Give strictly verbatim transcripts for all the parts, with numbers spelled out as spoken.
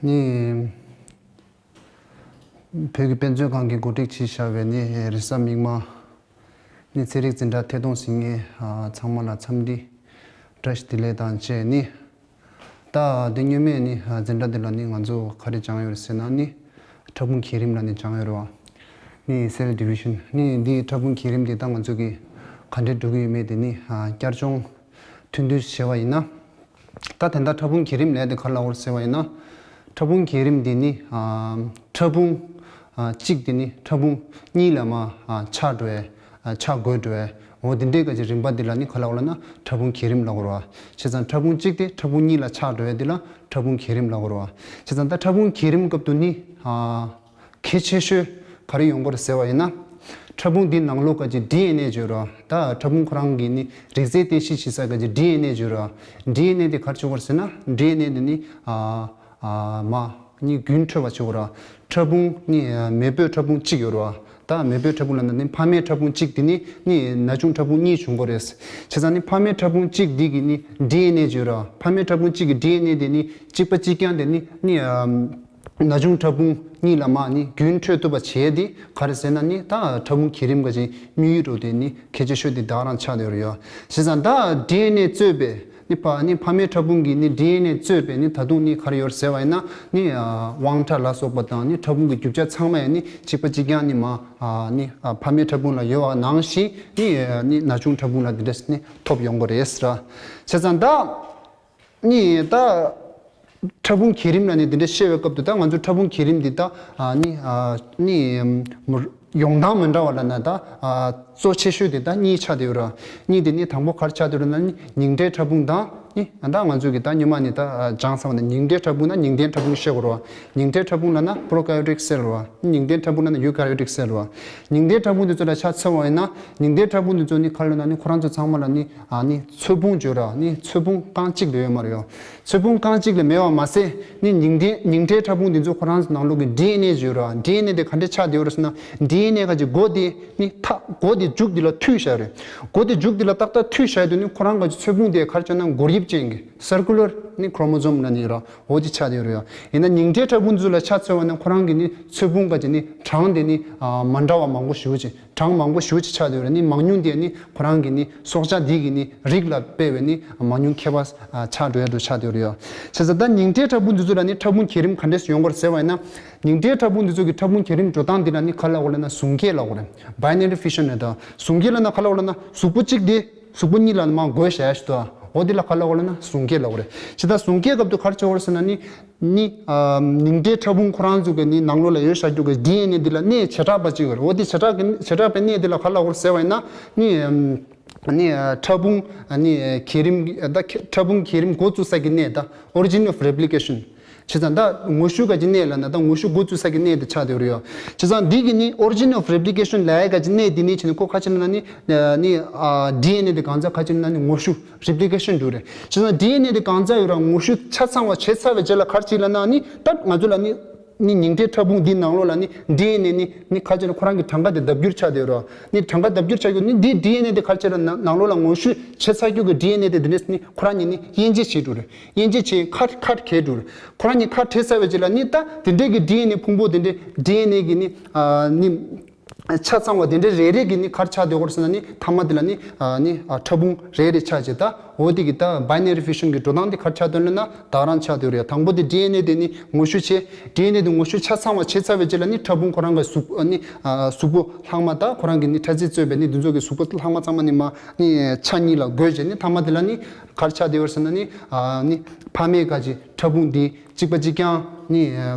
ནི། བོད་ཀྱི་དཔེ་མཛོད་ཁང་གིས་གོ་སྒྲིག་བྱས་བཞག་པའི་ནི་རེས་གཟའ་མིག་དམར་ནི་ཚན་རིག་འཛིན་གྲྭ་ཐད་གཏོང་ཟིན་མཁན་ཚང་མ་ལ་འཚམས་འདྲི་བཀྲ་ཤིས་བདེ་ལེགས་དང་བཅས་ནི། ད་དེ་སྔོན་མའི་ནི་འཛིན་གྲྭ་འདི་ལ་ནི་ང་ཚོ་ག་རེ་སྦྱངས་ཡོད་རེད་ཟེར་ན་ནི་ཕྲ་ཕུང་བརྒྱུད་རིམ་ལ་ནི་སྦྱངས་ཡོད་རེད་བ། ནི་cell division ནི་འདི་ཕྲ་ཕུང་བརྒྱུད་རིམ་འདི་ད་ང་ཚོ་གི་ག་འདྲས་འགྲོ་གི་ཡོད་མེད་དེ་ནི་བསྐྱར་སྦྱོང་ཐུང་ཐུང་བྱས་པ་ཡིན་ན། ད་དེ་འདྲ་ཕྲ་ཕུང་བརྒྱུད་རིམ་ལས་དེ་ག་རེ་ལབ་དགོས་རེད་ཟེར་བ་ཡིན་ན། ཕྲ་ཕུང་བརྒྱུད་རིམ་འདི་ནི་ཕྲ་ཕུང་གཅིག་དེ་ནི་ཕྲ་ཕུང་གཉིས་ལ་མར་ཆགས་འགྲོ་བའི་ཆགས་འགོ་འགྲོ་བའི་འོ་དེ་འདྲའི་ག་ཅིག་རིམ་པ་འདི་ལ་ནི་ག་ལབ་དགོས་ལབ་ན་ཕྲ་ཕུང་བརྒྱུད་རིམ་ལབ་དགོས་རེད་བ། བྱས་ཙང་ཕྲ་ཕུང་གཅིག་དེ་ཕྲ་ཕུང་གཉིས་ལ་ཆགས་འགྲོ་བའི་འདི་ལ་ཕྲ་ཕུང་བརྒྱུད་རིམ་ལབ་དགོས་རེད་བ། བྱས་ཙང་ད་ཕྲ་ཕུང་བརྒྱུད་རིམ་སྐབས་དུ་ནི། གལ་ཆེ་ཤོས་ག་རེ་ཡོང་གི་རེད་ཟེར་བ་ཡིན་ན། ཕྲ་ཕུང་འདི་ནང་ལོགས་ག་ཅིག་ཌི་ཨེན་ཨེ་བརྗོད་རོ། ད་ཕྲ་ཕུང་ཁོ་རང་གི་ནི་རིགས་རྫས་རྟེན་གཞི་བྱེད་ས་ག་ཅིག་ཌི་ཨེན་ཨེ་བརྗོད་རོ། ཌི་ཨེན་ཨེ་དེ་ག་རེ་བྱེད་ཀྱི་རེད་ཟེར་ན་ཌི་ཨེན་ཨེ་དེ་ནི་ཨ་ཨ་མ་ནི་རྒྱུན་འཕྲོད་པ་བྱེད་ཀྱི་རེད། ཕྲ་ཕུང་ནི་མེས་པོའི་ཕྲ་ཕུང་གཅིག་ཡོད་རེད་བ། ད་མེས་པོའི་ཕྲ་ཕུང་ལབ་ན་ནི་ཕ་མའི་ཕྲ་ཕུང་གཅིག་དེ་ནི་ནི་ན་ཆུང་ཕྲ་ཕུང་གཉིས་བྱུང་གི་རེད། བྱས་ཙང་ནི་ཕ་མའི་ཕྲ་ཕུང་གཅིག་འདི་གི་ནི་ཌི་ཨེན་ཨེ་བརྗོད་རེད་བ། ཕ་མའི་ཕྲ་ཕུང་གཅིག་གི་ཌི་ཨེན་ཨེ་དེ་ནི་གཅིག་པ་གཅིག་རྐྱང་དེ་ནི་ནི་ཨ། ན་ཆུང་ཕྲ་ཕུང་གཉིས་ལ་མར་ནི་རྒྱུན་འཕྲོད་ཐུབ་པ་བྱས་ཏེ་ག་རེ་ཟེར་ན་ནི་ད་ཕྲ་ཕུང་བརྒྱུད་རིམ་ག་ཅིག་དམིགས་ཡུལ་འགྲོ་དེ་ནི་གལ་ཆེ་ཤོས་དེ་ད་རང་ཆགས་བསྡད་ཡོད་རེད་ཡ། བྱས་ཙང་ད་ཌི་ཨེན་ཨེ་གཙོས་པའི་ནི་ཕ་ནི་ཕ་མའི་ཕྲ་ཕུང་གི་ནི་ཌི་ཨེན་ཨེ་གཙོས་པའི་ནི་ད་དུང་ནི་ག་རེ་ཡོད་ཟེར་བ་ཡིན་ན་ནི་དབང་ཕྲ་ལ་སོགས་པ་དང་ནི་ཕྲ་ཕུང་གི་རྒྱུ་ཆ་ཚང་མ་ཡང་ནི་གཅིག་པ་གཅིག་རྐྱང་ནི་མ་ནི་ཕ་མའི་ཕྲ་ཕུང་ལ་ཡོད་པ་ནང་བཞིན་ནི་ནི་ན་ཆུང་ཕྲ་ཕུང་ལ་འདི་འདྲས་ནི་ཐོབ་ཡོང་གི་རེད་ཟེར། བྱས་ཙང་ད། ནི་ད། ཕྲ་ཕུང་བརྒྱུད་རིམ་ལ་ནི་འདི་འདྲ་བཤད་པའི་སྐབས་དུ་ད་ང་ཚོ་ཕྲ་ཕུང་བརྒྱུད་རིམ་འདི་ད་ནི་ནི་ཡོང་སྟངས་མི་འདྲ་བ་ལ་ན་ད་གཙོ་ཆེ་ཤོས་དེ་ད་གཉིས་ཆགས་བསྡད་ཡོད་ར། གཉིས་དེ་ནི་དང་པོ་ག་རེ་ཆགས་བསྡད་ཡོད་ར་ན་ནི་ཉིང་ཁྲིའི་ཕྲ་ཕུང་དང་ནི་ད་ང་ཚོ་གི་ད་སྔོན་མ་ནི་ད་སྦྱངས་ཚར་བ་ནི་ཉིང་ཁྲིའི་ཕྲ་ཕུང་ན་ཉིང་ཁྲིའི་ཕྲ་ཕུང་བཤད་དགོས་ར། ཉིང་ཁྲིའི་ཕྲ་ཕུང་ལ་ན་པྲོ་ཀ་ཡོ་ཊིག་སེལ་ར། ཉིང་ཁྲིའི་ཕྲ་ཕུང་ལ་ན་ཡུ་ཀ་ཡོ་ཊིག་སེལ་ར། ཉིང་ཁྲིའི་ཕྲ་ཕུང་དེ་ཚོ་ལ་ཆ་མཚོན་པ་ཡིན་ན་ཉིང་ཁྲིའི་ཕྲ་ཕུང་དེ་ཚོ་ནི་ག་རེ་ལབ་ན་ནི་ཁོ་རང་ཚོ་ཚང་མ་ལ་ནི་ཨ་ནི་ཚོས་ཕུང་བརྗོད་ར་ནི་ཚོས་ཕུང་རྐང་གཅིག་ལ་ཡོད་མ་རེད་ཡོ། ཚོས་ཕུང་རྐང་གཅིག་ལ་མེད་པ་མ་ཟད་ནི་ཉིང་ཁྲིའི་ཉིང་ཁྲིའི་ཕྲ་ཕུང་དེ་ཚོ་ཁོ་རང་ཚོ་ནང་ལོགས་ཀྱི་ཌི་ཨེན་ཨེ་བརྗོད་ར། ཌི་ཨེན་ཨེ་དེ་ག་འདྲས་ཆགས་བསྡད་ཡོད་རེད་ཟེར་ན་ཌི་ཨེན་ཨེ་ག་ཅིག་མགོ་དེ་ནི་ཐག་མགོ་དེ་མཇུག་དེ་ལ་མཐུད་བཞག་རེད། མགོ་དེ་མཇུག་དེ་ལ་ཏག་ཏག་མཐུད་བཞག་དུས་ནི་ཁོ་རང་ག་ཅིག་ཚོས་ཕུང་དེ་ག་རེ་ཆགས་ན་མགོ་དབྱིབས་ཅན་གྱི་སར་ཀུ་ལར་ནི་ཁྲོ་མོ་སོམ་ལ་ནི་ར་འོ་དེ་ཆགས་བསྡད་ཡོད་རེད་ཡ། ཡིན་ན་ཉིང་ཁྲིའི་ཕྲ་ཕུང་ཚོ་ལ་ཆ་མཚོན་པ་ན་ཁོ་རང་གི་ནི་ཚོས་ཕུང་ག་ཅིག་ནི་གྲངས་དེ་ནི་མ་འདྲ་བ་མང་པོ་ཞེ་པོ་ཅིག་གྲངས་མང་པོ་ཞེ་པོ་ཅིག་ཆགས་བསྡད་ཡོད་རེད། ནི་མང་ཉུང་དེ་ནི་ཁོ་རང་གི་ནི་སྲོག་ཆགས་འདི་གི་ནི་རིགས་ལ་དཔག་པའི་ནི་མང་ཉུང་ཁྱད་པར་ཆགས་འགྲོ་ཡ་འགྲོ་ཆགས་བསྡད་ཡོད་རེད་ཡ། བྱས་ཙང་ད་ཉིང་ཁྲིའི་ཕྲ་ཕུང་འདི་ཚོ་ལ་ནི་ཕྲ་ཕུང་བརྒྱུད་རིམ་ག་འདྲས་སེ་ཡོང་གི་རེད་ཟེར་བ་ཡིན་ན། ཉིང་ཁྲིའི་ཕྲ་ཕུང་འདི་ཚོ་གི་ཕྲ་ཕུང་བརྒྱུད་རིམ་འགྲོ་སྟངས་འདི་ལ་ནི་ག་ལབ་དགོས་ལབ་ན་ཟུང་སྐྱེད་ལབ་དགོས་རེད། Binary fission ནས་ད་ཟུང་སྐྱེད་ལབ་ན་ག་ལབ་དགོས་ལབ་ན་གཟུགས་པོ་གཅིག་དེ་གཟུགས་པོ་གཉིས་ལ་མར་བགོས་བཞག་ཡ་ཞིག་འདུག་འོ་འདི་ལ་ག་ལབ་དགོས་ལབ་ན་ཟུང་སྐྱེད་ལབ་དགོས་རེད། བྱས་ཙང་ཟུང་སྐྱེད་སྐབས་དུ་ག་རེ་བྱེད་དགོས་རེད་ཟེར་ན་ནི། ནི། ཨ། ཉིང་ཁྲིའི་ཕྲ་ཕུང་ཁོ་རང་ཚོ་གི་ནི་ནང་ལོགས་ལ་ཡོད་བཞག་རྒྱུ་གི་ཌི་ཨེན་ཨེ་འདི་ལ་གནས་བྱེ་བྲག་པ་གཅིག་ཡོད་རེད། འོ་དེ་བྱེ་བྲག་གི་བྱེ་བྲག་པའི་གནས་འདི་ལ་ག་ལབ་དགོས་ཟེར་བ་ཡིན་ན་ནི། ཨམ། ནི། ཨ། ཕྲ་ཕུང་། ཨ། ནི་བརྒྱུད་རིམ་ད་ཁེ་ཕྲ་ཕུང་བརྒྱུད་རིམ་འགོ་བཙུགས་ས་གི་གནས་ད་origin of replication། བྱས་ཙང་ད་ངོ་ཤུགས་ག་ཅིག་གནས་ལབ་ན་ད་ངོ་ཤུགས་འགོ་བཙུགས་ས་གི་གནས་དེ་ཆགས་བསྡད་ཡོད་རེད་ཡ། བྱས་ཙང་འདི་གི་ནི་origin of replication ལབ་ཡ་ག་ཅིག་གནས་འདི་ནི་བྱས་ནས་ཁོ་ག་ཅིག་ལབ་ན་ནི། ནི། ཨ། ཌི་ཨེན་ཨེ་དེ་གང་ཚ་ག་ཅིག་ལབ་ན་ནི་ངོ་ཤུགས། Replication འགྲོ་རེད། བྱས་ཙང་ཌི་ཨེན་ཨེ་དེ་གང་ཚ་ཡོད་ར་ངོ་ཤུགས་ཆ་ཚང་བ་བྱས་ཚར་བའི་རྗེས་ལ་ག་རེ་བྱེད་ལབ་ན་ནི་ད་ང་ཚོ་ལ་ནི་ནི་ཉིང་ཁྲིའི་ཕྲ་ཕུང་འདི་ནང་ལོགས་ལ་ནི་ཌི་ཨེན་ཨེ་ནི་ནི་ག་རེ་བྱེད་ན་ཁོ་རང་གི་གྲངས་ཀ་དེ་ལྡབ་འགྱུར་ཆགས་བསྡད་ཡོད་ར། ནི་གྲངས་ཀ་ལྡབ་འགྱུར་ཆགས་ཡོད་ནི་འདི་ཌི་ཨེན་ཨེ་དེ་ག་རེ་བྱེད་ལབ་ན་ནང་ལོགས་ལ་ངོ་ཤུགས་བྱས་ཚར་རྒྱུ་གི་ཌི་ཨེན་ཨེ་དེ་འདྲས་ནི་ཁོ་རང་ཉིད་ནི་དབྱེ་འབྱེད་བྱེད་འགྲོ་རེད། དབྱེ་འབྱེད་བྱས་ཁ་ཁ་གས་འགྲོ་རེད། ཁོ་རང་ཉིད་ཁ་བྲལ་ཚར་བའི་རྗེས་ལ་ནི་ད་དེ་འདྲས་ཀྱི་ཌི་ཨེན་ཨེ་ཕུང་པོ་དེ་འདྲས་ཌི་ཨེན་ཨེ་གི་ནི་ཨ་ནི། ཆ་ཚང་བ་དེ་འདྲའི་རེ་རེ་གི་ནི་ག་རེ་ཆགས་བསྡད་ཡོད་རེད་ཟེར་ན་ནི་མཐའ་མ་དེ་ལ་ནི་ཨ་ནི་ཨ་ཕྲ་ཕུང་རེ་རེ་ཆགས་བྱས་ད་འོ་དེ་གི་ད་binary fission གི་འགྲོ་སྟངས་དེ་ག་རེ་ཆགས་བསྡད་ཡོད་ན་ད་རང་ཆགས་བསྡད་ཡོད་རེད། དང་པོ་དེ་ཌི་ཨེན་ཨེ་དེ་ནི་ངོ་ཤུགས་བྱས། ཌི་ཨེན་ཨེ་དེ་ངོ་ཤུགས་ཆ་ཚང་བ་བྱས་ཚར་བའི་རྗེས་ལ་ནི་ཕྲ་ཕུང་ཁོ་རང་གི་གཟུགས་ཨ་ནི་ཨ་གཟུགས་པོ་ལྷག་མ་ད་ཁོ་རང་གི་ནི་ཕྲ་རྫས་གཙོས་པའི་ནི་དེ་ཚོ་གི་གཟུགས་པོ་ལྷག་མ་ཚང་མ་ནི་མ་ནི་ཆ་གཉིས་ལ་བགོས་བྱས་ནི་མཐའ་མ་དེ་ལ་ནི་ག་རེ་ཆགས་བསྡད་ཡོད་རེད་ཟེར་ན་ནི་ཨ་ནི་ཕ་མའི་ག་ཅིག་ཕྲ་ཕུང་འདི་གཅིག་པ་གཅིག་རྐྱང་ནི་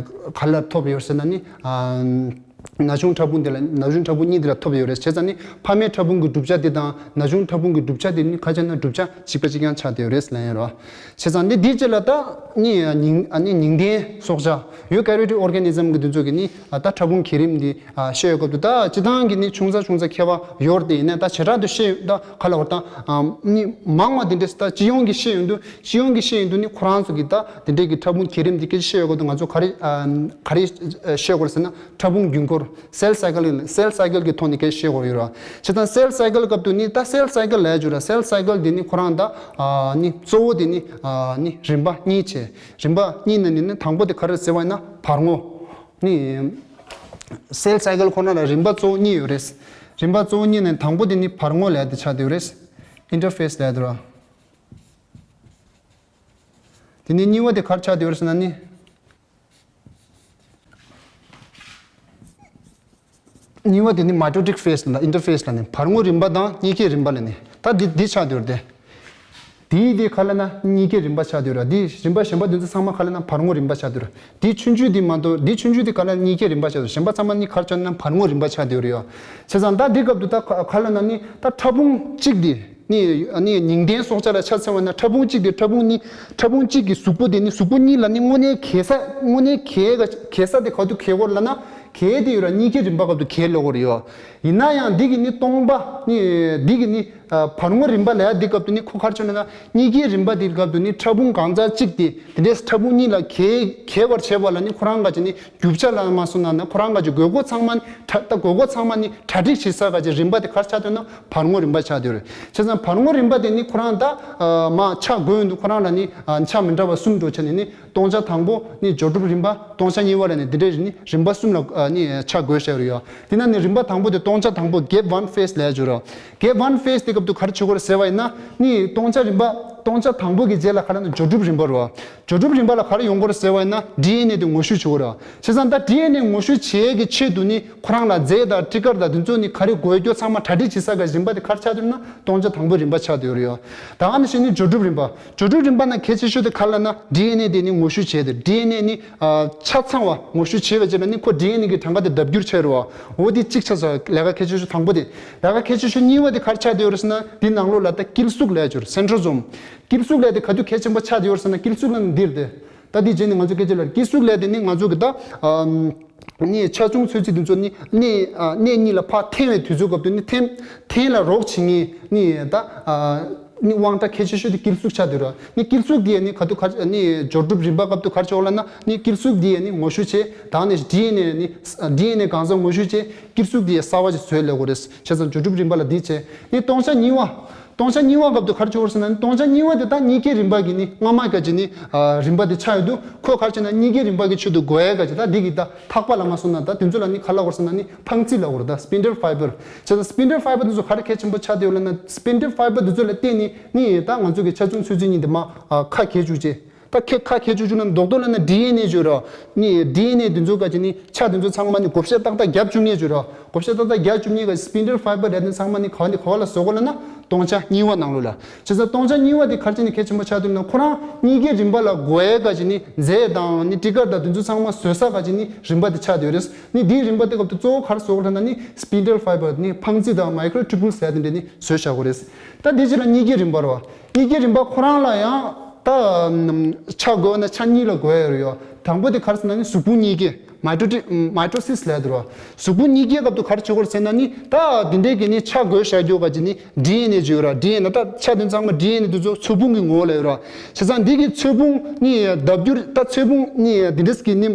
ག་ལ་ཐོབ་ཡོད་ཟེར་ན་ནི་ཨ། ན་ཆུང་ཕྲ་ཕུང་དེ་ལ་ན་ཆུང་ཕྲ་ཕུང་གཉིས་དེ་ལ་ཐོབ་ཡོད་རེད། བྱས་ཙང་ནི་ཕ་མའི་ཕྲ་ཕུང་གི་གྲུབ་ཆ་དེ་དང་ན་ཆུང་ཕྲ་ཕུང་གི་གྲུབ་ཆ་དེ་ནི་ཁ་ཆ་ན་གྲུབ་ཆ་གཅིག་པ་གཅིག་རྐྱང་ཆགས་བསྡད་ཡོད་རེད་ལབ་ཡོད་རེད། བྱས་ཙང་ནི་འདིའི་རྗེས་ལ་ད་ནི་ཉིང་ཨ་ནི་ཉིང་ལྡན་སྲོག་ཆགས་eukaryotic organism གི་དེ་ཚོ་གི་ནི་ད་ཕྲ་ཕུང་བརྒྱུད་རིམ་འདི་བཤད་ཡོད་སྐབས་དུ་ད་སྤྱི་བཏང་གི་ནི་ཆུང་ཙག་ཆུང་ཙག་ཁྱད་པར་ཡོད་རེད། དེ་ཡིན་ན་ད་བྱེ་བྲག་ཏུ་བཤད་ད་ག་ལ་བར་ད་ནི་མང་བ་དེ་འདྲས་ད་སྤྱི་ཡོངས་ཀྱི་བཤད་ཡོང་དུས་སྤྱི་ཡོངས་ཀྱི་བཤད་ཡོང་དུས་ནི་ཁོ་རང་ཚོ་གི་ད་དེ་འདྲས་ཀྱི་ཕྲ་ཕུང་བརྒྱུད་རིམ་འདི་སྐད་ཆ་བཤད་ཡོད་སྐབས་དུ་ང་ཚོ་ག་རེ་ག་རེ་བཤད་དགོས་རེད་ཟེར་ན། ཕྲ་ཕུང་རྒྱུན། སྐོར། སེལ་སའི་ཀལ་སེལ་སའི་ཀལ་གྱི་ཐོག་ནས་སྐད་ཆ་བཤད་དགོས་ཡོད་ར། བྱས་ཙང་སེལ་སའི་ཀལ་སྐབས་དུ་ནི་ད་སེལ་སའི་ཀལ་ལབ་ཡ་ཅིག་ཡོད་ར། སེལ་སའི་ཀལ་འདི་ནི་ཁོ་རང་ད་ཨ་ནི་གཙོ་བོ་འདི་ནི་ཨ་ནི་རིམ་པ་གཉིས་བྱས། རིམ་པ་གཉིས་ནང་ནས་ནི་དང་པོ་དེ་ག་རེ་ཟེར་བ་ཡིན་ན་བར་ངོ། ནི་སེལ་སའི་ཀལ་ཁོ་ན་ལ་རིམ་པ་གཙོ་བོ་གཉིས་ཡོད་རེད། རིམ་པ་གཙོ་བོ་གཉིས་ནས་དང་པོ་དེ་ནི་བར་ངོ་ལབ་ཡ་དེ་ཆགས་བསྡད་ཡོད་རེད། ཨིན་ཊར་ཕེ་སི་ལབ་ཡ་དེ་ར། དེ་ནས་གཉིས་པ་དེ་ག་རེ་ཆགས་བསྡད་ཡོད་རེད་ཟེར་ན་ནི། གཉིས་པ་དེ་ནི་མའི་ཊོ་ཊིག་ཕེ་སི་ལ་ཨིན་ཊར་ཕེ་སི་ལ་ནི་བར་ངོ་རིམ་པ་དང་གཉིས་ཀའི་རིམ་པ་ལ་ནི་ད་འདི་འདི་ཆགས་བསྡད་ཡོད་རེད་དེ། དེའི་དེ་ག་ལ་ན་གཉིས་ཀའི་རིམ་པ་ཆགས་བསྡད་ཡོད་ར། འདི་རིམ་པ་གཞན་པ་འདི་ཚོ་ཚང་མ་ག་ལ་ན་བར་ངོ་རིམ་པ་ཆགས་བསྡད་ཡོད་ར། འདི་ཆུང་ཆུང་འདི་མ་གཏོགས་འདི་ཆུང་ཆུང་འདི་ག་ལ་གཉིས་ཀའི་རིམ་པ་ཆགས་བསྡད་ཡོད་ར། གཞན་པ་ཚང་མ་ནི་ག་རེ་ཆགས་ན་བར་ངོ་རིམ་པ་ཆགས་བསྡད་ཡོད་ར་ཡོ། བྱས་ཙང་ད་འདི་སྐབས་དུ་ད་ག་ལ་ན་ནི་ད་ཕྲ་ཕུང་གཅིག་འདི། ནི་ནི་ཉིང་ལྡན་སྲོག་ཆགས་ལ་ཆ་མཚོན་པ་ན་ཕྲ་ཕུང་གཅིག་དེ་ཕྲ་ཕུང་གཉིས། ཕྲ་ཕུང་གཅིག་གི་གཟུགས་པོ་དེ་ནི་གཟུགས་པོ་གཉིས་ལ་ནི་དངོས་གནས་གས་ས་དངོས་གནས་གས་གས་ས་དེ་ག་དུས་གས་དགོས་ལབ་ན་གས་དེ་ཡོད་ར་གཉིས་ཀའི་རིམ་པ་སྐབས་དུ་གས་ལོག་གོ་རེད་ཡོ། ཡིན་ན་ཡང་འདི་གི་ནི་སྟོང་པ་ནི་འདི་གི་ནི་བར་ངོ་རིམ་པ་ལ་ཡ་འདི་སྐབས་དུ་ནི་ཁོ་ག་རེ་བྱུང་ན་ན་གཉིས་ཀའི་རིམ་པ་དེ་སྐབས་དུ་ནི་ཕྲ་ཕུང་གང་ཟག་གཅིག་དེ་དེ་འདྲས་ཕྲ་ཕུང་གཉིས་ལ་གས་གས་པར་བྱེད་པ་ལ་ནི་ཁོ་རང་ག་ཅི་ནི། རྒྱུ་ཆ་ལ་མ་སོང་ན་ན་ཁོ་རང་ག་ཅི་དགོས་མཁོ་ཚང་མ་ནི་གྲ་ད་དགོས་མཁོ་ཚང་མ་ནི་གྲ་སྒྲིག་བྱེད་ས་ག་ཅི་རིམ་པ་དེ་ག་རེ་ཆགས་འདུག་ན་བར་ངོ་རིམ་པ་ཆགས་འདུག་རེད། བྱས་ཙང་བར་ངོ་རིམ་པ་དེ་ནི་ཁོ་རང་ད་མ་ཆགས་དགོས་འདུག་ཁོ་རང་ལ་ནི་ཆ་མི་འདྲ་བ་གསུམ་འགྲོ་ཆ་ནི་ནི་སྟོང་ཆ་དང་པོ་ནི་འབྱོར་གྲུབ་རིམ་པ་སྟོང་ཆ་གཉིས་པ་ལ་ནི་འདི་འདྲའི་ནི་རིམ་པ་གསུམ་ལ་ནི་ཆ་དགོས་བཤད་རེད་ཡ། དེ་ན་ནི་རིམ་པ་དང་པོ་དེ་སྟོང་ཆ་དང་པོ་གེབ་ཝན་ཕེ་སི་ལབ་ཡ་ཅིག་ཡོད་རེད། གེབ་ཝན་ཕེ་སི་དེ་སྐབས་དུ་ག་རེ་བྱེད་དགོས་རེད་ཟེར་བ་ཡིན་ན་ནི་སྟོང་ཆ་རིམ་པ་སྟོང་ཆ་དང་པོ་གི་རྗེས་ལ་ག་རེ་ན་འབྱོར་གྲུབ་རིམ་པ་རེད་བ། འབྱོར་གྲུབ་རིམ་པ་ལ་ག་རེ་ཡོང་དགོས་རེད་ཟེར་བ་ཡིན་ན་ཌི་ཨེན་ཨེ་དེ་ངོ་བཤུས་བྱེད་དགོས་རེད་བ། བྱས་ཙང་ད་ཌི་ཨེན་ཨེ་ངོ་བཤུས་བྱེད་ཀྱི་ཆེད་དུ་ནི་ཁོ་རང་ལ་རྫས་དང་ཊི་ཀར་དང་དེ་ཚོ་ནི་ག་རེ་དགོས་རྒྱུ་ཚང་མ་གྲ་སྒྲིག་བྱེད་ས་ག་རིམ་པ་དེ་ག་རེ་ཆགས་འདུག་ན་སྟོང་ཆ་དང་པོའི་རིམ་པ་ཆགས་བསྡད་ཡོད་རེད་བ། ད་ག་ནང་བཞིན་ནི་འབྱོར་གྲུབ་རིམ་པ། འབྱོར་གྲུབ་རིམ་པ་ན་གལ་ཆེ་ཤོས་དེ་ག་རེ་ལབ་ན་ཌི་ཨེན་ཨེ་དེ་ནི་ངོ་བཤུས་བྱས་ཏེ་ཌི་ཨེན་ཨེ་ནི་ཆ་ཚང་བ་ངོ་བཤུས་བྱས་པ་བྱས་ན་ནི་ཁོ་ཌི་ཨེན་ཨེ་གི་གྲངས་ཀ་དེ་ལྡབ་འགྱུར་ཆགས་རེད་བ། འོ་དེ་གཅིག་ཆགས་སོང་། ལས་ཀ་གལ་ཆེ་ཤོས་དང་པོ་དེ། ལས་ཀ་གལ་ཆེ་ཤོས་གཉིས་པ་དེ་ག་རེ་ཆགས་བསྡད་ཡོད་རེད་ཟེར་ན་དེ་ནང་ལོགས་ལ་ད་དཀྱིལ་གཟུགས་ལབ་ཡ་ཅིག་ཡོད་རེད། སེན་ཊོ་ཛོམ། དཀྱིལ་གཟུགས་ལབ་ཡ་དེ་ག་དུས་གལ་ཆེན་པོ་ཆགས་བསྡད་ཡོད་རེད་ཟེར་ན་དཀྱིལ་གཟུགས་ལབ་ན་འདིར་དེ། ད་དེ་རྗེས་ནས་ང་ཚོ་སྐད་ཆ་ལ་དཀྱིལ་གཟུགས་ལབ་ཡ་དེ་ནི་ང་ཚོ་གི་ད་ཨམ། ནི་ཆ་ཆུང་ཚོད་རྩིས་དེ་ཚོ་ནི་གནས་ཨ་གནས་གཉིས་ལ་ཕར་འཐེན་པའི་དུས་ཚོད་སྐབས་དུ་ནི་འཐེན་འཐེན་ལ་རོགས་བྱེད་མཁན་ནི་ད་ཨ་ནི་དབང་གྲགས་གལ་ཆེ་ཤོས་དེ་དཀྱིལ་གཟུགས་ཆགས་བསྡད་ར། ནི་དཀྱིལ་གཟུགས་དེ་ནི་ག་དུས་ག་ནི་འབྱོར་གྲུབ་རིམ་པ་སྐབས་དུ་ག་རེ་བྱེད་དགོས་ལབ་ན་ནི་དཀྱིལ་གཟུགས་དེ་ནི་ངོ་བཤུས་བྱས་ད་ནི་ཌི་ཨེན་ཨེ་ནི་ཌི་ཨེན་ཨེ་གང་ཟག་ངོ་བཤུས་བྱས་དཀྱིལ་གཟུགས་དེ་གསར་པ་ཅིག་བཟོས་ལས་དགོས་རེད། བྱས་ཙང་འབྱོར་གྲུབ་རིམ་པ་ལ་འདི་བྱས་ནི་སྟོང་ཆ་གཉིས་པ། སྟོང་ཆ་གཉིས་པ་སྐབས་དུ་ག་རེ་བྱེད་དགོས་ཟེར་ན་ནི་སྟོང་ཆ་གཉིས་པ་དེ་ད་གཉིས་ཀའི་རིམ་པ་གི་ནི་སྔ་མ་ག་ཅི་ནི་ཨ་རིམ་པ་དེ་ཆགས་ཡོད་དུས་ཁོ་ག་རེ་བྱེད་ན་གཉིས་ཀའི་རིམ་པ་གི་ཆེད་དུ་དགོས་ཡ་ག་ཅི་ད་འདི་གི་ད་ཐག་པ་ལ་མ་སོང་ན་ད་དེ་ཚོ་ལ་ནི་ག་ལབ་དགོས་ཟེར་ན་ནི་འཕང་རྩི་ལབ་དགོས་རེད། ད་སི་པིན་ཌལ་ཕའི་བར་བྱས་ཙང་སི་པིན་ཌལ་ཕའི་བར་དེ་ཚོ་ག་རེ་གལ་ཆེན་པོ་ཆགས་བསྡད་ཡོད་ལབ་ན་སི་པིན་ཌལ་ཕའི་བར་དེ་ཚོ་ལ་བརྟེན་ནས་ནི་ད་ང་ཚོ་གི་ཆ་ཆུང་ཚོད་རྩིས་གཉིས་དེ་མ་ཨ་ཁ་གྱེས་བཅུག་བྱས། ད་ཁེ་ཁ་ཁེ་ཆུ་ཆུ་ན་རྡོག་རྡོག་ལ་ན་ཌི་ཨེན་ཨེ་བརྗོད་ར། ནི་ཌི་ཨེན་ཨེ་འདི་ཚོ་ག་ཅི་ནི་ཆ་འདི་ཚོ་ཚང་མ་ནི་བགོ་བཤའ་ཏག་ཏག་རྒྱབ་བཅུག་མཁན་བརྗོད་ར། བགོ་བཤའ་ཏག་ཏག་རྒྱབ་བཅུག་མཁན་ག་སི་པིན་ཌལ་ཕའི་བར་རེད་དེ་ཚང་མ་ནི་ག་བ་ནི་ག་བ་ལ་བཟོ་དགོས་ལ་ན་སྟོང་ཆ་གཉིས་པ་ནང་ལོགས་ལ། བྱས་ཙང་སྟོང་ཆ་གཉིས་པ་དེ་ག་ཅི་ནི་གལ་ཆེན་པོ་ཆགས་འདུག་ན་ཁོ་རང་གཉིས་ཀའི་རིམ་པ་ལ་དགོས་ཡ་ག་ཅི་ནི་རྫས་དང་ནི་ཊི་ཀར་དང་འདི་ཚོ་ཚང་མ་བཟོ་ས་ག་ཅི་ནི་རིམ་པ་དེ་ཆགས་བསྡད་ཡོད་རེད། ནི་འདིའི་རིམ་པ་དེ་སྐབས་དུ་གཙོ་བོ་ག་རེ་བཟོ་དགོས་ལ་ན་ནི་སི་པིན་ཌལ་ཕའི་བར་ནི་འཕང་རྩི་དང་མའི་ཀྲོ་ཊུ་བུལ་ཟེར་ཡ་དེ་འདྲ་ནི་བཟོས་བཞག་དགོས་རེད། ད་འདི་ཕྱི་ལ་གཉིས་ཀའི་རིམ་པ་རེད་བ། གཉིས་ཀའི་རིམ་པ་ཁོ་རང་ལ་ཡང་ད་ཆ་དགོས་ན་ཆ་གཉིས་ལ་དགོས་ཡ་རེད་ཡོ། དང་པོ་དེ་ག་རེ་ཟེར་ན་ནི་གཟུགས་ཕུང་གཉིས་ཀའི་མའི་ཀྲོ་ཊི་མའི་ཀྲོ་སིས་ལབ་ཡ་དེ་རེད་བ། གཟུགས་ཕུང་གཉིས་ཀའི་སྐབས་དུ་ག་རེ་བྱེད་དགོས་རེད་ཟེར་ན་ནི་ད་འདི་འདྲའི་གི་ནི་ཆ་དགོས་བཞག་རྒྱུ་ག་ཅི་ནི་ཌི་ཨེན་ཨེ་བརྗོད་ར། ཌི་ཨེན་ཨེ་ད་ཆ་དེ་ཚང་མ་ཌི་ཨེན་ཨེ་དེ་ཚོ་ཚོས་ཕུང་གི་ངོ་བོ་ལ་ཡོད་ར། བྱས་ཙང་འདི་གི་ཚོས་ཕུང་ནི་ལྡབ་འགྱུར་ད་ཚོས་ཕུང་ནི་འདི་འདྲས་གི་ནི།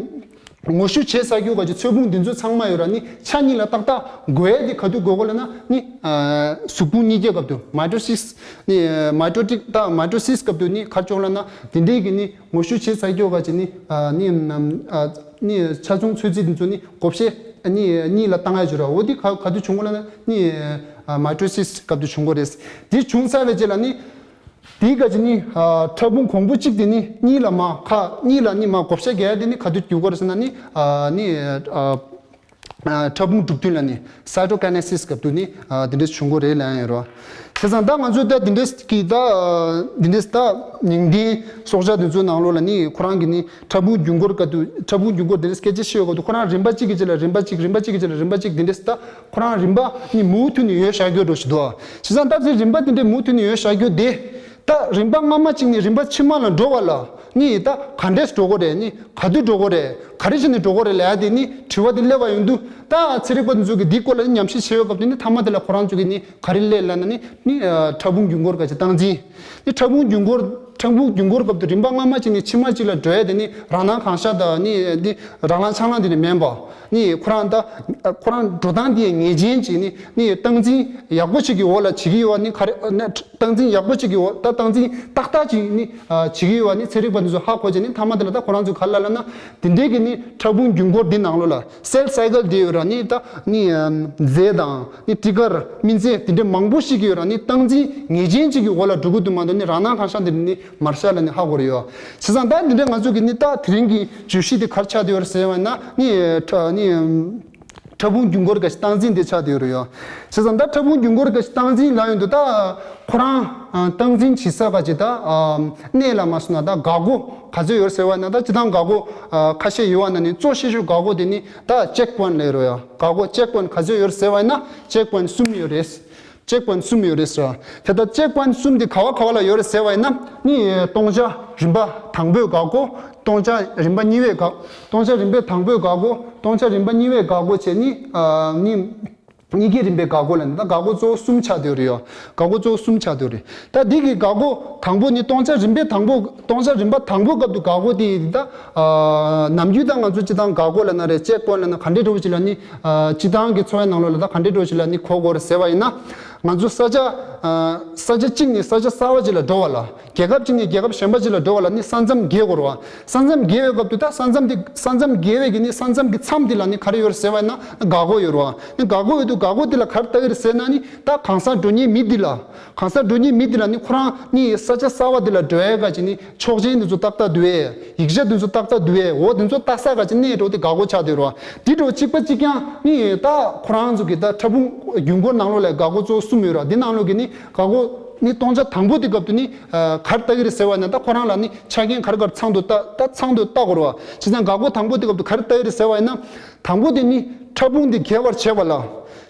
ངོ་བཤུས་བྱེད་ས་རྒྱུ་ག་ཅི་ཚོས་ཕུང་འདི་ཚོ་ཚང་མ་ཡོད་ར་ནི་ཆ་གཉིས་ལ་ཏག་ཏག་དགོས་ཡ་དེ་ག་དུས་དགོས་གོ་ལ་ན་ནི་ཨ་གཟུགས་ཕུང་གཉིས་ཀའི་སྐབས་དུ་མའི་ཀྲོ་སིས་ནི་མའི་ཀྲོ་ཊིག་ད་མའི་ཀྲོ་སིས་སྐབས་དུ་ནི་ག་ཅོག་ལ་ན་དེ་འདྲའི་གི་ནི་ངོ་བཤུས་བྱེད་ས་རྒྱུ་ག་ཅི་ནི་ཨ་ནི་ཨམ་ཨ་ནི་ཆ་ཚང་ཚོད་རྩིས་འདི་ཚོ་ནི་བགོ་བཤའ་ནི་གཉིས་ལ་བཏང་ཡ་ཅིག་ར། འོ་དེ་ག་ག་དུས་བྱུང་གོ་ལ་ན་ནི་ཨ་མའི་ཀྲོ་སིས་སྐབས་དུ་བྱུང་གོ་རེད། དེ་བྱུང་ཚར་བའི་རྗེས་ལ་ནི། དེའི་སྐབས་ཀྱི་ནི་ཨ་ཕྲ་ཕུང་གོང་བུ་གཅིག་དེ་ནི་གཉིས་ལ་མ་ཁ་གཉིས་ལ་ནི་མ་བགོ་བཤའ་རྒྱག་ཡ་དེ་ནི་ག་དུས་འགྱུར་གོ་རེད་ཟེར་ན་ནི་ཨ་ནི་ཨ་ཨ་ཕྲ་ཕུང་གྲུབ་དུས་ལ་ནི་སའི་ཊོ་ཀའི་ནེ་སིས་སྐབས་དུ་ནི་ཨ་དེ་འདྲས་བྱུང་གོ་རེད་ལབ་ཡ་ཡོད་རེད། བྱས་ཙང་ད་ང་ཚོས་ད་དེ་འདྲས་ཀྱི་ད་དེ་འདྲས་ད་ཉིང་ལྡན་སྲོག་ཆགས་དེ་ཚོའི་ནང་ལོགས་ལ་ནི་ཁོ་རང་གི་ནི་ཕྲ་ཕུང་རྒྱུན་འཁོར་སྐབས་དུ་ཕྲ་ཕུང་རྒྱུན་འཁོར་དེ་འདྲས་སྐད་ཆ་བཤད་ཡོད་སྐབས་དུ་ཁོ་རང་རིམ་པ་གཅིག་གི་རྗེས་ལ་རིམ་པ་གཅིག་རིམ་པ་གཅིག་གི་རྗེས་ལ་རིམ་པ་གཅིག་དེ་འདྲས་ད། ཁོ་རང་རིམ་པ་ནི་མུ་མཐུད་ནས་ཡོད་བཞག་རྒྱུ་འགྲོ་ཞིག་འདུག་བྱས་ཙང་ད་དེ་རིམ་པ་དེ་འདྲའི་མུ་མཐུད་ནས་ཡོད་བཞག་རྒྱུ་དེ། ད་རིམ་པ་སྔ་མ་གཅིག་ནས་རིམ་པ་ཕྱི་མ་ལ་འགྲོ་བ་ལ་ནི་ད་ག་འདྲས་འགྲོ་དགོས་རེད། ནི་ག་དུས་འགྲོ་དགོས་རེད། ག་རེ་བྱས་ནས་འགྲོ་དགོས་རེད་ལབ་ཡ་དེ་ནི་དྲི་བ་དེ་སླེབས་པ་ཡོང་དུས་ད་ཚན་རིག་པ་ཚོ་གིས་འདིའི་སྐོར་ལ་ནི་ཉམས་ཞིབ་བྱས་ཡོད་སྐབས་དེ་ནི་མཐའ་མ་དེ་ལ་ཁོ་རང་ཚོ་གིས་ནི་ག་རེ་སླེབས་ལབ་ན་ནི་ནི་ཕྲ་ཕུང་རྒྱུན་འཁོར་ག་ཅིག་སྟངས་འཛིན། ནི་ཕྲ་ཕུང་རྒྱུན་འཁོར། ཕྲ་ཕུང་རྒྱུན་འཁོར་སྐབས་དུ་རིམ་པ་སྔ་མ་གཅིག་ནས་ཕྱི་མ་གཅིག་ལ་འགྲོ་ཡ་དེ་ནི་རང་སྣང་གང་ཤར་དང་ནི་འདི་རང་ལམ་ཆ་ལམ་དེ་ནི་མིན་པ། ནི་ཁོ་རང་ད་ཁོ་རང་འགྲོ་སྟངས་དེ་ངེས་ཅན་གཅིག་ནི་ནི་སྟངས་འཛིན་ཡག་པོ་ཞིག་གི་འོག་ལ་བྱེད་ཀྱི་ཡོད་པ་ནི་ག་རེ་ནི་སྟངས་འཛིན་ཡག་པོ་ཞིག་གི་འོག་ད་སྟངས་འཛིན་ཏག་ཏག་ཅིག་ནི་བྱེད་ཀྱི་ཡོད་པ་ནི་ཚན་རིག་པ་འདི་ཚོ་ཧ་གོ་བྱས་ནི་མཐའ་མ་དེ་ལ་ད་ཁོ་རང་ཚོས་ག་རེ་ལབ་ན་དེ་འདྲའི་གི་ནི་ཕྲ་ཕུང་རྒྱུན་འཁོར་འདི་ནང་ལོགས་ལ་སེལ་སའི་ཀལ་དེ་ཡོད་ར་ནི་ད་ནི་རྫས་དང་ནི་སྤྲི་དཀར་སྨན་རྫས་དེ་འདྲའི་མང་པོ་ཞིག་གི་ཡོད་ར་ནི་སྟངས་འཛིན་ངེས་ཅན་ཅིག་གི་འོག་ལ་འགྲོ་གི་འདུག་མ་གཏོགས་ནི་རང་སྣང་གང་ཤར་འདི་ནི་མར་ཤ་ལ་ནི་ཧ་གོ་རེ་ཡོད། བྱས་ཙང་ད་འདི་འདྲ་ང་ཚོ་གི་ནི་ད་དེ་རིང་གི་བརྗོད་གཞི་དེ་ག་རེ་ཆགས་བསྡད་ཡོད་རེད་ཟེར་བ་ན་ནི་ཕྲ་ནི་ཕྲ་ཕུང་རྒྱུན་འཁོར་གྱི་སྟངས་འཛིན་དེ་ཆགས་བསྡད་ཡོད་རེད་ཡོད། བྱས་ཙང་ད་ཕྲ་ཕུང་རྒྱུན་འཁོར་གྱི་སྟངས་འཛིན་ལབ་ཡོང་དུས་ད་ཁོ་རང་སྟངས་འཛིན་བྱེད་ས་ག་ཅིག་ད་གནས་ལ་མ་སོང་ན་ད་འགག་སྒོ་ག་ཚོད་ཡོད་རེད་ཟེར་བ་ན་ད་སྤྱིར་བཏང་འགག་སྒོ་ཁ་ཤས་ཡོད་བ་ན་ནི་གཙོ་ཆེ་ཤོས་འགག་སྒོ་དེ་ནི་ད་ཅེག་པོན་ལབ་ཡོད་རེད་ཡོད། འགག་སྒོ་ཅེག་པོན་ག་ཚོད་ཡོད་རེད་ཟེར་བ་ན་ཅེག་པོན་གསུམ་ཡོད་རེད། ཅེག་པོན་གསུམ་ཡོད་རེད་ཟེར། དེ་ལྟར་ཅེག་པོན་གསུམ་དེ་ག་བ་ག་བ་ལ་ཡོད་རེད་ཟེར་བ་ཡིན་ན་ནི་སྟོང་ཆ་རིམ་པ་དང་པོའི་འགག་སྒོ། སྟོང་ཆ་རིམ་པ་གཉིས་པའི་འགག་སྟོང་ཆ་རིམ་པའི་དང་པོའི་འགག་སྒོ། སྟོང་ཆ་རིམ་པ་གཉིས་པའི་འགག་སྒོ་བྱས་ནི་ནི་གཉིས་ཀའི་རིམ་པའི་འགག་སྒོ་ལ་ནི་ད་འགག་སྒོ་གཙོ་བོ་གསུམ་ཆགས་བསྡད་ཡོད་རེད་ཡོད། འགག་སྒོ་གཙོ་བོ་གསུམ་ཆགས་བསྡད་ཡོད་རེད། ད་འདི་གི་འགག་སྒོ་དང་པོ་ནི་སྟོང་ཆ་རིམ་པའི་དང་པོ་སྟོང་ཆ་རིམ་པ་དང་པོ་སྐབས་དུ་འགག་སྒོ་དེ་ད་ནམ་རྒྱུན་ད་ང་ཚོ་སྤྱིར་བཏང་འགག་སྒོ་ལ་ན་རེད་ཅེག་པོན་ལ་ན་ག་འདྲའི་འགྲོ་བ་ཅིག་ལ་ནི་སྤྱིར་བཏང་གི་འཚོ་བའི་ནང་ལོགས་ལ་ད་ག་འདྲའི་འགྲོ་བ་ཅིག་ལ་ནི་གོ་དགོས་རེད་ཟེར་བ་ཡིན་ན། ང་ཚོ་ས་ཆ་ས་ཆ་གཅིག་ནས་ས་ཆ་གསར་བ་ཅིག་ལ་འགྲོ་བ་ལ་རྒྱལ་ཁབ་གཅིག་ནས་རྒྱལ་ཁབ་གཞན་པ་ཅིག་ལ་འགྲོ་བ་ལ་ནི་ས་མཚམས་བརྒལ་དགོས་རེད་བ། ས་མཚམས་བརྒལ་བའི་སྐབས་དུ་ད་ས་མཚམས་དེ་ས་མཚམས་བརྒལ་བའི་གི་ནི་ས་མཚམས་ཀྱི་མཚམས་དེ་ལ་ནི་ག་རེ་ཡོད་རེད་ཟེར་བ་ཡིན་ན་འགག་སྒོ་ཡོད་རེད་བ། ནི་འགག་སྒོ་ཡོད་དུས་འགག་སྒོ་དེ་ལ་ག་རེ་ལྟ་གི་རེད་ཟེར་ན་ནི་ད་གང་སར་འགྲོ་མཁན་མི་འདི་ལ་གང་སར་འགྲོ་མཁན་མི་འདི་ལ་ནི་ཁོ་རང་ནི་ས་ཆ་གསར་བ་འདི་ལ་འགྲོ་ཡ་ག་ཅིག་ནི་ཆོག་མཆན་འདི་ཚོ་ཏག་ཏག་འདུག་ཨེ། ཡིག་ཆ་འདི་ཚོ་ཏག་ཏག་འདུག་ཨེ། འོ་འདི་ཚོ་ལྟ་ས་ག་ཅིག་གནས་འགྲོ་དེ་འགག་སྒོ་ཆགས་བསྡད་རོ། འདི་འགྲོ་གཅིག་པ་གཅིག་རྐྱང་ནི་ད་ཁོ་རང་ཚོ་གི་ད་ཕྲ་ཕུང་རྒྱུན་འཁོར་ནང་ལོགས་ལ་འགག་སྒོ་གཙོ་བོ་གསུམ་ཡོད་ར། འདི་ནང་ལོགས་ཀྱི་ནི་འགག་སྒོ་ནི་སྟོང་ཆ་དང་པོ་དེ་སྐབས་དུ་ནི་ག་རེ་ལྟ་གི་རེད་ཟེར་བ་ཡིན་ན་ད་ཁོ་རང་ལ་ནི་ཆ་རྐྱེན་ག་རེ་ག་རེ་ཚང་དུ་ལྟ་ད་ཚང་དུ་ལྟ་དགོས་ར་བ། བྱས་ཙང་འགག་སྒོ་དང་པོ་དེ་སྐབས་དུ་ག་རེ་ལྟ་གི་རེད་ཟེར་བ་ཡིན་ན། དང་པོ་དེ་ནི་ཕྲ་ཕུང་དེ་གས་པར་བྱེད་པ་ལ།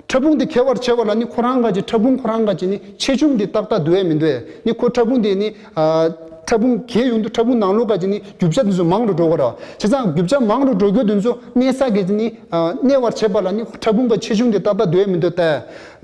ཕྲ་ཕུང་དེ་གས་པར་བྱེད་པ་ལ་ནི་ཁོ་རང་ག་ཅིག་ཕྲ་ཕུང་ཁོ་རང་ག་ཅིག་ནི་ཆེ་ཆུང་དེ་ཏག་ཏག་འདུག་ཨེ་མི་འདུག་ཨེ། ནི་ཁོ་ཕྲ་ཕུང་དེ་ནི་ཨ་ཕྲ་ཕུང་གས་ཡོང་དུས་ཕྲ་ཕུང་ནང་ལོགས་ག་ཅིག་ནི་རྒྱུ་ཆ་དེ་ཚོ་མང་རུ་འགྲོ་གི་ར། བྱས་ཙང་རྒྱུ་ཆ་མང་རུ་འགྲོ་རྒྱུ་དེ་ཚོ་གནས་ས་ག་ཅིག་ནི་ཨ་གནས་པར་བྱེད་པ་ལ་ནི་ཕྲ་ཕུང་ག་ཆེ་ཆུང་དེ་ཏག་ཏག་འདུག་ཨེ་མི་འདུག་ད།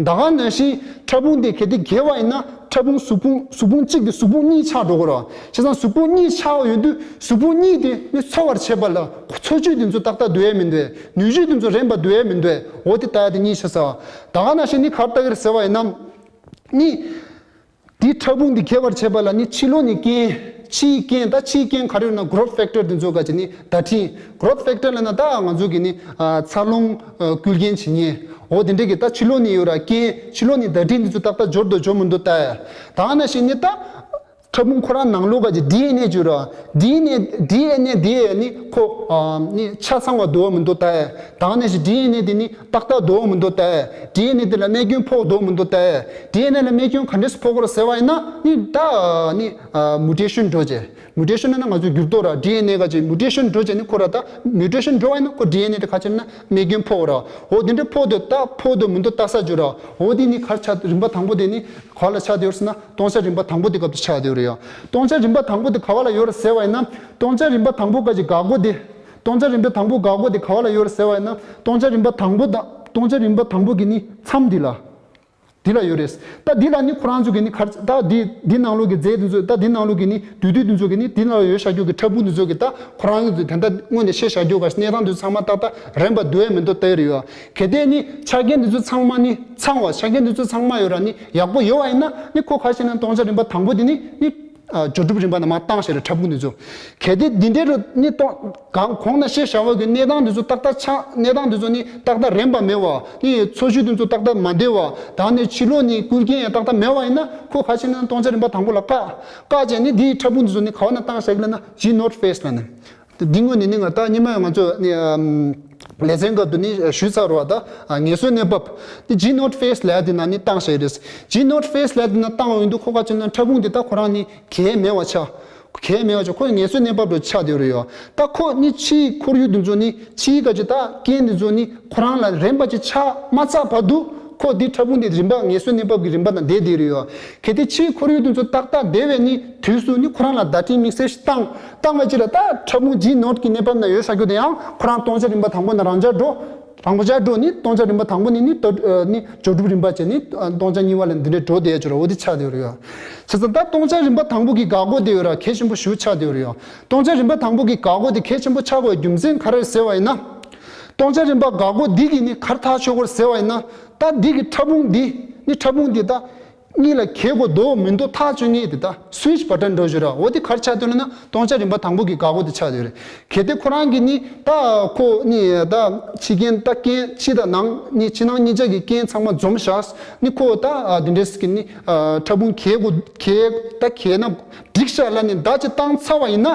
ད་ག་ནང་བཞིན་ཕྲ་ཕུང་དེ་གལ་ཏེ་གས་པ་ཡིན་ན། ཕྲ་ཕུང་གཟུགས་ཕུང་གཟུགས་ཕུང་གཅིག་དེ་གཟུགས་ཕུང་གཉིས་ཆགས་འགྲོ་གི་ར། བྱས་ཙང་གཟུགས་ཕུང་གཉིས་ཆགས་ཡོང་དུས་གཟུགས་ཕུང་གཉིས་དེ་ནི་འཚོ་བར་བྱེད་པ་ལ་འཚོ་བཅུད་དེ་ཚོ་ཏག་ཏག་འདུག་ཨེ་མི་འདུག་ཨེ། ནུས་ཤུགས་དེ་ཚོ་རན་པ་འདུག་ཨེ་མི་འདུག་ཨེ། འོ་དེ་ལྟ་ཡ་དེ་གཉིས་ཆགས་ས། ད་ག་ནང་བཞིན་ནི་ག་རེ་ལྟ་གི་རེད་ཟེར་བ་ཡིན་ན། ནི། དེའི་ཕྲ་ཕུང་དེ་གས་པར་བྱེད་པ་ལ་ནི་ཕྱི་ལོགས་ནས་རྐྱེན། ཕྱིའི་རྐྱེན་ད་ཕྱིའི་རྐྱེན་ག་རེ་ཡོད་ན་growth factor དེ་ཚོ་ག་ཅིག་ནི་བརྡ་འཕྲིན། growth factor ལབ་ན་ད་ང་ཚོ་གི་ནི་ཨ་འཚར་ལོངས་ཨ་སྐུལ་རྐྱེན་བྱེད་མཁན། འོ་དེ་འདྲ་གི་ད་ཕྱི་ལོགས་ནས་ཡོད་ར་རྐྱེན། ཕྱི་ལོགས་ནས་བརྡ་འཕྲིན་དེ་ཚོ་ཏག་ཏག་འབྱོར་དང་འབྱོར་མི་འདུག་ལྟ་ཡ། ད་ག་ནང་བཞིན་ནི་ད། ཕྲ་ཕུང་ཁོ་རང་ནང་ལོགས་ག་ཅིག་ཌི་ཨེན་ཨེ་བརྗོད་ར། ཌི་ཨེན་ཨེ་ཌི་ཨེན་ཨེ་དེ་ནི་ཁོ་ཨ་ནི་ཆ་ཚང་བ་འདུག་མི་འདུག་ལྟ་ཡ། ད་ག་ནང་བཞིན་ཌི་ཨེན་ཨེ་དེ་ནི་ཏག་ཏག་འདུག་མི་འདུག་ལྟ་ཡ། ཌི་ཨེན་ཨེ་དེ་ལ་རྨས་སྐྱོན་ཕོག་འདུག་མི་འདུག་ལྟ་ཡ། ཌི་ཨེན་ཨེ་ལ་རྨས་སྐྱོན་ག་འདྲས་སེ་ཕོག་གི་རེད་ཟེར་བ་ཡིན་ན་ནི་ད་ནི་ཨ་མུ་ཊེ་ཤན་འགྲོ་བྱས། མུ་ཊེ་ཤན་ལབ་ན་ང་ཚོས་འགྱུར་ལྡོག་ར། ཌི་ཨེན་ཨེ་ག་ཅིག་མུ་ཊེ་ཤན་འགྲོ་བྱས་ནི་ཁོ་ར་ད་མུ་ཊེ་ཤན་འགྲོ་བ་ཡིན་ན་ཁོ་ཌི་ཨེན་ཨེ་དེ་ག་ཅིག་ན་རྨས་སྐྱོན་ཕོག་ར། འོ་དེ་འདྲ་ཕོག་འདུག་ད་ཕོག་འདུག་མི་འདུག་ལྟ་ས་བརྗོད་ར། འོ་དེ་ནི་ག་རེ་ཆགས་རིམ་པ་དང་པོ་དེ་ནི་ག་ལ་ཆགས་བསྡད་ཡོད་ཟེར་ན་སྟོང་ཆ་རིམ་པ་དང་པོ་དེ་སྐབས་སུ་ཆགས་བསྡད་ཡོད་རེད་ཡ། སྟོང་ཆ་རིམ་པ་དང་པོ་དེ་ག་བ་ལ་ཡོད་རེད་ཟེར་བ་ཡིན་ན། སྟོང་ཆ་རིམ་པ་དང་པོ་ག་ཅིག་འགག་སྒོ་དེ། སྟོང་ཆ་རིམ་པ་དང་པོ་འགག་སྒོ་དེ་ག་བ་ལ་ཡོད་རེད་ཟེར་བ་ཡིན་ན། སྟོང་ཆ་རིམ་པ་དང་པོ་དང་སྟོང་ཆ་རིམ་པ་དང་པོ་གི་ནི་མཚམས་འདི་ལ། འདི་ལ་ཡོད་རེད། ད་འདི་ལ་ནི་ཁོ་རང་ཚོ་གི་ནི་ག་རེ་ད་འདི་འདི་ནང་ལོགས་ཀྱི་རྫས་འདི་ཚོ་ད་འདི་ནང་ལོགས་ཀྱི་ནི་དུས་དུས་འདི་ཚོ་གི་ནི་འདི་ནང་ལ་ཡོད་བཞག་རྒྱུ་གི་ཕྲ་ཕུང་འདི་ཚོ་གི་ད་ཁོ་རང་ཚོ་དེ་འདྲ་དངོས་ནས་བཤད་བཞག་རྒྱུ་ག་གནས་སྟངས་འདི་ཚོ་ཚང་མ་ཏག་ཏག་རན་པ་འདུག་ཨེ་མི་འདུག་ལྟ་ཡི་རེད་ཡ། གལ་ཏེ་ནི་ཆ་རྐྱེན་འདི་ཚོ་ཚང་མ་ནི་ཚང་བ་ཆ་རྐྱེན་འདི་ཚོ་ཚང་མ་ཡོད་ར་ནི་ཡག་པོ་ཡོད་བ་ཡིན་ན་ནི་ཁོ་ག་ཅིག་ན་སྟོང་ཆ་རིམ་པ་དང་པོ་དེ་ནི་ནི། ཨ་འགྱུར་ལྡོག་རིམ་པ་ནང་མར་བཏང་བྱས་རེད་ཕྲ་ཕུང་འདི་ཚོ། གལ་ཏེ་འདི་འདྲའི་རུ་ནི་གཏོང་གང་གོང་ན་བཤད་བཞག་པ་གི་གནས་སྟངས་འདི་ཚོ་ཏག་ཏག་ཆགས་གནས་སྟངས་འདི་ཚོ་ནི་ཏག་ཏག་རན་པ་མེད་བ་ནི་འཚོ་བཅུད་འདི་ཚོ་ཏག་ཏག་མ་བདེ་བ་དང་ནི་ཕྱི་ལོགས་ནས་སྐུལ་རྐྱེན་ཡང་ཏག་ཏག་མེད་བ་ཡིན་ན་ཁོ་ག་ཅིག་ན་སྟོང་ཆ་རིམ་པ་དང་པོ་ལ་བཀག་བཀག་བྱས་ནི་འདིའི་ཕྲ་ཕུང་འདི་ཚོ་ནི་ག་བ་ན་བཏང་བཞག་གི་ལབ་ན་ཇི་ནོ་ཌི་ཕེ་སི་ལབ་ནས། དེ་འདི་དངོས་ནས་ནི་ང་ད་སྔོན་མ་ང་ཚོ་ནི་ཨམ་ལེ་ཚན་སྐབས་དུ་ནི་ཞུས་ཚར་བ་ད་ངལ་གསོའི་གནས་བབ་དེ་ཇི་ནོ་ཌི་ཕེ་སི་ལབ་ཡ་དེ་ནང་ནི་བཏང་བཞག་རེད། ཇི་ནོ་ཌི་ཕེ་སི་ལབ་ཡ་དེ་ནང་བཏང་བ་ཡིན་དུས་ཁོ་ག་ཅིག་ན་ཕྲ་ཕུང་དེ་ད་ཁོ་རང་ནི་གས་མེད་པ་ཆགས། གས་མེད་པ་ཆགས་ཁོ་ངལ་གསོའི་གནས་བབ་རུ་ཆགས་བསྡད་རེད་ཡོད། ད་ཁོ་ནི་ཕྱིའི་ཁོར་ཡུག་དེ་ཚོ་ནི་ཕྱིའི་ག་ཅིག་ད་རྐྱེན་དེ་ཚོ་ནི་ཁོ་རང་ལ་རན་པ་ཅིག་ཆགས་མ་ཚར་བར་དུ་ཁོ་འདི་ཕྲ་ཕུང་འདི་རིམ་པ་ངལ་གསོའི་གནས་བབ་ཀྱི་རིམ་པ་དང་བསྡད་བསྡད་རེད་ཡོད། གལ་ཏེ་ཕྱིའི་ཁོར་ཡུག་དེ་ཚོ་ཏག་ཏག་བསྡད་པའི་ནི་དུས་སུ་ནི་ཁོ་རང་ལ་བརྡ་འཕྲིན་དམིགས་བསལ་ཞིག་བཏང་བཏང་བའི་ཕྱིར་ལ་ད་ཕྲ་ཕུང་ཇི་ནོ་ཌི་གི་གནས་བབ་ན་ཡོད་ས་རྒྱུ་དེ་ཡང་ཁོ་རང་སྟོང་ཆ་རིམ་པ་དང་པོ་ན་རང་འཇགས་འགྲོ། རང་འགྲོ་ནི་སྟོང་ཆ་རིམ་པ་དང་པོ་ནི་ནི་ད་ནི་སྦྱོར་སྒྲུབ་རིམ་པ་བྱས་ནི་སྟོང་ཆ་གཉིས་པ་ལ་འདི་འདྲའི་འགྲོ་བསྡད་ཡ་ཅིག་ར། འོ་དེ་ཆགས་བསྡད་ཡོད་རེད་ཡ། བྱས་ཙང་ད་སྟོང་ཆ་རིམ་པ་དང་པོ་གི་འགག་སྒོ་དེ་ཡོད་ར་གལ་ཆེན་པོ་ཞེ་པོ་ཆགས་བསྡད་ཡོད་རེད་ཡ། སྟོང་ཆ་རིམ་པ་དང་པོ་གི་འགག་སྒོ་དེ་གལ་ཆེན་པོ་ཆགས་དགོས་རྒྱུ་མཚན་ག་རེ་ཟེར་བ་ཡིན་ན། སྟོང་ཆ་རིམ་པ་འགག་སྒོ་འདི་གི་ནི་གར་ཐག་ཆོད་དགོས་ཟེར་བ་ཡིན་ན། ད་འདི་གི་ཕྲ་ཕུང་འདི་ནི་ཕྲ་ཕུང་འདི་ད། གཉིས་ལ་གྱེས་དགོས་འདུག་མི་འདུག་ཐག་གཅོད་མཁན་དེ་ད་སུའིཆ་བ་ཊན་འགྲོ་བཞིན་ར། འོ་དེ་གར་ཆགས་དོན་ལ་ན་སྟོང་ཆ་རིམ་པ་དང་པོ་གི་འགག་སྒོ་དེ་ཆགས་ཡོད་རེད། གལ་ཏེ་ཁོ་རང་གིས་ནི་ད་ཁོ་ནི་ད་ཕྱི་རྐྱེན་ད་རྐྱེན་ཕྱི་དང་ནང་ནི་ཕྱི་ནང་གཉིས་ཆ་གི་རྐྱེན་ཚང་མ་འཛོམས་བཞག་ནི་ཁོ་ད་དེ་འདྲས་ཀྱི་ནི་ཕྲ་ཕུང་གྱེས་དགོས་གྱེས་ད་གྱེས་ན་འགྲིག་ཤག་ལ་ནི་ད་ཅི་བཏང་ཚར་བ་ཡིན་ན་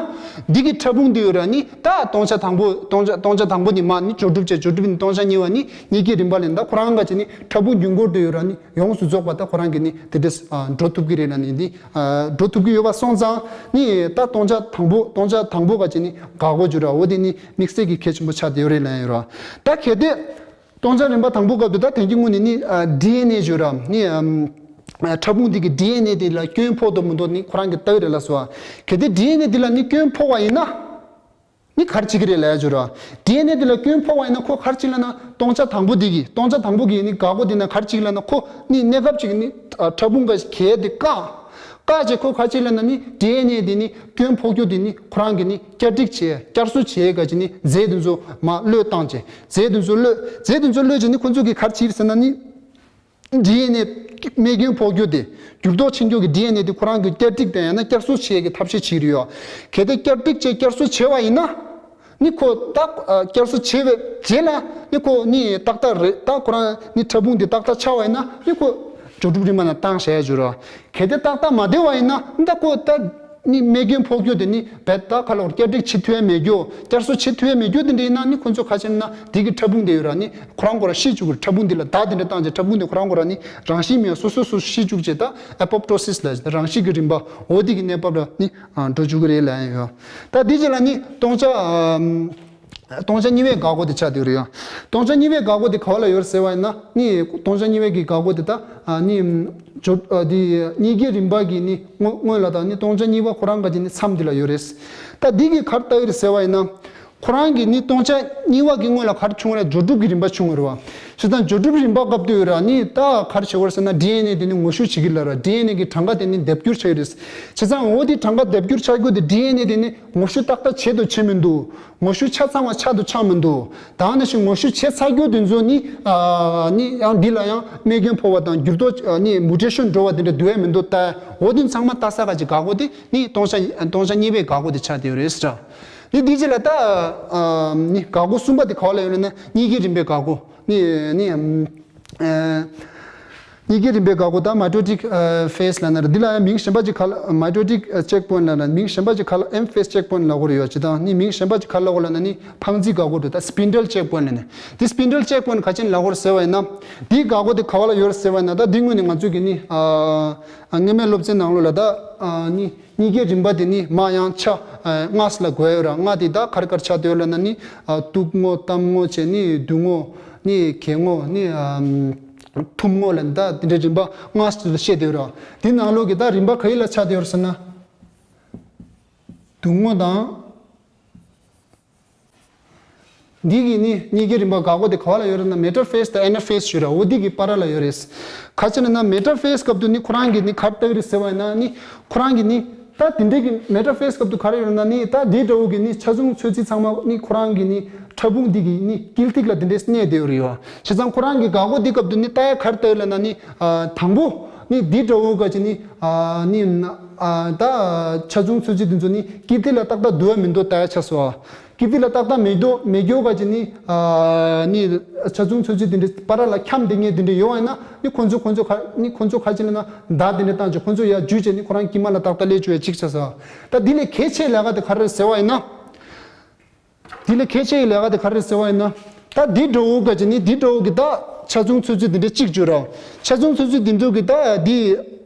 འདི་གི་ཕྲ་ཕུང་དེ་ཡོད་ར་ནི་ད་སྟོང་ཆ་དང་པོ་སྟོང་ཆ་སྟོང་ཆ་དང་པོ་ནི་མ་ནི་སྦྱོར་སྒྲུབ་བྱས་སྦྱོར་སྒྲུབ་ནི་སྟོང་ཆ་གཉིས་པ་ནི་གཉིས་ཀྱི་རིམ་པ་ལ་ནི་ད་ཁོ་རང་ག་ཅི་ནི་ཕྲ་ཕུང་རྒྱུན་འཁོར་དེ་ཡོད་ར་ནི། ཡོངས་སུ་རྫོགས་པ་ད་ཁོ་རང་གིས་ནི་དེ་འདྲས་འགྲོ་ཐུབ་ཀྱི་རེད་ལ་ནི་འདི་འགྲོ་ཐུབ་ཀྱི་ཡོད་པ་སོང་ཙང་ནི་ད་སྟོང་ཆ་དང་པོ་སྟོང་ཆ་དང་པོ་ག་ཅི་ནི་འགག་སྒོ་བརྗོད་ར། འོ་དེ་ནི་དམིགས་བསལ་གྱི་གལ་ཆེན་པོ་ཆགས་བསྡད་ཡོད་རེད་ལ་ཡོད་ར། ད་གལ་ཏེ་སྟོང་ཆ་རིམ་པ་དང་པོ་སྐབས་དུ་ད་དེང་གི་དངོས་ནི་ནི་ཌི་ཨེན་ཨེ་བརྗོད་ར་ནི་ཕྲ་ཕུང་འདི་གི་ཌི་ཨེན་ཨེ་དེ་ལ་སྐྱོན་ཕོག་འདུག་མི་འདུག་ནི་ཁོ་རང་གིས་ལྟ་གི་རེད་ལ་སོ། གལ་ཏེ་ཌི་ཨེན་ཨེ་འདི་ལ་ནི་སྐྱོན་ཕོག་པ་ཡིན་ན། ནི་གར་བྱེད་ཀྱི་རེད་ལབ་ཡ་བརྗོད་ར། ཌི་ཨེན་ཨེ་དེ་ལ་སྐྱོན་ཕོག་པ་ཡིན་ན་ཁོ་གར་བྱེད་ལབ་ན་སྟོང་ཆ་དང་པོ་དེ་གི་སྟོང་ཆ་དང་པོ་གི་ནི་འགག་སྒོ་དེ་ན་གར་བྱེད་ལབ་ན་ཁོ་ནི་གནས་སྐབས་ཅིག་ནི་ཕྲ་ཕུང་ག་གས་དེ་བཀག་བཀག་བྱས་ཁོ་གར་བྱེད་ལབ་ན་ནི་ཌི་ཨེན་ཨེ་དེ་ནི་སྐྱོན་ཕོག་རྒྱུ་དེ་ནི་ཁོ་རང་གི་ནི་བསྐྱར་སྒྲིག་བྱས་བསྐྱར་གསོ་བྱས་ག་ཅིག་ནི་རྫས་དེ་ཚོ་མ་གློད་བཏང་བྱས་རྫས་དེ་ཚོ་གློད་རྫས་དེ་ཚོ་གློད་བྱས་ནི་ཁོ་ཚོ་གི་གར་བྱེད་ཟེར་ན་ནི། ཌི་ཨེན་ཨེ་རྨས་སྐྱོན་ཕོག་རྒྱུ་དེ་འགྱུར་ལྡོག་ཕྱིན་རྒྱུ་གི་ཌི་ཨེན་ཨེ་དེ་ཁོ་རང་གི་བསྐྱར་སྒྲིག་དང་ཡང་ན་བསྐྱར་གསོ་བྱེད་ཀྱི་ཐབས་ཤེས་བྱེད་ཀྱི་ཡོད། གལ་ཏེ་བསྐྱར་སྒྲིག་བྱས་བསྐྱར་གསོ་བྱས་པ་ཡིན་ན་ནི་ཁོ་ད་བསྐྱར་གསོ་བྱས་པའི་རྗེས་ལ་ནི་ཁོ་ནི་ཏག་ཏག་རེད། ད་ཁོ་རང་ནི་ཕྲ་ཕུང་དེ་ཏག་ཏག་ཆགས་པ་ཡིན་ན་ནི་ཁོ་སྦྱོར་སྒྲུབ་རིམ་པ་ནང་བཏང་བཞག་ཡ་བྱོས་རོགས། གལ་ཏེ་ཏག་ཏག་མ་བསྡད་པ་ཡིན་ན་ནི་ད་ཁོ་ད། ནི་རྨས་སྐྱོན་ཕོག་རྒྱུ་དེ་ནི་བེད་ད་ཁ་ལོར་བསྐྱར་སྒྲིག་བྱེད་ཐུབ་ཡ་མེད་རྒྱུ་བསྐྱར་གསོ་བྱེད་ཐུབ་ཡ་མེད་རྒྱུ་དེ་འདྲ་ཡིན་ན་ནི་ཁོ་ཚོ་ཁ་ཆེམས་ན་དེ་གི་ཕྲ་ཕུང་དེ་ཡོད་ར་ནི་ཁོ་རང་ཁོ་ར་ཤི་བཅུག་གི་ཕྲ་ཕུང་དེ་ལ་བརྡ་དེ་འདྲ་བཏང་རྗེས་ཕྲ་ཕུང་དེ་ཁོ་རང་ཁོ་ར་ནི་རང་བཞིན་མེད་སོ་སོ་སོ་ཤི་བཅུག་རྗེས་ད་ཨེ་པོ་པོ་ཊོ་སིས་ལ་རང་བཞིན་གྱི་རིམ་པ་འོ་དེ་གི་གནས་བབ་ལ་ནི་འགྲོ་བཅུག་གི་རེད་ལབ་ཡ་ཡོད། ད་དེ་རྗེས་ལ་ནི་སྟོང་ཆ། སྟོང་ཆ་གཉིས་པའི་འགག་སྒོ་དེ་ཆགས་བསྡད་ཡོད་རེད་ཡ། སྟོང་ཆ་གཉིས་པའི་འགག་སྒོ་དེ་ག་བ་ལ་ཡོད་ཟེར་བ་ཡིན་ན་ནི་སྟོང་ཆ་གཉིས་པའི་གི་འགག་སྒོ་དེ་ད་ནི་འགྱུར་དེ་གཉིས་ཀའི་རིམ་པ་གི་ནི་སྔོན་སྔོན་ལ་ད་ནི་སྟོང་ཆ་གཉིས་པ་ཁོ་རང་ག་གི་ནི་མཚམས་དེ་ལ་ཡོད་རེད། ད་འདི་གི་གར་ལྟ་ཡོད་རེད་ཟེར་བ་ཡིན་ན་ཁོ་རང་གི་ནི་སྟོང་ཆ་གཉིས་པ་གི་སྔོན་ལ་གར་བྱུང་རེད་སྦྱོར་སྒྲུབ་ཀྱི་རིམ་པ་བྱུང་རེད་བ། བྱས་ཙང་སྦྱོར་སྒྲུབ་རིམ་པ་སྐབས་དུ་ཡོད་ར་ནི་ད་གར་བྱེད་བར་ཟེར་ན་ཌི་ཨེན་ཨེ་དེ་ནི་ངོ་བཤུ་བྱེད་ཀྱི་ལ་ར་ཌི་ཨེན་ཨེ་གི་གྲངས་ཀ་དེ་ནི་ལྡབ་འགྱུར་ཆགས་ཡོད་རེད། བྱས་ཙང་འོ་དེ་གྲངས་ཀ་ལྡབ་འགྱུར་ཆགས་རྒྱུ་དེ་ཌི་ཨེན་ཨེ་དེ་ནི་ངོ་བཤུ་ཏག་ཏག་བྱེད་དུ་ཆེ་མི་འདུག་ངོ་བཤུ་ཆ་ཚང་བ་ཆགས་དུ་ཆགས་མི་འདུག་ད་ནང་བཞིན་ངོ་བཤུ་བྱས་ཚར་རྒྱུ་དེ་ཚོ་ནི་ཨ་ནི་ཡང་འདི་ལ་ཡང་རྨས་སྐྱོན་ཕོག་པ་དང་འགྱུར་ལྡོག་ཨ་ནི་མུ་ཊེ་ཤན་འགྲོ་བ་དེ་འདྲ་འདུག་ཡ་མི་འདུག་ད་འོ་དེ་ཚང་མ་ལྟ་ས་ག་ཅིག་འགག་སྒོ་དེ་ནི་སྟོང་ཆ་སྟོང་ཆ་གཉིས་པའི་འགག་སྒོ་དེ་ཆགས་བསྡད་ཡོད་རེད་ཟེར། ནི་འདི་རྗེས་ལ་ད་ཨ་ནི་འགག་སྒོ་གསུམ་པ་དེ་ག་བ་ལ་ཡོད་ལབ་ན་གཉིས་ཀའི་རིམ་པའི་འགག་སྒོ་ནི་ནི་ཨམ། ཨ། གཉིས་ཀའི་རིམ་པའི་འགག་སྒོ་དང་མའི་ཊོ་ཊིག་ཨ་ཕེ་སི་ལབ་ན་རེད། འདི་ལ་ཡང་མིང་གཞན་པ་ཅིག་ག་ལ་མའི་ཊོ་ཊིག་ཨ་ཅེག་པོ་ཡིན་ལབ་ན་མིང་གཞན་པ་ཅིག་ག་ལ་ཨེམ་ཕེ་སི་ཅེག་པོ་ཡིན་ལབ་དགོས་རེད་ཡོད་ཅི་དང་ནི་མིང་གཞན་པ་ཅིག་ག་ལ་ལབ་དགོས་ལབ་ན་ནི་འཕང་རྩིས་འགག་སྒོ་རེད། ད་སི་པིན་ཌལ་ཅེག་པོ་ཡིན་ལབ་ནི་འདི་སི་པིན་ཌལ་ཅེག་པོ་ཡིན་ག་ཅི་ཡིན་ལབ་དགོས་རེད་ཟེར་བ་ཡིན་ན་འདི་འགག་སྒོ་དེ་ག་བ་ལ་ཡོད་རེད་ཟེར་བ་ཡིན་ན་ད་འདི་སྔོན་ནས་ང་ཚོས་ཀྱི་ནི་ཨ་སྔོན་མའི་སློབ་ཚན་ནང་ལོགས་ལ་ད་ཨ་ནི། གཉིས་ཀའི་རིམ་པ་དེ་ནི་མ་ཡང་ཆ་ལྔ་ལ་བགོས་ཡོད་ར། ལྔ་དེ་ད་ག་རེ་ག་རེ་ཆགས་བསྡད་ཡོད་ལབ་ན་ནི་ཨ་གཏུབ་བསྔོ་གཏམ་བསྔོ་བྱས་ནི་བསྡུ་བསྔོ་ནི་གྱེས་བསྔོ་ནི་ཨམ་ཐུམ་བསྔོ་ལབ་ནི་ད་དེ་འདྲའི་རིམ་པ་ལྔ་ཞིག་ལ་བཤད་བསྡད་ཡོད་ར། དེ་ནང་ལོགས་ཀྱི་ད་རིམ་པ་ག་ཡི་ལ་ཆགས་བསྡད་ཡོད་རེད་ཟེར་ན་བསྡུ་བསྔོ་དང་། འདི་གི་ནི་གཉིས་ཀའི་རིམ་པ་འགག་སྒོ་དེ་ག་བ་ལ་ཡོད་རེད་ན་མེ་ཊ་ཕེ་སི་དང་ཨེ་ན་ཕེ་སི་ཞུ་ར་འོ་འདི་གི་བར་ལ་ཡོད་རེད། ག་ཅི་ན་ན་མེ་ཊ་ཕེ་སི་སྐབས་དུ་ནི་ཁོ་རང་གི་ནི་ག་རེ་ལྟ་གི་རེད་ཟེར་བ་ཡིན་ན་ནི་ཁོ་རང་གི་ནི་ད་དེ་འདྲའི་གི་མེ་ཊ་ཕེ་སི་སྐབས་དུ་ག་རེ་ཡོད་རེད་ན་ནི་ད་དེ་འདྲ་བོ་གི་ནི་ཆ་ཆུང་ཚོད་རྩིས་ཚང་མ་ནི་ཁོ་རང་གི་ནི་ཕྲ་ཕུང་འདི་གི་ནི་དཀྱིལ་ཐིག་ལ་དེ་འདྲའི་གནས་བསྡད་ཡོད་རེད་ཡོད། བྱས་ཙང་ཁོ་རང་གི་འགག་སྒོ་འདི་སྐབས་དུ་ནི་ལྟ་ཡ་ག་རེ་ལྟ་ཡོད་ལབ་ན་ནི་ཨ་དང་པོ་ནི་དེ་འདྲ་བོ་ག་ཅི་ནི་ཨ་ནི་ཨ་ད་ཆ་ཆུང་ཚོད་རྩིས་དེ་ཚོ་ནི་དཀྱིལ་ཐིག་ལ་ཏག་ཏག་འདུག་ཡ་མི་འདུག་ལྟ་ཡ་ཆགས་སོ། ཀི་ཏི་ལ་ཏག་ཏག་མེད་དོ་མེད་རྒྱུ་ག་ཅི་ནི་ཨ་ནི་ཆ་ཆུང་ཚོད་རྩིས་དེ་འདྲའི་བར་ལ་འཁྱམས་བསྡད་མཁན་དེ་འདྲ་ཡོད་པ་ཡིན་ན་ནི་ཁོང་ཚོ་ཁོང་ཚོ་ག་ནི་ཁོང་ཚོ་ག་ཅི་ལ་ན་བརྡ་དེ་འདྲ་བཏང་བྱས་ཁོང་ཚོ་ཡར་འཇུས་བྱས་ནི་ཁོ་རང་དཀྱིལ་མ་ལ་ཏག་ཏག་སླེབས་བཅུག་ཡ་གཅིག་ཆགས་སོ། ད་འདི་ལས་གལ་ཆེའི་ལས་ཀ་དེ་ག་རེ་རེད་ཟེར་བ་ཡིན་ན། འདི་ལས་གལ་ཆེའི་ལས་ཀ་དེ་ག་རེ་རེད་ཟེར་བ་ཡིན་ན། ད་འདི་འདྲ་བོ་ག་ཅི་ནི་འདི་འདྲ་བོ་གི་ད་ཆ་ཆུང་ཚོད་རྩིས་དེ་འདྲ་གཅིག་བརྗོད་ར། ཆ་ཆུང་ཚོད་རྩིས་དེ་འདྲ་གི་ད་འདི།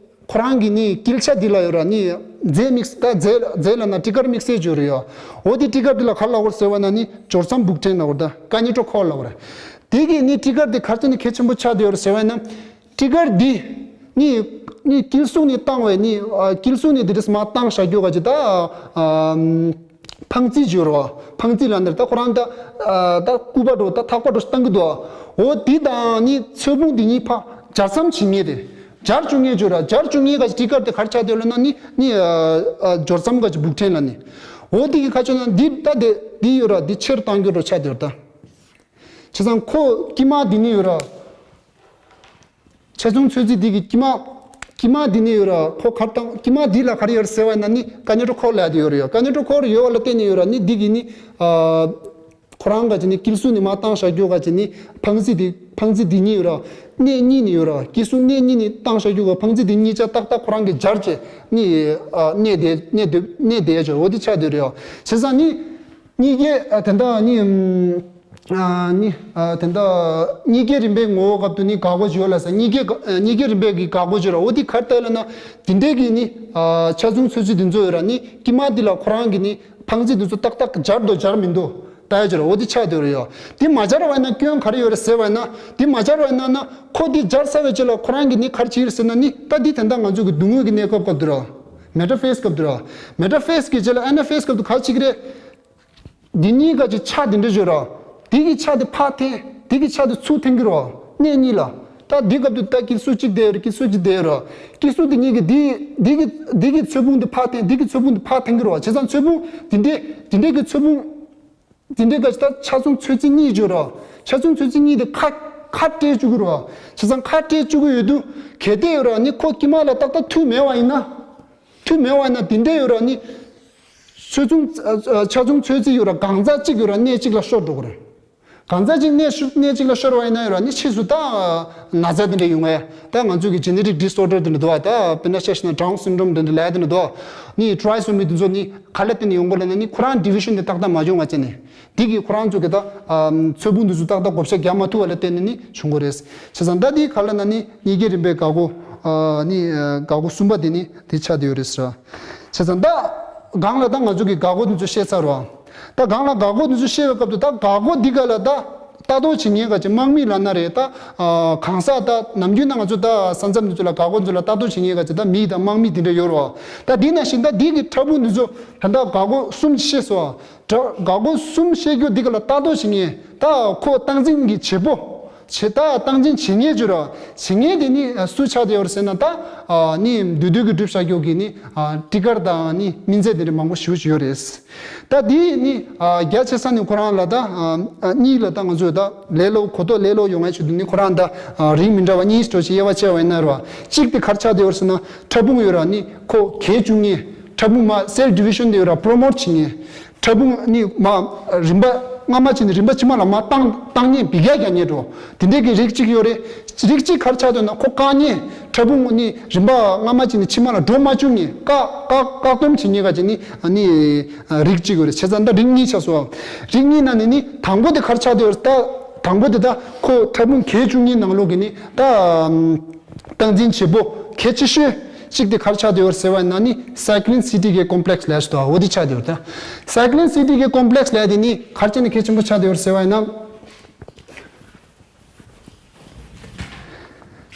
ཁོ་རང་གི་ནི་དཀྱིལ་ཆ་འདི་ལ་ཡོད་ར་ནི། རྫས་དམིགས་ད་རྫས་རྫས་ལ་ན་ཊི་ཀར་དམིགས་བསལ་བརྗོད་རེད་ཡ། འོ་དེ་ཊི་ཀར་འདི་ལ་ག་ལབ་དགོས་ཟེར་བ་ན་ནི་སྦྱོར་མཚམས་སྦུག་ཕྲན་ལབ་དགོས་ར་ད་ཀ་ནི་ཀྲོ་ཁོ་ལབ་དགོས་ར། དེ་གི་ནི་ཊི་ཀར་འདི་ག་ཚོད་ནི་གལ་ཆེན་པོ་ཆགས་བསྡད་ཡོད་རེད་ཟེར་བ་ན། ཊི་ཀར་འདི་ནི་ནི་དཀྱིལ་གཟུགས་ནི་བཏང་བས་ནི་ཨ་དཀྱིལ་གཟུགས་ནི་འདི་རེས་མ་བཏང་བཞག་རྒྱུ་ག་ཅི་ད་ཨ། འཕང་རྩིས་བརྗོད་རོགས། འཕང་རྩིས་ལ་ནི་ད་ཁོ་རང་ད་ཨ་ད་སྐུད་པ་འགྲོ་ད་ཐག་པ་འགྲོ་བཏང་གི་འདུག་འོ་འདི་དང་ནི་ཚོས་ཕུང་འདི་གཉིས་ཕ་སྦྱར་མཚམས་བྱེད་མཁན་དེ། སྦྱར་བཅུག་མཁན་བརྗོད་ར། སྦྱར་བཅུག་མཁན་ག་ཅིག་ཊི་ཀར་དེ་གར་ཆགས་དེ་ལ་ན་ནི་ནི་ཨ་ཨ་སྦྱོར་མཚམས་ག་ཅིག་སྦུག་ཕྲན་ལ་ནི། འོ་འདི་གི་ཁ་ཆོད་ན་འདི་ད་དེ་འདི་ཡོད་ར། འདི་ཆེར་བཏང་རྒྱུ་འགྲོ་ཆགས་དེ་ཡོད་ད། བྱས་ཙང་ཁོ་དཀྱིལ་མ་འདི་ནི་ཡོད་ར། ཆ་ཚང་ཚོད་རྩིས་འདི་གི་དཀྱིལ་མ། དཀྱིལ་མ་འདི་ནི་ཡོད་ར། ཁོ་གར་དང་དཀྱིལ་མ་འདི་ལ་གར་ཡོད་ཟེར་བ་ན་ནི་ཀ་ནེ་ཊོ་ཁོར་ལ་དེ་ཡོད་ར་ཡོད། ཀ་ནེ་ཊོ་ཁོར་ཡོད་བ་ལ་བརྟེན་ནས་ཡོད་ར། ནི་འདི་གི་ནི་ཨ་ཁོ་རང་ག་ཅི་ནི་དཀྱིལ་སུ་ནི་མ་བཏང་བཞག་རྒྱུ་ག་ཅི་ནི་འཕང་རྩིས་འདི་འཕང་རྩིས་འདི་གཉིས་ཡོད་ར། གནས་གཉིས་ནི་ཡོད་ར། དཀྱིལ་སུ་གནས་གཉིས་ནི་བཏང་བཞག་རྒྱུ་ག་འཕང་རྩིས་འདི་གཉིས་ཆ་ཏག་ཏག་ཁོ་རང་གི་སྦྱར་བྱས་ནི་ཨ་གནས་དེ་གནས་དེ་གནས་དེ་ཡ་ཆོག་འོ་དེ་ཆགས་དེ་ར་ཡོད། བྱས་ཙང་ནི། གཉིས་ཀའི་ཨ་དེ་འདྲ་ནི་ཨམ་ཨ་ནི་ཨ་དེ་འདྲ་གཉིས་ཀའི་རིམ་པའི་ངོ་བོ་སྐབས་དུ་ནི་དགག་སྒོ་བརྗོད་ལ་ཟེར། གཉིས་ཀའི་དགག་ཨ་གཉིས་ཀའི་རིམ་པའི་གི་དགག་སྒོ་བརྗོད་ར། འོ་དེ་གར་ལྟ་ལ་ན་དེ་འདྲའི་གི་ནི་ཨ་ཆ་ཚང་ཚོད་རྩིས་དེ་ཚོ་ཡོད་ར། ནི་དཀྱིལ་མ་འདི་ལ་ཁོ་རང་གི་ནི་འཕང་རྩིས་དེ་ཚོ་ཏག་ཏག་སྦྱར་འདུག་སྦྱར་མི་འདུག་ལྟ་ཡ་ཅིག་ར། འོ་དེ་ཆགས་དེ་ར་ཡོད། དེ་མ་སྦྱར་བ་ཡིན་ན་སྐྱོན་ག་རེ་ཡོད་རེད་ཟེར་བ་ཡིན་ན། དེ་མ་སྦྱར་བ་ཡིན་ན་ན་ཁོ་དེ་སྦྱར་ཚར་བའི་རྗེས་ལ་ཁོ་རང་གི་ནི་ག་རེ་བྱེད་ཀྱི་རེད་ཟེར་ན་ནི་ད་དེ་དེ་འདྲ་ང་ཚོ་གི་མདུན་ངོས་ཀྱི་གནས་སྐབས་སྐབས་དུ་ར། མེ་ཊ་ཕེ་སི་སྐབས་དུ་ར། མེ་ཊ་ཕེ་སི་གི་རྗེས་ལ་ཨེ་ན་ཕེ་སི་སྐབས་དུ་ག་རེ་བྱེད་ཀྱི་རེད། འདི་གཉིས་ཀ་ཅིག་ཆ་འདི་འདྲ་བརྗོད་ར། འདི་གི་ཆ་འདི་ཕར་འཐེན། འདི་གི་ཆ་འདི་ཚུར་འཐེན་གྱི་ར། གནས་གཉིས་ལ། ད་འདི་སྐབས་དུ་ད་དཀྱིལ་སུ་གཅིག་བསྡད་ཡོད་ར། དཀྱིལ་སུ་གཅིག་བསྡད་ཡོད་ར། དཀྱིལ་སུ་འདི་གཉིས་ཀྱི་འདི་འདི་གི་འདི་གི་ཚོས་ཕུང་འདི་ཕར་འཐེན། འདི་གི་ཚོས་ཕུང་འདི་ཕར་འཐེན་གྱི་ར། བྱས་ཙང་ཚོས་ཕུང་འདི་འདྲའི་འདི་འདྲའི་གི་ཚོས་ཕུང་འདི་འདྲའི་ག་ཅིག་ད་ཆ་ཚང་ཚོད་རྩིས་གཉིས་བརྗོད་ར། ཆ་ཚང་ཚོད་རྩིས་གཉིས་དེ་ཁ་ཁ་སྤྲད་བཅུག་གི་ར། བྱས་ཙང་ཁ་སྤྲད་བཅུག་གི་ཡོད་དུས་གལ་ཏེ་ཡོད་ར། ནི་ཁོ་དཀྱིལ་མ་ལ་ཏག་ཏག་མཐུད་མེད་བ་ཡིན་ན། མཐུད་མེད་བ་ཡིན་ན་དེ་འདྲའི་ཡོད་ར། ནི་ཆ་ཚང་ཨ་ཨ་ཆ་ཚང་ཚོད་རྩིས་ཡོད་ར། གང་ཟག་གཅིག་ཡོད་ར་གནས་གཅིག་ལ་ཤོར་འགྲོ་གི་རེད། གང་ཟག་གཅིག་གནས་ཤུ་གནས་གཅིག་ལ་ཤོར་བ་ཡིན་ན་ཡོད་ར། ནི་ཕྱིས་སུ་ད་ན་ཚ་དེ་འདྲ་ཡོང་ངེས། ད་ང་ཚོ་གི་ཇེ་ནེ་ཊིག་ཌི་སི་ཨོར་ཌར་དེ་འདྲ་འདུག་བ། ད་དཔེར་ན་ཆ་བཞག་ན་ཌའུན་སིན་ཌོམ་དེ་འདྲ་ལབ་དེ་འདྲ་འདུག་ནི་ཊི་རའི་སོ་མི་དེ་ཚོ་ནི་ག་ལ་བརྟེན་ནས་ཡོང་གི་ལབ་ན་ནི་ཁོ་རང་ཌི་བི་ཤན་དེ་ཏག་ཏག་མ་བྱུང་བ་བྱས་ནས། འདི་གིས་ཁོ་རང་ཚོ་གི་ད་ཨ་ཚོས་ཕུང་འདི་ཚོ་ཏག་ཏག་བགོ་བཤའ་རྒྱག་མ་ཐུབ་པ་ལ་བརྟེན་ནས་ནི་བྱུང་གི་རེད། བྱས་ཙང་ད་འདི་ག་ལ་ན་ནི་གཉིས་ཀའི་རིམ་པའི་དགག་སྒོ་ཨ་ནི་ཨ་དགག་སྒོ་གསུམ་པ་དེ་ནི་དེ་ཆགས་བསྡད་ཡོད་རེད་ཟེར། བྱས་ཙང་ད་སྒང་ལ་ད་ང་ཚོ་གི་དགག་སྒོ་འདི་ཚོ་བཤད་ཚར་བ། ད་སྒང་ལ་དགག་སྒོ་འདི་ཚོ་བཤད་པའི་སྐབས་དུ་ད་དགག་སྒོ་འདི་ག་ལ་ད་ལྟ་རྟོག་བྱེད་མཁན་ག་ཅིག་དམག་མི་ལབ་ན་རེད། ད་ཨ་གང་ཟག་ད་ནམ་རྒྱུན་ན་ང་ཚོ་ད་ས་མཚམས་འདི་ཚོ་ལ་དགག་སྒོ་འདི་ཚོ་ལ་ལྟ་རྟོག་བྱེད་མཁན་ག་ཅིག་ད་མི་དང་དམག་མི་དེ་འདྲ་ཡོད་རེད་བ། ད་འདི་ནང་བཞིན་ད་འདི་གི་ཕྲ་ཕུང་འདི་ཚོ་ད་ད་དགག་སྒོ་གསུམ་བཤད་སོང་བ། ད་དགག་སྒོ་གསུམ་བཤད་རྒྱུ་འདི་ག་ལ་ལྟ་རྟོག་བྱེད་མཁན་ད་ཁོ་སྟངས་འཛིན་གྱི་བྱེད་པོ། བྱེད་ད་སྟངས་འཛིན་བྱེད་མཁན་བརྗོད་ར། བྱེད་མཁན་དེ་ནི་ཨ་སུ་ཆགས་བསྡད་ཡོད་རེད་ཟེར་ན་ད་ཨ་ནི་བསྡུས་བསྡུས་ཀྱི་གྲུབ་བཞག་རྒྱུ་གི་ནི་ཨ་ཊི་ཀར་དང་ནི་སྨིན་རྫས་དེ་འདྲ་མང་པོ་ཞེ་པོ་ཅིག་ཡོད་རེད། ད་དེ་ནི་ཨ་རྒྱ་ཆེ་ས་ནི་ཁོ་རང་ལ་ད་ཨ་གཉིས་ལ་ད་ང་ཚོས་ད་ལས་སླ་པོ་གོ་རྟོགས་ལས་སླ་པོ་ཡོང་ཡ་ཆེད་དུ་ནི་ཁོ་རང་ད་ཨ་རིགས་མི་འདྲ་བ་གཉིས་འགྲོ་ཞིག་དབྱེ་བ་ཕྱེ་བ་ཡིན་ན་རེད་བ། གཅིག་དེ་ག་རེ་ཆགས་བསྡད་ཡོད་རེད་ཟེར་ན་ཕྲ་ཕུང་ཡོད་ར། ནི་ཁོ་གས་བཅུག་མཁན། ཕྲ་ཕུང་མ་སེལ་ཌི་བི་ཤན་དེ་ཡོད་ར་པྲོ་མོཊ་བྱེད་མཁན། ཕྲ་ཕུང་ནི་མ་རིམ་པ་སྔ་མ་བྱས་ནས་རིམ་པ་ཕྱི་མ་ལ་མ་བཏང་བཏང་མཁན་འབུད་རྒྱག་རྒྱག་མཁན་འགྲོ། དེ་འདྲའི་གི་རིགས་གཅིག་ཡོད་རེད། རིགས་གཅིག་ག་རེ་ཆགས་འདུག་ན་ཁོ་བཀག་མཁན། ཕྲ་ཕུང་ནི་རིམ་པ་སྔ་མ་བྱས་ནས་ཕྱི་མ་ལ་འགྲོ་མ་བཅུག་མཁན། བཀག་བཀག་བཀག་སྡོམ་བྱེད་མཁན་ག་ཅིག་ནི་ནི་རིགས་གཅིག་ཡོད་རེད། བྱས་ཙང་ད་རིགས་གཉིས་ཆགས་སོང་། རིགས་གཉིས་ནང་ནས་ནི་དང་པོ་དེ་ག་རེ་ཆགས་འདུག་ད། དང་པོ་དེ་ད་ཁོ་ཕྲ་ཕུང་གས་བཅུག་མཁན་ནང་ལོགས་ཀྱི་ནི་ད། སྟངས་འཛིན་བྱེད་པོ་གལ་ཆེ་ཤོས་གཅིག་དེ་ག་རེ་ཆགས་བསྡད་ཡོད་ཟེར་བ་ཡིན་ན་ནི་cy clin C T K complex ལབ་ཡ་ཞིག་འདུག་འོ་དེ་ཆགས་བསྡད་ཡོད་རེད་ད། cy clin C T K complex ལབ་ཡ་དེ་ནི་ག་རེ་བྱས་ནས་གལ་ཆེན་པོ་ཆགས་བསྡད་ཡོད་ཟེར་བ་ཡིན་ན།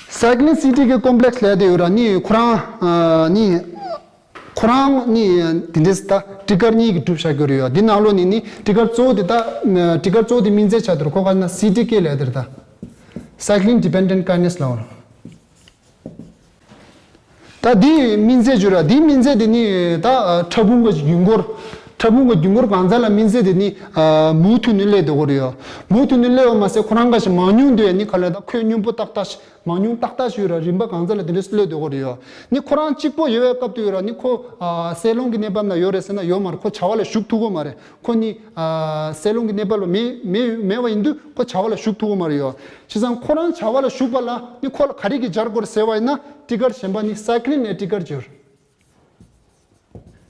cy clin C T K complex ལབ་ཡ་དེ་ཡོད་ར། ནི་ཁོ་རང་ཨ་ནི་ཁོ་རང་ནི་དེ་འདྲས་ད་ཊི་ཀར་གཉིས་ཀྱིས་གྲུབ་བཞག་གི་ཡོད་རེད་ཡ། འདི་ནང་ལོགས་ནས་ནི་ཊི་ཀར་གཙོ་བོ་དེ་ད་ཊི་ཀར་གཙོ་བོ་དེ་སྨིན་རྫས་ཆགས་བསྡད་ཡོད་རེད། ཁོ་ག་ན་C T K ལབ་ཡ་དེ་རེད་ད། cy clin dependent kinase ལབ་ཡོད་རེད། ད་འདི་སྨིན་རྫས་བརྗོད་ར། འདི་སྨིན་རྫས་དེ་ནི་ད་ཕྲ་ཕུང་གི་རྒྱུན་འཁོར། ཕྲ་ཕུང་གི་རྒྱུན་འཁོར་གང་ཟག་ལ་སྨིན་རྫས་དེ་ནི་མུ་མཐུད་ནས་སླེབས་སྡོད་ཀྱི་ཡོད་རེད་ཡ། མུ་མཐུད་ནས་སླེབས་པ་མ་ཟད་ཁོ་རང་འགའ་ཞིག་མང་ཉུང་དུ་ཡ་ནི་ག་ལ་ད་ཁོད་སྙོམས་པོ་ཏག་ཏག་ཞིག་མང་ཉུང་ཏག་ཏག་ཞིག་ཡོད་ར། རིམ་པ་གང་ཟག་ལ་དེ་འདྲས་སླེབས་སྡོད་ཀྱི་ཡོད་རེད་ཡ། ནི་ཁོ་རང་གཅིག་པོ་ཡོད་པའི་སྐབས་དུ་ཡོད་ར། ནི་ཁོ་ཨ་སྲེད་ལོང་གི་གནས་བབ་ན་ཡོད་རེད་ཟེར་ན་ཡོད་མ་རེད། ཁོ་བྱ་བ་ལ་ཞུགས་ཐུབ་ཀྱི་མ་རེད། ཁོ་ནི་ཨ་སྲེད་ལོང་གི་གནས་བབ་ལ་མེད་མེད་མེད་པ་ཡིན་དུས་ཁོ་བྱ་བ་ལ་ཞུགས་ཐུབ་ཀྱི་མ་རེད་ཡ། བྱས་ཙང་ཁོ་རང་བྱ་བ་ལ་ཞུགས་པ་ལ་ནི་ཁོ་ལ་ག་རེ་གིས་སྦྱར་དགོས་རེད་ཟེར་བ་ཡིན་ན་ཊི་ཀར་གཞན་པ་ནི་cy clin ནས་ཊི་ཀར་སྦྱར།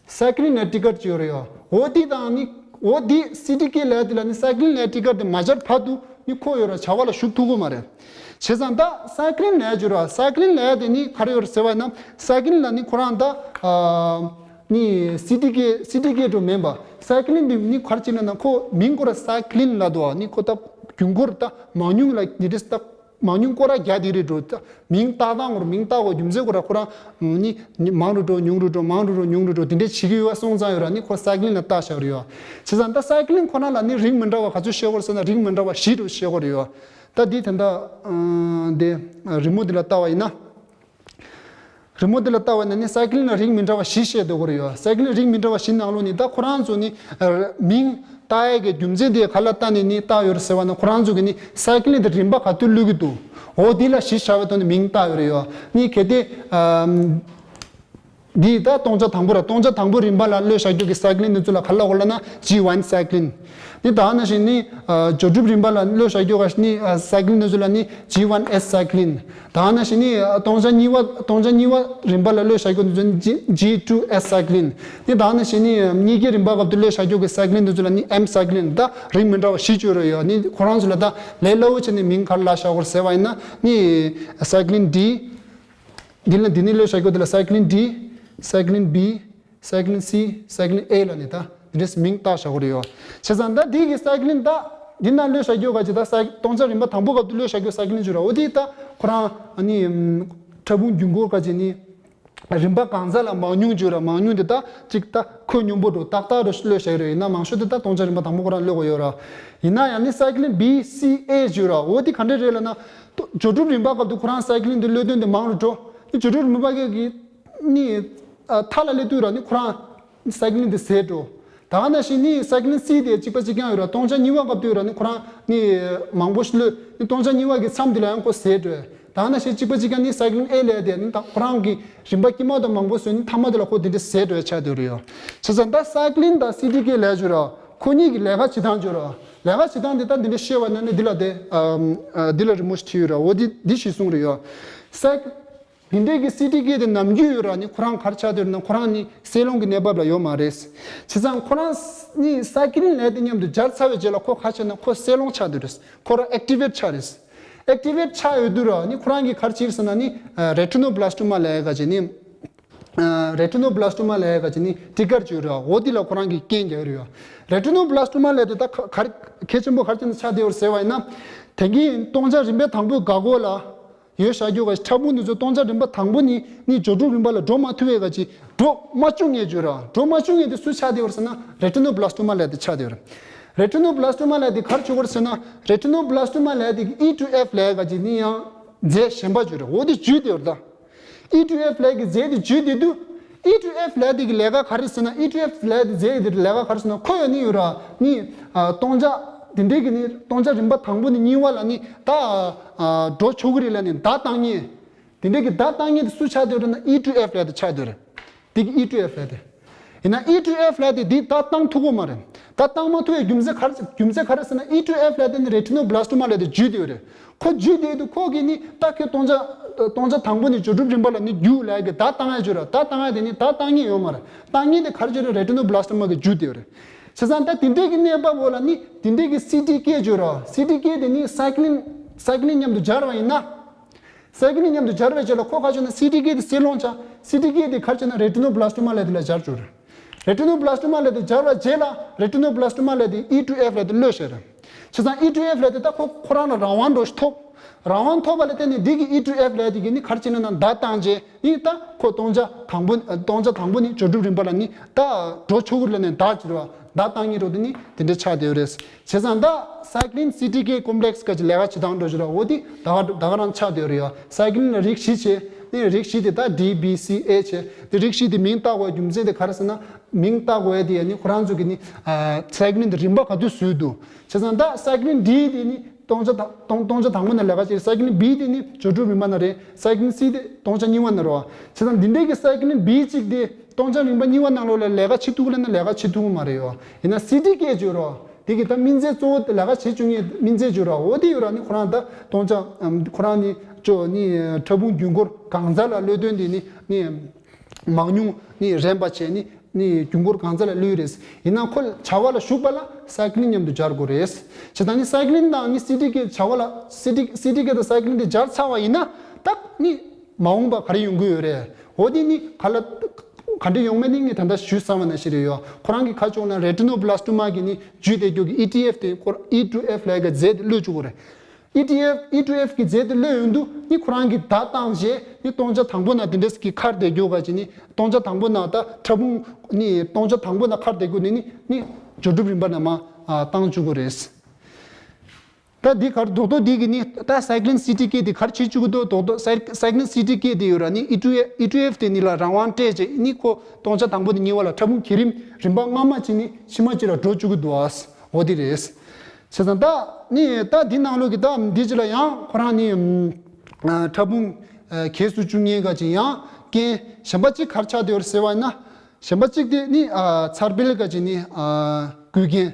cy clin ནས་ཊི་ཀར་སྦྱར་ཡོད་རེད་ཡ། འོ་དེ་དང་ནི་འོ་དེ་C T K ལབ་ཡ་དེ་ལ་ནི་cy clin ནས་ཊི་ཀར་དེ་མ་སྦྱར་བར་དུ་ནི་ཁོ་ཡོད་ར་བྱ་བ་ལ་ཞུགས་ཐུབ་ཀྱི་མ་རེད། བྱས་ཙང་ད་cy clin ལབ་ཡ་སྦྱར་ར། cy clin ལབ་ཡ་དེ་ནི་ག་རེ་ཡོད་རེད་ཟེར་བ་ཡིན་ན་cy clin ལ་ནི་ཁོ་རང་ད་ཨ་ནི་C T K C T K འདྲ་མིན་པ། cy clin འདི་ནི་ག་རེ་བྱས་ན་ན་ཁོ་མིང་ཁོ་ར་cy clin ལབ་འདུག་ནི་ཁོ་ད་རྒྱུན་འཁོར་ད་མང་ཉུང་ལ་ནི་རེས་ད། མང་ཉུང་སྐོར་ར་རྒྱག་དེ་རེད་འགྲོ། མིང་བཏགས་སྟངས་ངོར་མིང་བཏགས་དགོས་རྒྱུ་མཚན་ཁོ་ར་ཁོ་རང་ནི་མང་རུ་འགྲོ་ཉུང་རུ་འགྲོ་མང་རུ་འགྲོ་ཉུང་རུ་འགྲོ་དེ་འདྲས་བྱེད་ཀྱི་ཡོད་པ་སོང་ཙང་ཡོད་ར་ནི་ཁོ་སའི་ཀི་ལིན་ལ་བཏགས་བཞག་རེད་ཡོད། བྱས་ཙང་ད་སའི་ཀི་ལིན་ཁོ་ན་ལ་ནི་རིགས་མི་འདྲ་བ་ག་ཚོད་བཤད་དགོས་རེད་ཟེར་ན་རིགས་མི་འདྲ་བ་བཞི་རུ་བཤད་དགོས་རེད་ཡོད། ད་འདི་ད་ལྟ་འདི་རི་མོ་འདི་ལ་བལྟ་བ་ཡིན་ན། རི་མོ་འདི་ལ་བལྟ་བ་ཡིན་ན་ནི་སའི་ཀི་ལིན་ལ་རིགས་མི་འདྲ་བ་བཞི་བཤད་སྡོད་དགོས་རེད་ཡོད། སའི་ཀི་ལིན་རིགས་མི་འདྲ་བ་བཞི་ནང་ལོགས་ནི་ད་ཁོ་རང་ཚོ་ནི་མིང་བཏགས་ཡས་ཀྱི་རྒྱུ་མཚན་དེ་ག་ལ་བལྟས་ནས་ནི་བཏགས་ཡོད་རེད་ཟེར་བ་ན་ཁོ་རང་ཚོ་གི་ནི་སའི་ཀི་ལིན་དེ་རིམ་པ་ག་དུས་བླུག་གི་འདུག་འོ་དེ་ལ་གཞི་བཞག་པའི་ཐོག་ནས་མིང་བཏགས་ཡོད་རེད་ཡོད། ནི་གལ་ཏེ་འདི་ད་སྟོང་ཆ་དང་པོ་ར་སྟོང་ཆ་དང་པོ་རིམ་པ་ལ་བློས་བཞག་རྒྱུ་གི་སའི་ཀི་ལིན་དེ་ཚོ་ལ་ག་ལ་གོ་ལ་ན་ཇི་ཝན་སའི་ཀི་ལིན། ནི་ད་ནང་བཞིན་ནི་ཨ་འབྱོར་གྲུབ་རིམ་པ་ལ་བློས་བཞག་རྒྱུ་ག་ནི་ཨ་སའི་ཀི་ལིན་དེ་ཚོ་ལ་ནི་ཇི་ཝན་ཨེས་སའི་ཀི་ལིན། ད་ནང་བཞིན་ནི་ཨ་སྟོང་ཆ་གཉིས་པ་སྟོང་ཆ་གཉིས་པ་རིམ་པ་ལ་བློས་བཞག་རྒྱུ་དེ་ཚོ་ཇི་ཇི་ཊུ་ཨེས་སའི་ཀི་ལིན། ནི་ད་ནང་བཞིན་ནི་གཉིས་ཀའི་རིམ་པ་སྐབས་དུ་བློས་བཞག་རྒྱུ་གི་སའི་ཀི་ལིན་དེ་ཚོ་ལ་ནི་ཨེམ་སའི་ཀི་ལིན། ད་རིགས་མི་འདྲ་བ་བཞི་བཅུ་རེ་ཡོད། ནི་ཁོ་རང་ཚོ་ལ་ད་ལས་སླ་བོ་བྱས་ནས་མིང་ག་རེ་ལ་བཞག་དགོས་ཟེར་བ་ཡིན་ན་ནི་སའི་ཀི་ལིན་ཌི། འདི་ལ་འདི་ནི་བློས་བཞག་རྒྱུ་དེ་ལ་སའི་ཀི་ལིན་ཌི། སའི་ཀི་ལིན་བི། སའི་ཀི་ལིན་སི། སའི་ཀི་ལིན་ཨེ་ལ་ནི་ད་འདི་འདྲས་མིང་བཏགས་བཞག་གི་རེད་ཡོད། བྱས་ཙང་ད་འདི་གི་སའི་ཀི་ལིན་ད་འདི་ན་བློས་བཞག་རྒྱུ་ག་ཅིག་ད་སའི་སྟོང་ཆ་རིམ་པ་དང་པོ་སྐབས་དུ་བློས་བཞག་རྒྱུ་སའི་ཀི་ལིན་བརྗོད་ར་འོ་དེ་ད་ཁོ་རང་ནི་ཕྲ་ཕུང་རྒྱུན་འཁོར་ག་ཅིག་ནི་རིམ་པ་གང་ཟག་ལ་མང་ཉུང་བརྗོད་ར་མང་ཉུང་དེ་ད་ཅིག་ད་ཁོད་སྙོམས་པོ་འགྲོ་ཏག་ཏག་རུ་བློས་བཞག་རེད། ཡིན་ན་མང་ཤོས་དེ་ད་སྟོང་ཆ་རིམ་པ་དང་པོ་ཁོ་རང་བློས་གོ་ཡོད་ར། ཡིན་ན་ཡང་ནི་སའི་ཀི་ལིན་བི་སི་ཨེ་བརྗོད་ར་འོ་དེ་ག་འདྲས་རེད་ལ་ན། འབྱོར་གྲུབ་རིམ་པ་སྐབས་དུ་ཁོ་རང་སའི་ཀི་ལིན་དེ་བློས་དོན་དེ་མང་རུ་འགྲོ། འབྱོར་གྲུབ་རིམ་པ་གི་ནི་ཨ་མཐའ་ལ་སླེབས་དུས་ར་ནི་ཁོ་རང་སའི་ཀི་ལིན་དེ་ཟད་འགྲོ། ད་ག་ནང་བཞིན་ནི་སའི་ཀི་ལིན་སི་དེ་གཅིག་པ་གཅིག་རྐྱང་ཡོད་ར་སྟོང་ཆ་གཉིས་པ་སྐབས་དུ་ཡོད་ར་ནི་ཁོ་རང་ནི་མང་པོ་ཞིག་བློས་ནི་སྟོང་ཆ་གཉིས་པ་གི་མཚམས་དེ་ལ་ཡང་ཁོ་ཟད་འགྲོ། ད་ག་ནང་བཞིན་གཅིག་པ་གཅིག་རྐྱང་ནི་སའི་ཀི་ལིན་ཨེ་ལས་དེ་ནི་ད་ཁོ་རང་གི་རིམ་པ་དཀྱིལ་མ་དང་མང་པོ་བཟོས་ནི་མཐའ་མ་དེ་ལ་ཁོ་དེ་འདྲ་ཟད་འགྲོ་ཡ་ཆགས་བསྡད་རེད་ཡོད། བྱས་ཙང་ད་སའི་ཀི་ལིན་དང་སི་ཊི་ཀེ་ལས་བརྗོད་ར་ཁོ་གཉིས་ཀྱི་ལས་ཀ་བྱེད་སྟངས་བརྗོད་ར་ལས་ཀ་བྱེད་སྟངས་དེ་ད་འདི་འདྲ་ཤེས་པ་ན་ནི་འདི་ལ་དེ་འདི་ལ་རི་མོ་ཞིག་བྲིས་ཡོད་ར་འོ་དེ་འདི་ཞིག་གསུངས་རེད་ཡོད། སའི་འདི་འདྲས་ཀྱི་སི་ཊི་ཀེ་དེ་ནམ་རྒྱུན་ཡོད་ར་ནི་ཁོ་རང་གར་ཆགས་དེ་ན་ཁོ་རང་ནི་སེལ་ལོང་གི་གནས་བབ་ལ་ཡོད་མ་རེད། བྱས་ཙང་ཁོ་རང་ནི་སའི་ཀི་ལིན་ལས་དེ་མཉམ་དུ་སྦྱར་ཚར་བའི་རྗེས་ལ་ཁོ་ག་ཆགས་ན་ཁོ་སེལ་ལོང་ཆགས་དེ་རེད། ཁོ་རང་ཨེག་ཊི་ཝེ་ཊི་ཆགས་རེད། ཨེག་ཊི་ཝེ་ཊི་ཆགས་ཡོད་དུས་ར་ནི་ཁོ་རང་གི་གར་ཕྱིར་ཟེར་ན་ནི་རེ་ཊི་ནོ་བྷ་ལ་སི་ཊོ་མ་ལས་ཀ་ཅིག་ནི་རེ་ཊི་ནོ་བྷ་ལ་སི་ཊོ་མ་ལས་ཀ་ཅིག་ནི་ཊི་གར་བྱོས་ར་འོ་དེ་ལ་ཁོ་རང་གི་རྐྱེན་རྒྱག་རེད་ཡོད། རེ་ཊི་ནོ་བྷ་ལ་སི་ཊོ་མ་ལས་དེ་ད་ག་གལ་ཆེན་པོ་གར་ཕྱིན་ཆགས་དེ་ཡོད་ཟེར་བ་ཡིན་ན། དེང་གི་སྟོང་ཆ་རིམ་པའི་དང་པོའི་འགག་སྒོ་ལ་ཡོད་བཞག་རྒྱུ་ག་ཕྲ་ཕུང་འདི་ཚོ་སྟོང་ཆ་རིམ་པ་དང་པོ་ནི་ནི་འབྱོར་གྲུབ་རིམ་པ་ལ་འགྲོ་མ་ཐུབ་པའི་ག་ཅིག་འགྲོ་མ་བཅུག་ངེས་བརྗོད་ར་འགྲོ་མ་བཅུག་ངེས་དེ་སུ་ཆགས་དེ་ཡོད་ཟེར་ན་རེ་ཊི་ནོ་བྷ་ལ་སི་ཊོ་མ་ལས་དེ་ཆགས་དེ་ཡོད། རེ་ཊི་ནོ་བྷ་ལ་སི་ཊོ་མ་ལས་དེ་གར་བྱུག་གོ་ཟེར་ན་རེ་ཊི་ནོ་བྷ་ལ་སི་ཊོ་མ་ལས་དེ་ཨི་ཊུ་ཨེཕ་ལས་ག་ཅིག་ནི་ཡང་རྫས་གཞན་པ་བརྗོད་རེད་འོ་དེ་འཇུས་དེ་ཡོད་ད། ཨི་ཊུ་ཨེཕ་ལས་ཀྱི་རྫས་དེ་འཇུས་དེ་དུས་ཨི་ཊུ་ཨེཕ་ལས་དེ་གི་ལས་ཀ་ག་རེ་ཟེར་ན་ཨི་ཊུ་ཨེཕ་ལས་དེ་རྫས་དེ་ལས་ཀ་ག་རེ་ཟེར་ན་ཁོ་ཡོད་ནི་ཡོད་ར་ནི་སྟོང་ཆ་དེ་འདྲས་ཀྱི་ནི་སྟོང་ཆ་རིམ་པ་དང་པོ་ནི་གཉིས་པ་ལ་ནི་ད་འགྲོ་ཆོག་གི་རེད་ལ་ནི་བརྡ་བཏང་ངེས་དེ་འདྲས་ཀྱི་བརྡ་བཏང་ངེས་དེ་སུ་ཆགས་དེ་ཡོད་རེད་ན་ཨི་ཊུ་ཨེཕ་ལས་དེ་ཆགས་དེ་ཡོད་རེད། དེ་གི་ཨི་ཊུ་ཨེཕ་ལས་དེ། ཡིན་ན་ཨི་ཊུ་ཨེཕ་ལས་དེ་འདི་ད་བཏང་ཐུབ་ཀྱི་མ་རེད། ད་བཏང་མ་ཐུབ་པའི་རྒྱུ་མཚན་ག་རེ་རྒྱུ་མཚན་ག་རེ་ཟེར་ན་ཨི་ཊུ་ཨེཕ་ལས་དེ་ནི་རེ་ཊི་ནོ་བྷ་ལ་སི་ཊོ་མ་ལས་དེ་འཇུས་དེ་ཡོད་རེད། ཁོ་འཇུས་དེ་དུས་ཁོ་གི་ནི་ད་ཁོས་སྟོང་ཆ་སྟོང་ཆ་དང་པོ་ནི་འབྱོར་གྲུབ་རིམ་པ་ལ་ནི་རྒྱུགས་ལས་ཀྱི་བརྡ་བཏང་ཡ་འཇུ་ར་བརྡ་བཏང་ཡ་དེ་ནི་བརྡ་བཏང་ངེས་ཡོད་མ་རེད། བཏང་ངེས་དེ་ག་རེ་འཇུ་རེད་རེ་ཊི་ནོ་བྷ་ལ་སི་ཊོ་མ་གི་འཇུས་དེ་ཡོད་རེད། བྱས་ཙང་ད་དེ་འདྲས་ཀྱི་གནས་བབ་འོག་ལ་ནི་དེ་འདྲས་ཀྱི་སི་ཊི་ཀེ་འཇུ་ར་སི་ཊི་ཀེ་དེ་ནི་སའི་ཀི་ལིན་སའི་ཀི་ལིན་མཉམ་དུ་སྦྱར་བ་ཡིན་ན། སའི་ཀི་ལིན་མཉམ་དུ་སྦྱར་བའི་རྗེས་ལ་ཁོ་ག་ཆགས་ན་སི་ཊི་ཀེ་དེ་སེལ་ལོང་ཆགས། སི་ཊི་ཀེ་དེ་ག་ཆགས་ན་རེ་ཊི་ནོ་བྷ་ལ་སི་ཊོ་མ་ལས་དེ་ལ་སྦྱར་འགྲོ་རེད། རེ་ཊི་ནོ་བྷ་ལ་སི་ཊོ་མ་ལས་དེ་སྦྱར་བའི་རྗེས་ལ་རེ་ཊི་ནོ་བྷ་ལ་སི་ཊོ་མ་ལས་དེ་ཨི་ཊུ་ཨེཕ་ལས་དེ་གློད་བྱས་རེད། བྱས་ཙང་ཨི་ཊུ་ཨེཕ་ལས་དེ་ད་ཁོ་ཁོ་རང་ལ་རང་དབང་འགྲོ་ཞིག་ཐོབ། རང་དབང་ཐོབ་པ་ལ་བརྟེན་ནས་འདི་གི་ཨི་ཊུ་ཨེཕ་ལས་དེ་གི་ནི་ག་རེ་བྱས་ན་ན་བརྡ་བཏང་རྗེས་ནི་ད་ཁོ་སྟོང་ཆ་དང་པོ་སྟོང་ཆ་དང་པོ་ནི་འབྱོར་གྲུབ་རིམ་པ་ལ་ནི་ད་འགྲོ་ཆོག་གི་རེད་ལབ་ནས་བརྡ་བྱས་རེད་བ། བརྡ་བཏང་གི་རེད་དེ་ནི་དེ་འདྲ་ཆགས་བསྡད་ཡོད་རེད། བྱས་ཙང་ད་སའི་ཀི་ལིན་སི་ཊི་ཀེ་ཀོམ་པི་ལེག་སི་ག་ཅིག་ལས་ཀ་བྱེད་སྟངས་འགྲོ་བཞིན་ར་འོ་དེ་ད་ག་ད་ག་རང་ཆགས་བསྡད་ཡོད་རེད་ཡ། སའི་ཀི་ལིན་ལ་རིགས་བཞི་བྱས་ནི་རིགས་བཞི་དེ་ད་ཌི་བི་སི་ཨེ་བྱས་དེ་རིགས་བཞི་དེ་མིང་བཏགས་དགོས་རྒྱུ་མཚན་དེ་ག་རེ་ཟེར་ན་མིང་བཏགས་དགོས་ཡ་དེ་ཡ་ནི་ཁོ་རང་ཚོ་གི་ནི་སའི་ཀི་ལིན་དེ་རིམ་པ་ག་དུས་བཟོས་འདུག་བྱས་ཙང་ད་སའི་ཀི་ལིན་ཌི་དེ་ནི་སྟོང་ཆ་དང་སྟོང་སྟོང་ཆ་དང་པོ་ན་ལས་ཀ་བྱས་སའི་ཀི་ལིན་བི་དེ་ནི་འབྱོར་གྲུབ་རིམ་པ་ན་རེད། སའི་ཀི་ལིན་སི་དེ་སྟོང་ཆ་གཉིས་པ་ན་རེད་བ། བྱས་ཙང་འདི་འདྲའི་གི་སའི་ཀི་ལིན་བི་གཅིག་དེ་སྟོང་ཆ་རིམ་པ་གཉིས་པ་ནང་ལོགས་ལ་ལས་ཀ་བྱེད་ཐུབ་ཀྱི་ལབ་ན་ལས་ཀ་བྱེད་ཐུབ་ཀྱི་མ་རེད་ཡོ། ཡིན་ན་སི་ཊི་ཀེ་བརྗོད་རོགས། དེ་གི་ད་སྨིན་རྫས་གཙོ་བོ་དེ་ལས་ཀ་བྱེད་བཅུག་མཁན་སྨིན་རྫས་བརྗོད་རོགས། འོ་དེ་ཡོད་ར་ནི་ཁོ་རང་ད་སྟོང་ཆ་ཨམ་ཁོ་རང་ནི་ཅོ་ནི་ཕྲ་ཕུང་རྒྱུན་འཁོར་གང་ཟག་ལ་བློས་ཐོན་དེ་ནི་ནི་མང་ཉུང་ནི་རན་པ་བྱས་ནི་ནི་རྒྱུན་འཁོར་གང་ཟག་ལ་བློས་རེད། ཡིན་ན་ཁོ་བྱ་བ་ལ་ཞུགས་པ་ལ་སའི་ཀི་ལིན་མཉམ་དུ་སྦྱར་དགོས་རེད། བྱས་ཙང་ནི་སའི་ཀི་ལིན་དང་ནི་སི་ཊི་ཀེ་བྱ་བ་ལ་སི་ཊི་སི་ཊི་ཀེ་དང་སའི་ཀི་ལིན་དེ་སྦྱར་ཚར་བ་ཡིན་ན་ད་ནི་མ་འོངས་པ་ག་རེ་ཡོང་གི་ཡོད་རེད། འོ་དེ་ནི་ག་ལ་ག་འདྲ་ཡོང་མིན་ནི་ངས་ད་ལྟ་ཞུས་ཚར་བ་ནང་བཞིན་རེད་ཡོ། ཁོ་རང་གི་ཁ་ཕྱོགས་ན་རེ་ཊི་ནོ་བྷ་ལ་སི་ཊོ་མ་གི་ནི་བརྒྱུད་དེ་རྒྱུ་གི་ཨི་ཊི་ཨེཕ་དེ་ཁོ་ཨི་ཊུ་ཨེཕ་ལས་ཀ་རྫས་དེ་གློད་བཅུག་དགོས་རེད། ཨི་ཊི་ཨེཕ། ཨི་ཊི་ཨེཕ་གི་རྗེས་དེ་གློད་ཡོང་དུས་ནི་ཁོ་རང་གིས་བརྡ་བཏང་རྗེས་ནི་སྟོང་ཆ་དང་པོ་ན་དེ་འདྲས་ཀྱི་ཁར་བསྡད་རྒྱུ་ག་ཅིག་ནི་སྟོང་ཆ་དང་པོ་ན་ད་ཕྲ་ཕུང་ནི་སྟོང་ཆ་དང་པོ་ན་ཁར་བསྡད་རྒྱུ་ནི་ནི་ནི་འབྱོར་གྲུབ་རིམ་པ་ན་མ་ཨ་བཏང་བཅུག་གི་རེད། ད་འདི་གར་རྡོག་རྡོག་འདི་གི་ནི་ད་སའི་ཀི་ལིན་སི་ཊི་ཀེ་དེ་གར་བྱེད་བཅུག་གི་འདུག་རྡོག་རྡོག་སའི་ཀི་ལིན་སི་ཊི་ཀེ་དེ་ཡོད་ར་ནི་ཨི་ཊི་ཨེཕ། ཨི་ཊི་ཨེཕ་དེ་ནི་ལ་རང་དབང་སྤྲད་རྗེས་ནི་ཁོ་སྟོང་ཆ་དང་པོ་ནས་གཉིས་པ་ལ་ཕྲ་ཕུང་གི་རིམ་རིམ་པ་སྔ་མ་གཅིག་ནི་ཕྱི་མ་གཅིག་ལ་འགྲོ་བཅུག་གི་འདུག་ཨ། འོ་དེ་རེད། བྱས་ཙང་ད་ནི་ད་འདི་ནང་ལོགས་ཀྱི་ད་འདི་གཅིག་ལ་ཡང་ཁོ་རང་ནི་ཨ་ཕྲ་ཕུང་ཨ་གས་སུ་བཅུག་མཁན་ག་ཅིག་ཡང་རྐྱེན་གཞན་པ་གཅིག་གར་ཆགས་བསྡད་ཡོད་ཟེར་བ་ཡིན་ན། གཞན་པ་གཅིག་དེ་ནི་ཨ་འཚར་འཕེལ་ག་ཅིག་ནི་ཨ་བསྐུལ་མཁན།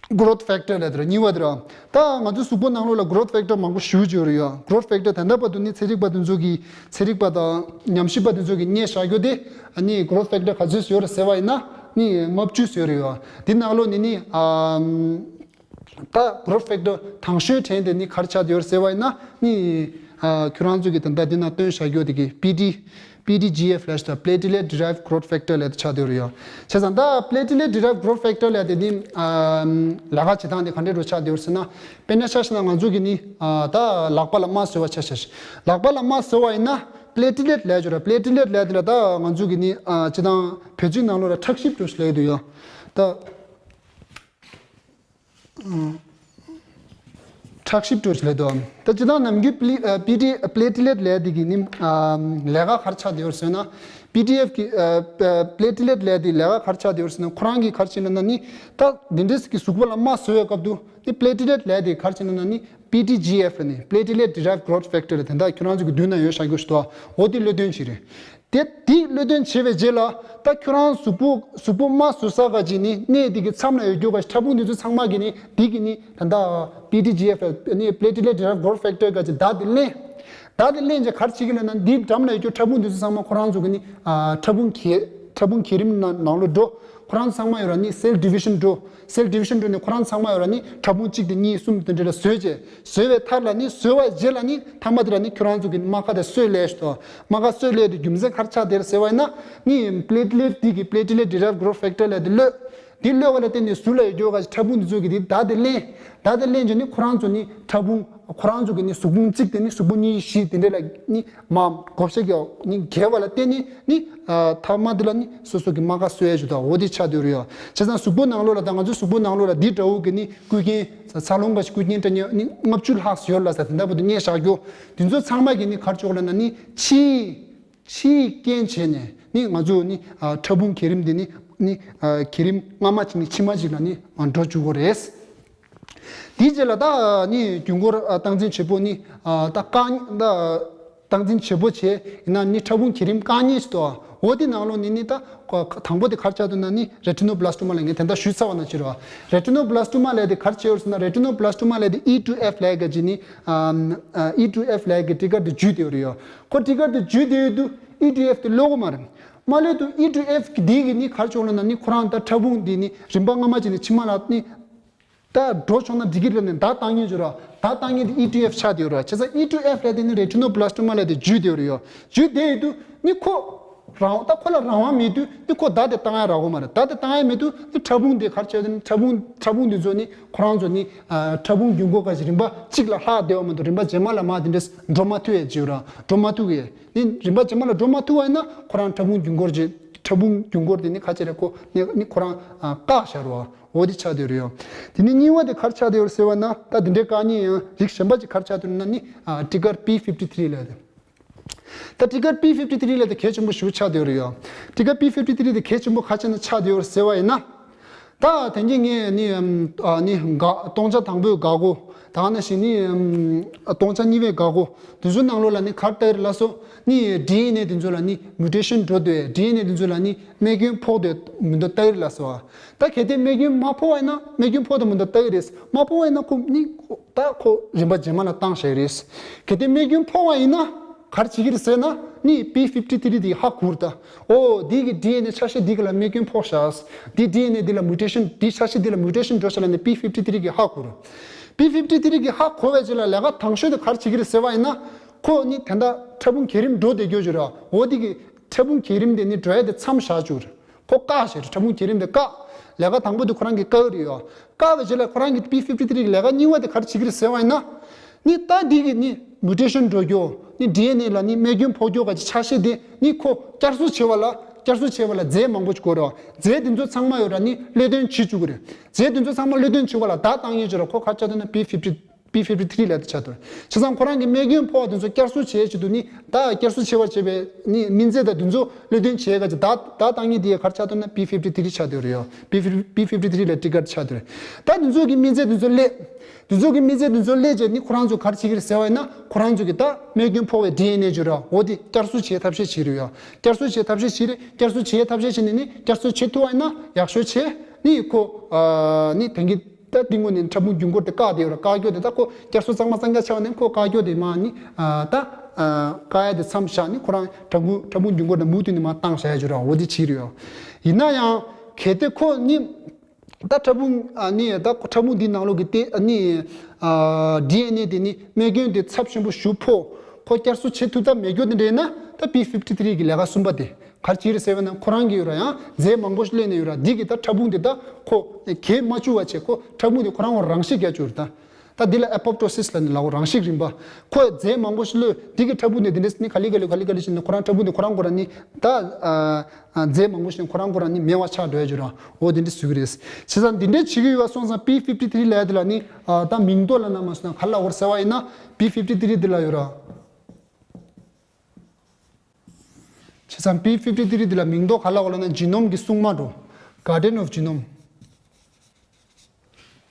growth factor ལབ་དེ་ར་གཉིས་པ་དེ་ར། ད་ང་ཚོའི་གཟུགས་པོ་ནང་ལོགས་ལ་growth factor མང་པོ་ཞེ་པོ་ཅིག་ཡོད་རེད་ཡ། growth factor དེ་འདྲ་བར་དུ་ནི་ཚན་རིག་པ་དེ་ཚོ་གིས་ཚན་རིག་པ་དང་ཉམས་ཞིབ་པ་དེ་ཚོ་གིས་རྙེད་བཞག་རྒྱུ་དེ་ཨ་ནི་growth factor ག་ཚོད་ཡོད་རེད་ཟེར་བ་ཡིན་ན་ནི་ལྔ་བཅུ་ཡོད་རེད་ཡ། དེ་ནང་ལོགས་ནི་ནི་ཨ་ད་growth factor དང་ཤོས་ཕྲན་དེ་ནི་ག་རེ་ཆགས་བསྡད་ཡོད་རེད་ཟེར་བ་ཡིན་ན་ནི་ཨ་ཁྱོད་རང་ཚོ་གིས་ད་ལྟ་འདི་ན་སྟོན་བཞག་རྒྱུ་དེ་གི་པི་ཊི། པི་ཊི་ཇི་ཨེཕ་ལབ་ཞིག་དང་platelet derived growth factor ལབ་དེ་ཆགས་བསྡད་ཡོད་རེད་ཡ། བྱས་ཙང་ད་platelet derived growth factor ལབ་དེ་ནི་ཨ་ལས་ཀ་བྱེད་སྟངས་དེ་ག་འདྲས་འགྲོ་ཆགས་བསྡད་ཡོད་རེད་ཟེར་ན། དཔེར་ན་ཆ་བཞག་ན་ང་ཚོ་གི་ནི་ཨ་ད་ལག་པ་ལ་རྨ་བཟོ་བ་ཆ་བཞག་ཤིག་ལག་པ་ལ་རྨ་བཟོ་བ་ཡིན་ན་platelet ལབ་ཡོད་རེད། platelet ལབ་དེ་ལ་ད་ང་ཚོ་གི་ནི་ཨ་སྤྱིར་བཏང་བོད་ཚིག་ནང་ལོགས་ལ་ཁྲག་ཤེད་འགྲོ་ཞིག་ལབ་ཡོད་དུ་ཡ། ད་ཁྲག་ཤེད་འགྲོ་ཞིག་ལབ་དུ། ད་སྤྱིར་བཏང་ནམ་རྒྱུན་པི་ལི་ཨ་པི་ཊི་platelet ལབ་དེ་གི་ནི་ཨ་ལས་ཀ་ག་རེ་ཆགས་བསྡད་ཡོད་རེད་ཟེར་ན། པི་ཊི་ཨེཕ་གི་ཨ་platelet ལབ་དེ་ལས་ཀ་ག་རེ་ཆགས་བསྡད་ཡོད་རེད་ཟེར་ན། ཁོ་རང་གིས་ག་རེ་བྱས་ན་ན་ནི་ད་འདི་འདྲས་ཀྱི་གཟུགས་པོ་ལ་རྨ་བཟོ་བའི་སྐབས་དུ་ནི་platelet ལབ་དེ་ག་རེ་བྱས་ན་ན་ནི་པི་ཊི་ཇི་ཨེཕ་ལ་ནི་platelet derived growth factor ལ་དེ་འདྲ་ཁྱོད་རང་ཚོ་གི་མདུན་ན་ཡོད་བཞག་རྒྱུ་ཞིག་འདུག་འོ་དེ་གློད་སྟོན་བྱས་རེད། དེ་དེ་གློད་སྟོན་བྱས་པའི་རྗེས་ལ་ད་ཁྱོད་རང་གཟུགས་པོ་གཟུགས་པོ་རྨ་བཟོ་ས་ག་ཅིག་ནི་གནས་དེ་གི་མཚམས་ལ་ཡོད་རྒྱུ་ག་ཕྲ་ཕུང་དེ་ཚོ་ཚང་མ་གི་ནི་དེ་གི་ནི་ད་ལྟ་པི་ཊི་ཇི་ཨེཕ་ནི་platelet derived growth factor ག་ཅིག་བརྡ་དེ་ལེན། བརྡ་དེ་ལེན་རྗེས་ག་རེ་བྱེད་ཀྱི་ལབ་ན་འདིའི་འགྲམ་ལ་ཡོད་རྒྱུ་ཕྲ་ཕུང་དེ་ཚོ་ཚང་མ་ཁོ་རང་ཚོ་གི་ནི་ཨ་ཕྲ་ཕུང་གི་ཕྲ་ཕུང་གི་རིམ་ནང་ནང་ལོགས་འགྲོ། ཁོ་རང་ཚང་མ་ཡོད་ར་ནི་cell division འགྲོ། cell division འགྲོ་ནི་ཁོ་རང་ཚང་མ་ཡོད་ར་ནི་ཕྲ་ཕུང་གཅིག་དེ་གཉིས་གསུམ་དེ་འདྲ་ལ་བཟོས་རྗེས། བཟོས་པའི་མཐར་ལ་ནི་བཟོས་པའི་རྗེས་ལ་ནི་མཐའ་མ་དེ་ལ་ནི་ཁྱོད་རང་ཚོ་གི་རྨ་ཁ་དེ་གསོས་ལས་ཤིག་ཏོ། རྨ་ཁ་གསོས་ལས་དེ་རྒྱུ་མཚན་ག་རེ་ཆགས་བསྡད་རེད་ཟེར་བ་ཡིན་ན། ནི་platelet དེ་གི་platelet derived growth factor ལབ་དེ་གློད། དེ་གློད་པ་ལ་བརྟེན་ནས་ཟུར་ལ་ཡོད་རྒྱུ་ག་ཕྲ་ཕུང་དེ་ཚོ་གི་དེ་བརྡ་དེ་ལེན། བརྡ་དེ་ལེན་རྗེས་ནི་ཁོ་རང་ཚོ་ནི་ཕྲ་ཕུང་ཁོ་རང་ཚོ་གི་ནི་གཟུགས་ཕུང་གཅིག་དེ་ནི་གཟུགས་ཕུང་གཉིས་བཞི་དེ་འདྲ་ལ་ནི་མ་བགོ་བཤའ་གི་ནི་འགལ་བ་ལ་བརྟེན་ནས་ནི་ཨ་མཐའ་མ་དེ་ལ་ནི་སོ་སོ་གི་རྨ་ཁ་གསོ་ཡ་ཞིག་དང་འོ་དེ་ཆགས་བསྡད་ཡོད་རེད་ཡ། བྱས་ཙང་གཟུགས་པོ་ནང་ལོགས་ལ་ད་ང་ཚོའི་གཟུགས་པོ་ནང་ལོགས་ལ་འདི་འདྲ་བོ་གི་ནི་བསྐུལ་མཁན། འཚར་ལོངས་པ་ཞིག་བསྐུལ་མཁན་འདྲ་ནི་ལྔ་བཅུ་ལྷག་ཡོད་ལ་ཟེར་དེ་འདྲ་བོ་དེ་རྙེད་བཞག་རྒྱུ། དེ་ཚོ་ཚང་མ་གི་ནི་ག་རེ་ཆོག་ལབ་ན་ནི་ཕྱིའི་ཕྱིའི་རྐྱེན་བྱས་ནས་ནི་ང་ཚོ་ནི་ཨ་ཕྲ་ཕུང་གི་རིམ་དེ་ནི་ནི་ཨ་གི་རིམ་སྔ་མ་གཅིག་ནས་ཕྱི་མ་གཅིག་ལ་ནི་འགྲོ་བཅུག་གི་རེད། དེའི་རྗེས་ལ་ད་ནི་རྒྱུན་འཁོར་ཨ་སྟངས་འཛིན་བྱེད་པོ་ནི་ཨ་ད་རྐང་ད་སྟངས་འཛིན་བྱེད་པོ་བྱས་ཡིན་ན་ནི་ཕྲ་ཕུང་གི་རིམ་རྐང་གཉིས་ཤིག་འདུག་འོ་དེ་ནང་ལོགས་ནས་ནི་ད་དང་པོ་དེ་ག་རེ་ཆགས་འདུག་ན་ནི་retinoblastomལབ་ངས་དེ་འདྲ་ཞུས་ཚར་བ་ནང་བཞིན་རེད་བ། retinoblastomལབ་དེ་ག་རེ་བྱས་ཡོད་ཟེར་ན་retinoblastomལབ་དེ་ཨི་ཊི་ཨེཕ་ལབ་ག་ཅིག་ནི་ཨ་ཨ་ཨི་ཊི་ཨེཕ་ལབ་གི་ཊི་གར་དེ་འཇུས་བསྡད་ཡོད་རེད་ཡོ། ཁོ་ཊི་གར་དེ་འཇུས་བསྡད་ཡོད་དུས་ཨི་ཊི་ཨེཕ་དེ་གློད་གི་མ་རེད། མ་གློད་དུས་ཨི་ཊི་ཨེཕ་གི་དེ་གི་ནི་ག་རེ་བྱུང་ལབ་ན་ནི་ཁོ་རང་ད་ཕྲ་ཕུང་དེ་ནི་རིམ་པ་སྔ་མ་ཅིག་ནས་ཕྱི་མ་ལ་ནི་ད་འགྲོ་ཆོག་ན་འགྲིག་གི་རེད་ནས་བརྡ་བཏང་མཁན་ཅིག་ར། བརྡ་བཏང་མཁན་དེ་ཨི་ཊི་ཨེཕ་ཆགས་བསྡད་ཡོད་ར། བྱས་ཙང་ཨི་ཊི་ཨེཕ་ལབ་དེ་ནི་retinoblastomལབ་དེ་འཇུས་བསྡད་ཡོད་རེད་ཡོ། འཇུས་བསྡད་ཡོད་དུས་ནི་ཁོ་རང་ད་ཁོ་ལ་རང་དབང་མེད་དུས་ནི་ཁོ་བརྡ་དེ་བཏང་ཡ་རག་གི་མ་རེད། བརྡ་དེ་བཏང་ཡ་མེད་དུས་ནི་ཕྲ་ཕུང་དེ་ག་རེ་བྱས་ཏེ་ནི་ཕྲ་ཕུང་ཕྲ་ཕུང་དེ་ཚོ་ནི་ཁོ་རང་ཚོ་ནི་ཨ་ཕྲ་ཕུང་རྒྱུན་འཁོར་ག་ཞིག་རིམ་པ་གཅིག་ལ་ལྷག་བསྡད་པ་མ་གཏོགས་རིམ་པ་རྗེས་མ་ལ་མ་དེ་འདྲས་འགྲོ་མ་ཐུབ་ཡ་ཅིག་ར། འགྲོ་མ་ཐུབ་གི། ནི་རིམ་པ་རྗེས་མ་ལ་འགྲོ་མ་ཐུབ་པ་ཡིན་ན་ཁོ་རང་ཕྲ་ཕུང་རྒྱུན་འཁོར་གྱི་ཕྲ་ཕུང་རྒྱུན་འཁོར་དེ་ནི་ཁ་ཆེ་རེ་ཁོ་ནི་ནི་ཁོ་རང་ཨ་བཀག་བཞག་རོ། འོ་དེ་ཆགས་བསྡད་རེད་ཡོ། དེ་ནི་གཉིས་པ་དེ་ག་རེ་ཆགས་བསྡད་ཡོད་ཟེར་བ་ན་ད་དེ་འདྲའི་བཀག་ཉེན་ཡང་རིགས་གཞན་པ་ཅིག་ག་རེ་ཆགས་བསྡད་ཡོད་ན་ནི་ཨ་ཊི་གར་པི་ཕིབ་ཊི་ཐི་རི་ལབ་དེ། ད་ཊི་གར་པི་ཕིབ་ཊི་ཐི་རི་ལབ་དེ་གལ་ཆེན་པོ་ཞེ་པོ་ཆགས་བསྡད་ཡོད་རེད་ཡོ། ཊི་གར་པི་ཕིབ་ཊི་ཐི་རི་དེ་གལ་ཆེན་པོ་ག་ཅིག་ན་ཆགས་བསྡད་ཡོད་ཟེར་བ་ཡིན་ན། ད་དེང་གི་ངས་ནི་ཨམ་ཨ་ནི་འགག་སྟོང་ཆ་དང་པོའི་འགག་སྒོ་དང་ནང་བཞིན་ནི་ཨམ་སྟོང་ཆ་གཉིས་པའི་འགག་སྒོ་དེ་ཚོའི་ནང་ལོགས་ལ་ནི་ག་རེ་ལྟ་གི་རེད་ལབ་སོང་། ནི་ཌི་ཨེན་ཨེ་དེ་ཚོ་ལ་ནི་མིའུ་ཊེ་ཤན་འགྲོ་དུས་ཌི་ཨེན་ཨེ་དེ་ཚོ་ལ་ནི་རྨས་སྐྱོན་ཕོག་དུས་མི་འདུག་ལྟ་གི་རེད་ལབ་སོང་། ད་གལ་ཏེ་རྨས་སྐྱོན་མ་ཕོག་པ་ཡིན་ན་རྨས་སྐྱོན་ཕོག་དུས་མི་འདུག་ལྟ་གི་རེད། མ་ཕོག་པ་ཡིན་ན་ཁོ་ནི་ད་ཁོ་རིམ་པ་རྗེས་མ་ལ་བཏང་བཞག་རེད། གལ་ཏེ་རྨས་སྐྱོན་ཕོག་པ་ཡིན་ན་ག་རེ་བྱེད་ཀྱི་རེད་ཟེར་ན་ནི་པི་ཕིབ་ཊི་ཐི་རི་དེ་ཧ་གོ་རེད་ད། ཨོ་འདི་གི་ཌི་ཨེན་ཨེ་ཆ་ཤས་འདི་ག་ལ་རྨས་སྐྱོན་ཕོག་བཞག་འདི་ཌི་ཨེན་ཨེ་འདི་ལ་མིའུ་ཊེ་ཤན་འདི་ཆ་ཤས་འདི་ལ་མིའུ་ཊེ་ཤན་འགྲོ་བཞག་ལབ་ནས་པི་ཕིབ་ཊི་ཐི་རི་གིས་ཧ་གོ་རེད། པི་ཕིབ་ཊི་ཐི་རི་གིས་ཧ་གོ་བའི་རྗེས་ལ་ལས་ཀ་དང་ཤོས་དེ་ག་རེ་བྱེད་ཀྱི་རེད་ཟེར་བ་ཡིན་ན། ཁོ་ནི་ད་ལྟ་ཕྲ་ཕུང་གི་རིམ་འགྲོ་བསྡད་རྒྱུ་ཅིག་རེད། འོ་འདི་གི་ཕྲ་ཕུང་གི་རིམ་དེ་ནི་འགྲོ་ཡ་དེ་མཚམས་བཞག་བཅུག་རེད། ཁོ་བཀག་བྱས་རེད། ཕྲ་ཕུང་བརྒྱུད་རིམ་དེ་བཀག་ལས་ཀ་དང་པོ་དེ་ཁོ་རང་གིས་བཀག་རེད་ཡོད། བཀག་པའི་རྗེས་ལ་ཁོ་རང་གིས་པི་ཕིབ་ཊི་ཐི་རི་གི་ལས་ཀ་གཉིས་པ་དེ་ག་རེ་བྱེད་ཀྱི་རེད་ཟེར་བ་ཡིན་ན། ནི་ད་འདི་གི་ནི་མུ་ཊེ་ཤན་འགྲོ་རྒྱུ། ནི་ཌི་ཨེན་ཨེ་ལ་ནི་རྨས་སྐྱོན་ཕོག་རྒྱུ་ག་ཅིག་ཆ་ཤས་དེ་ནི་ཁོ་བསྐྱར་གསོ་བྱེད་པ་ལ་བསྐྱར་གསོ་བྱེད་པ་ལ་རྫས་མང་པོ་ཅིག་དགོས་རེད། རྫས་དེ་ཚོ་ཚང་མ་ཡོད་ར་ནི་གློད་གཏོང་བྱེད་བཅུག་གི་རེད། རྫས་དེ་ཚོ་ཚང་མ་གློད་གཏོང་བྱེད་པ་ལ་བརྡ་བཏང་མཁན་ཅིག་ར་ཁོ་ག་རེ་ཆགས་འདུག་ན་པི་ཕིབ་ཊི། པི་ཕིབ་ཊི་ཐི་རི་ལབ་དེ་ཆགས་འདུག་ར། བྱས་ཙང་ཁོ་རང་གི་རྨས་སྐྱོན་ཕོག་པ་དེ་ཚོ་བསྐྱར་གསོ་བྱེད་ཆེད་དུ་ནི་ད་བསྐྱར་གསོ་བྱེད་པ་བྱེད་པའི་ནི་སྨན་རྫས་དང་དེ་ཚོ་གློད་གཏོང་བྱེད་ག་ཅིག་བརྡ་བརྡ་བཏང་མཁན་དེ་ག་རེ་ཆགས་འདུག་ན་པི་ཕིབ་ཊི་ཐི་རི་ཆགས་བསྡད་ཡོད་རེད་ཡ། པི་ཕིབ་པི་ཕིབ་ཊི་ཐི་རི་ལ་ཊི་གར་ཆགས་བསྡད་ཡོད་རེད། ད་དེ་ཚོ་གི་སྨན་རྫས་དེ་ཚོ་སླེབས། དེ་ཚོ་གི་སྨན་རྫས་དེ་ཚོ་སླེབས་རྗེས་ནི་ཁོ་རང་ཚོ་ག་རེ་བྱེད་ཀྱི་རེད་ཟེར་བ་ཡིན་ན། ཁོ་རང་ཚོ་གི་ད་རྨས་སྐྱོན་ཕོག་པའི་ཌི་ཨེན་ཨེ་ཅིག་ཡོད་ར། འོ་དེ་བསྐྱར་གསོ་བྱེད་ཐབས་ཤེས་བྱེད་རེད་ཡ། བསྐྱར་གསོ་བྱེད་ཐབས་ཤེས་བྱེད་རེད། བསྐྱར་གསོ་བྱེད་ཐབས་ཤེས་བྱེད་ནི་ནི་བསྐྱར་གསོ་བྱེད་ཐུབ་པ་ཡིན་ན་ཡག་ཤོས་བྱེད། ནི་ཁོ་ཨ་ནི་དེང་གི་ད་འདི་ངོས་ནས་ཕྲ་ཕུང་རྒྱུན་འཁོར་དེ་བཀག་བསྡད་ཡོད་ར། བཀག་རྒྱུ་དེ་ད་ཁོ་བསྐྱར་གསོ་གཙང་མ་གཙང་རྐྱང་བྱས་པ་ནི་ཁོ་བཀག་རྒྱུ་དེ་མ་ནི་ཨ་ད་ཨ་བཀག་ཡ་དེ་མཚམས་བཞག་ནི་ཁོ་རང་ཕྲ་ཕུང་ཕྲ་ཕུང་རྒྱུན་འཁོར་དེ་མུ་མཐུད་ནས་མར་བཏང་བཞག་ཡ་ཅིག་ཡོད་ར། འོ་དེ་བྱེད་རེད་ཡ། ཡིན་ན་ཡང་གལ་ཏེ་ཁོ་ནི་ད་ཕྲ་ཕུང་ཨ་ནི་ད་ཕྲ་ཕུང་འདིའི་ནང་ལོགས་ཀྱི་དེ་ཨ་ནི་ཨ་ཌི་ཨེན་ཨེ་དེ་ནི་རྨས་སྐྱོན་དེ་ཚབས་ཆེན་པོ་ཞིག་ཕོག་ཁོ་བསྐྱར་གསོ་བྱེད་ཐུབ་ཐབས་མེད་རྒྱུ་དེ་འདྲ་ཡིན་ན། ད་པི་ཕིབ་ཊི་ཐི་རི་གི་ལས་ཀ་གསུམ་པ་དེ་ག་རེ་བྱེད་རེད་ཟེར་བ་ན། ཁོ་རང་གི་ཡོད་ར་ཡང་རྫས་མང་པོ་ཞིག་སླེབས་ནས་ཡོད་ར། འདི་གི་ད་ཕྲ་ཕུང་དེ་ད་ཁོ་གས་མ་བཅུག་པ་བྱས། ཁོ་ཕྲ་ཕུང་དེ་ཁོ་རང་ཁོ་རང་ཤི་རྒྱག་བཅུག་རེད་ད། ད་འདི་ལ་ཨེ་པོབ་ཊོ་སིས་ལབ་ནས་ལབ་རང་ཤི་རིམ་པ། ཁོ་རྫས་མང་པོ་ཞིག་སླེབས། འདི་གི་ཕྲ་ཕུང་དེ་འདི་འདྲ་ནི་ག་ལེ་ག་ལེ་ག་ལེ་ག་ལེ་བྱས་ནས་ཁོ་རང་ཕྲ་ཕུང་དེ་ཁོ་རང་ཁོ་རང་ནི་ད་ཨ་ཨ་རྫས་མང་པོ་ཞིག་ནི་ཁོ་རང་ཁོ་རང་ནི་མེད་པ་ཆགས་འགྲོ་ཡ་ཅིག་ཡོད་ར། འོ་དེ་འདྲ་བཟོ་གི་རེད། བྱས་ཙང་འདི་འདྲ་བྱེད་ཀྱི་ཡོད་པ་སོང་ཙང་པི་ཕིབ་ཊི་ཐི་རི་ལབ་ཡ་དེ་ལ་ནི་ཨ་ད་མིང་འདོགས་ལབ་ན་མ་སོང་ན་ག་རེ་ལབ་དགོས་རེད་ཟེར་བ་ཡིན་ན། པི་ཕིབ་ཊི་ཐི་རི་འདི་ལ་ཡོད་ར། བྱས་ཙང་པི་ཕིབ་ཊི་ཐི་རི་འདི་ལ་མིང་འདོགས་ག་རེ་ལབ་དགོས་ལབ་ན་ཇི་ནོམ་གྱི་སྲུང་མ་འགྲོ། Guardian of Genome།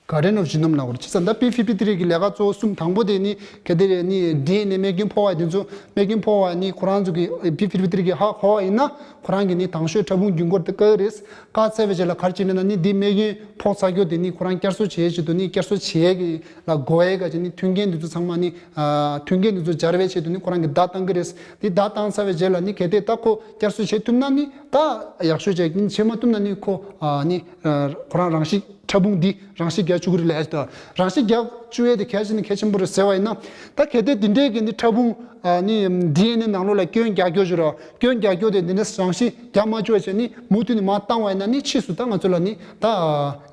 Guardian of Genome ལབ་དགོས་རེད། བྱས་ཙང་ད་པི་ཕིབ་ཊི་ཐི་རི་གི་ལས་ཀ་གཙོ་བོ་གསུམ། དང་པོ་དེ་ནི་གལ་ཏེ་ནི་ཌི་ཨེན་ཨེ་རྨས་སྐྱོན་ཕོག་པ་དེ་ཚོ་རྨས་སྐྱོན་ཕོག་པ་ནི་ཁོ་རང་ཚོ་གི་པི་ཕིབ་ཊི་ཐི་རི་གི་ཧ་གོ་བ་ཡིན་ན། ཁོ་རང་གི་ནི་དང་ཤོས་ཕྲ་ཕུང་རྒྱུན་འཁོར་དེ་བཀག་རེད། བཀག་ཚར་བའི་རྗེས་ལ་ག་རེ་བྱེད་ན་ནི་འདི་རྨས་སྐྱོན་ཕོག་ཚར་རྒྱུ་དེ་ནི་ཁོ་རང་བསྐྱར་གསོ་བྱེད་ཆེད་དུ་ནི་བསྐྱར་གསོ་བྱེད་ཀྱི་ལ་དགོས་ཡས་ག་ཅིག་ནི་མཐུན་རྐྱེན་དེ་ཚོ་ཚང་མ་ནི་ཨ་མཐུན་རྐྱེན་དེ་ཚོ་སྦྱར་བའི་ཆེད་དུ་ནི་ཁོ་རང་གི་བརྡ་བཏང་གི་རེད། འདི་བརྡ་བཏང་ཚར་བའི་རྗེས་ལ་ནི་གལ་ཏེ་ད་ཁོ་བསྐྱར་གསོ་བྱེད་ཐུབ་ན་ནི་ད་ཡག་ཤོས་བྱས། ནི་བྱེད་མ་ཐུབ་ན་ནི་ཁོ་ཨ་ནི་ཨ་ཁོ་རང་རང་ཤི་ཕྲ་ཕུང་འདི་རང་ཤི་རྒྱག་བཅུག་གི་རེད་ལབ་ཡ་ཞིག་ད། རང་ཤི་རྒྱག་བཅུག་ཡས་དེ་གལ་ཆེ་ནི་གལ་ཆེན་པོ་རེད་ཟེར་བ་ཡིན་ན། ད་གལ་ཏེ་འདི་འདྲའི་གི་ནི་ཕྲ་ཕུང་ཨ་ནི་ཌི་ཨེན་ཨེ་ནང་ལོགས་ལ་སྐྱོན་རྒྱག་རྒྱུ་ཞིག་ར། སྐྱོན་རྒྱག་རྒྱུ་དེ་འདི་འདྲ་རང་ཤི་རྒྱག་མ་བཅུག་པ་བྱས་ནི་མུ་མཐུད་ནས་མར་བཏང་བ་ཡིན་ན་ནི་ཕྱིས་སུ་ད་ང་ཚོ་ལ་ནི་ད་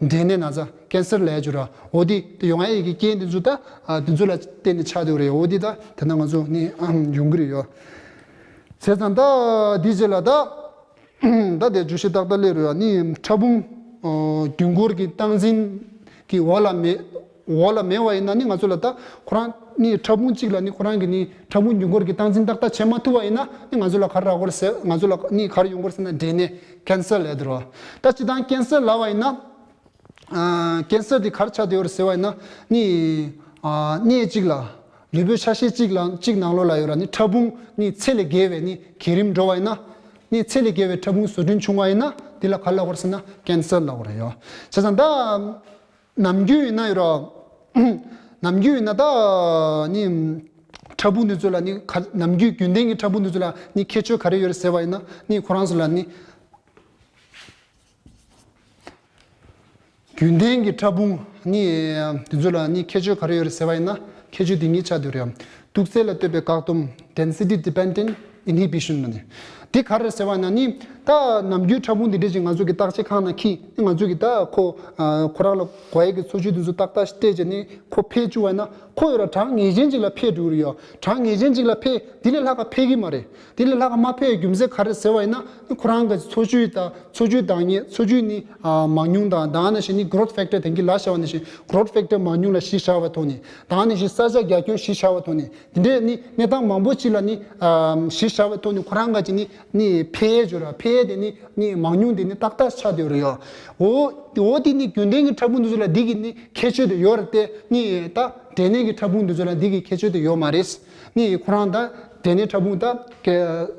འབྲས་ནད་ན་ཚ་ཀན་སར་ལབ་ཡ་ཅིག་ར། འོ་དེ་དེ་ཡོང་ཡ་ཡི་གི་རྐྱེན་དེ་ཚོ་ད་ཨ་དེ་ཚོ་ལ་བརྟེན་ནས་ཆགས་བསྡད་ཡོད་རེད། འོ་དེ་ད་དེ་ན་ང་ཚོ་ནི་ཨམ་ཡོང་གི་རེད་ཡོད། བྱས་ཙང་ད་དེ་རྗེས་ལ་ད་ད་དེ་བརྗོད་གཞི་ཏག་ཏག་སླེབས་རེད་ཡ། ནི་ཕྲ་ཕུང་ཨ་རྒྱུན་འཁོར་གྱི་སྟངས་འཛིན་གྱི་འོག་ལ་མེད། འོག་ལ་མེད་པ་ཡིན་ན་ནི་ང་ཚོ་ལ་ད་ཁོ་རང་ནི་ཕྲ་ཕུང་གཅིག་ལ་ནི་ཁོ་རང་གི་ནི་ཕྲ་ཕུང་རྒྱུན་འཁོར་གྱི་སྟངས་འཛིན་ཏག་ཏག་བྱེད་མ་ཐུབ་པ་ཡིན་ན་ནི་ང་ཚོ་ལ་ག་རེ་རག་གི་རེད་ཟེར། ང་ཚོ་ལ་ནི་ག་རེ་ཡོང་གི་རེད་ཟེར་ན་འབྲས་ནད་ཀན་སར་ལབ་དེ་རེད་བ། ད་སྤྱིར་བཏང་ཀན་སར་ལབ་པ་ཡིན་ན། ཨ་ཀན་སར་དེ་ག་རེ་ཆགས་བསྡད་ཡོད་རེད་ཟེར་བ་ཡིན་ན། ནི་ཨ་གནས་གཅིག་ལ་ལུས་པོའི་ཆ་ཤས་གཅིག་ལ་གཅིག་ནང་ལོགས་ལ་ཡོད་ར་ནི་ཕྲ་ཕུང་ནི་ཚད་ལས་བརྒལ་བའི་ནི་བརྒྱུད་རིམ་འགྲོ་བ་ཡིན་ན། ནི་ཚད་ལས་བརྒལ་བའི་ཕྲ་ཕུང་བཟོ་སྐྲུན་བྱུང་བ་ཡིན་ན་དེ་ལ་ག་རེ་ལབ་དགོས་རེད་ཟེར་ན་ཀན་སར་ལབ་དགོས་རེད་ཡོ། བྱས་ཙང་ད་ནམ་རྒྱུན་ཡིན་ན་ཡོད་ར། ནམ་རྒྱུན་ཡིན་ན་ད་ནི་ཕྲ་ཕུང་འདི་ཚོ་ལ་ནི་ག་ནམ་རྒྱུན་རྒྱུན་ལྡན་གྱི་ཕྲ་ཕུང་འདི་ཚོ་ལ་ནི་ཁྱད་ཆོས་ག་རེ་ཡོད་རེད་ཟེར་བ་ཡིན་ན། ནི་ཁོ་རང་ཚོ་ལ་ནི་རྒྱུན་ལྡན་གྱི་ཕྲ་ཕུང་ནི་འདི་ཚོ་ལ་ནི་ཁྱད་ཆོས་ག་རེ་ཡོད་རེད་ཟེར་བ་ཡིན་ན། ཁྱད་ཆོས་འདི་གཉིས་ཆགས་བསྡད་ཡོད་རེད། དུག་རྫས་ལ་ལྟོས་པའི་བཀག་སྡོམ། Density Dependent Inhibition ནི་འདི་ག་རེ་རེད་ཟེར་བ་ཡིན་ན། ནི་ད་ནམ་རྒྱུན་ཕྲ་ཕུང་འདི་འདྲ་ཅིག་ང་ཚོ་གི་བརྟག་དཔྱད་ཁང་ནང་འཁྱེར་ནི་ང་ཚོ་གི་ད་ཁོ་ཁོ་རང་ལ་དགོས་ཡས་ཀྱི་འཚོ་བཅུད་འདི་ཚོ་ཏག་ཏག་སྤྲད་བྱས་ནི་ཁོ་འཕེལ་བཅུག་པ་ཡིན་ན། ཁོ་ཡོད་ར་གྲངས་ངེས་ཅན་ཅིག་ལ་འཕེལ་འགྲོ་གི་རེད་ཡོ། གྲངས་ངེས་ཅན་ཅིག་ལ་འཕེལ། འདི་ལས་ལྷག་ག་འཕེལ་གི་མ་རེད། དེ་ལས་ལྷག་ག་མ་འཕེལ་བའི་རྒྱུ་མཚན་ག་རེ་ཟེར་བ་ཡིན་ན། ཁོ་རང་གི་འཚོ་བཅུད་དང་འཚོ་བཅུད་འདང་ངེས། འཚོ་བཅུད་ནི་ཨ་མང་ཉུང་དང་། ད་ནང་བཞིན་ནི་growth factor དེང་གི་ལ་བྱ་བ་ནང་བཞིན་growth factor མང་ཉུང་ལ་གཞི་བཞག་པའི་ཐོག་ནས། ད་ནང་བཞིན་ས་ཆ་རྒྱ་ཁྱོན་གཞི་བཞག་པའི་ཐོག་ནས། དེ་འདྲའི་ནི་གནས་སྟངས་མང་པོ་ཅིག་ལ་ནི་ཨ་གཞི་བཞག་པའི་ཐོག་ནས་ཁོ་རང་ག་ཅིག་ནི་ནི་འཕེལ་ཡས་ཡོད་ར། འཕེལ་ཡས་དེ་ནི་ནི་མང་ཉུང་དེ་ནི་ཏག་ཏག་ཆགས་བསྡད་ཡོད་རེད་ཡོ། འོ་འོ་དེ་ནི་རྒྱུན་ལྡན་གྱི་ཕྲ་ཕུང་འདི་ཚོ་ལ་འདི་གི་ནི་ཁྱད་ཆོས་དེ་ཡོད་རེད་དེ། ནི་ད་འབྲས་ནད་ཀྱི་ཕྲ་ཕུང་འདི་ཚོ་ལ་འདི་གི་ཁྱད་ཆོས་དེ་ཡོད་མ་རེད། ནི་ཁོ་རང་ད་འབྲས་ནད་ཕྲ་ཕུང་ད་ག་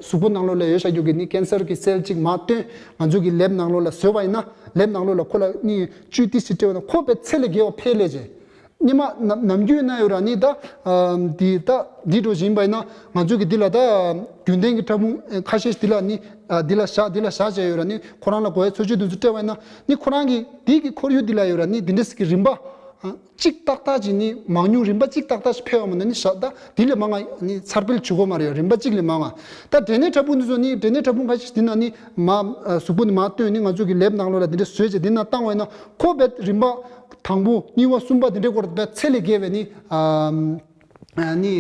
གཟུགས་པོ་ནང་ལོགས་ལ་ཡོད་བཞག་རྒྱུ་གི་ནི་ཀན་སར་གྱི་སེལ་གཅིག་མར་བཏོན། ང་ཚོ་གི་ལེབ་ནང་ལོགས་ལ་བཟོས་པ་ཡིན་ན། ལེབ་ནང་ལོགས་ལ་ཁོ་ལ་ནི་བཅུད་ཏི་སི་སྤྲད་པ་ན་ཁོ་དཔེ་ཚད་ལས་བརྒལ་བ་འཕེལ་ལས་བྱས། སྔོན་མ་ནམ་ནམ་རྒྱུན་ན་ཡོད་ར་ནི་ད་ཨ་འདི་ད་འདི་འགྲོ་བཞིན་པ་ཡིན་ན། ང་ཚོ་གི་འདི་ལ་ད་རྒྱུན་ལྡན་གྱི་ཕྲ་ཕུང་ཁ་ཤས་འདི་ལ་ནི་ཨ་འདི་ལ་བཞག་འདི་ལ་བཞག་བྱས་ཡོད་ར། ནི་ཁོ་རང་ལ་དགོས་ཡས་འཚོ་བཅུད་འདི་ཚོ་སྤྲད་པ་ཡིན་ན། ནི་ཁོ་རང་གི་འདི་གི་ཁོར་ཡུག་འདི་ལ་ཡོད་ར་ནི་འདི་འདྲ་ཞིག་གི་རིམ་པ། གཅིག་ཏག་ཏག་ཅིག་ནི་མང་ཉུང་རིམ་པ་གཅིག་ཏག་ཏག་ཞིག་འཕེལ་བ་མ་གཏོགས་ནི་ཤ་ད་དེ་ལས་མང་ང་ནི་འཚར་འཕེལ་བྱེད་དགོས་མ་རེད། རིམ་པ་གཅིག་ལས་མང་ང་། ད་འབྲས་ནད་ཕྲ་ཕུང་འདི་ཚོ་ནི་འབྲས་ནད་ཕྲ་ཕུང་ཁ་ཤས་འདི་ན་ནི་མ་གཟུགས་པོ་ནི་མ་བཏོན་ནི་ང་ཚོ་གི་ལེབ་ནང་ལོགས་ལ་འདི་འདྲ་བཟོས་བྱས་འདི་ན་བཏང་བ་ཡིན་ན་ཁོ་བས་རིམ་པ་དང་པོ་གཉིས་པ་གསུམ་པ་འདི་འདྲའི་སྐོར་བས་ཚད་ལས་བརྒལ་བའི་ནི་ནི་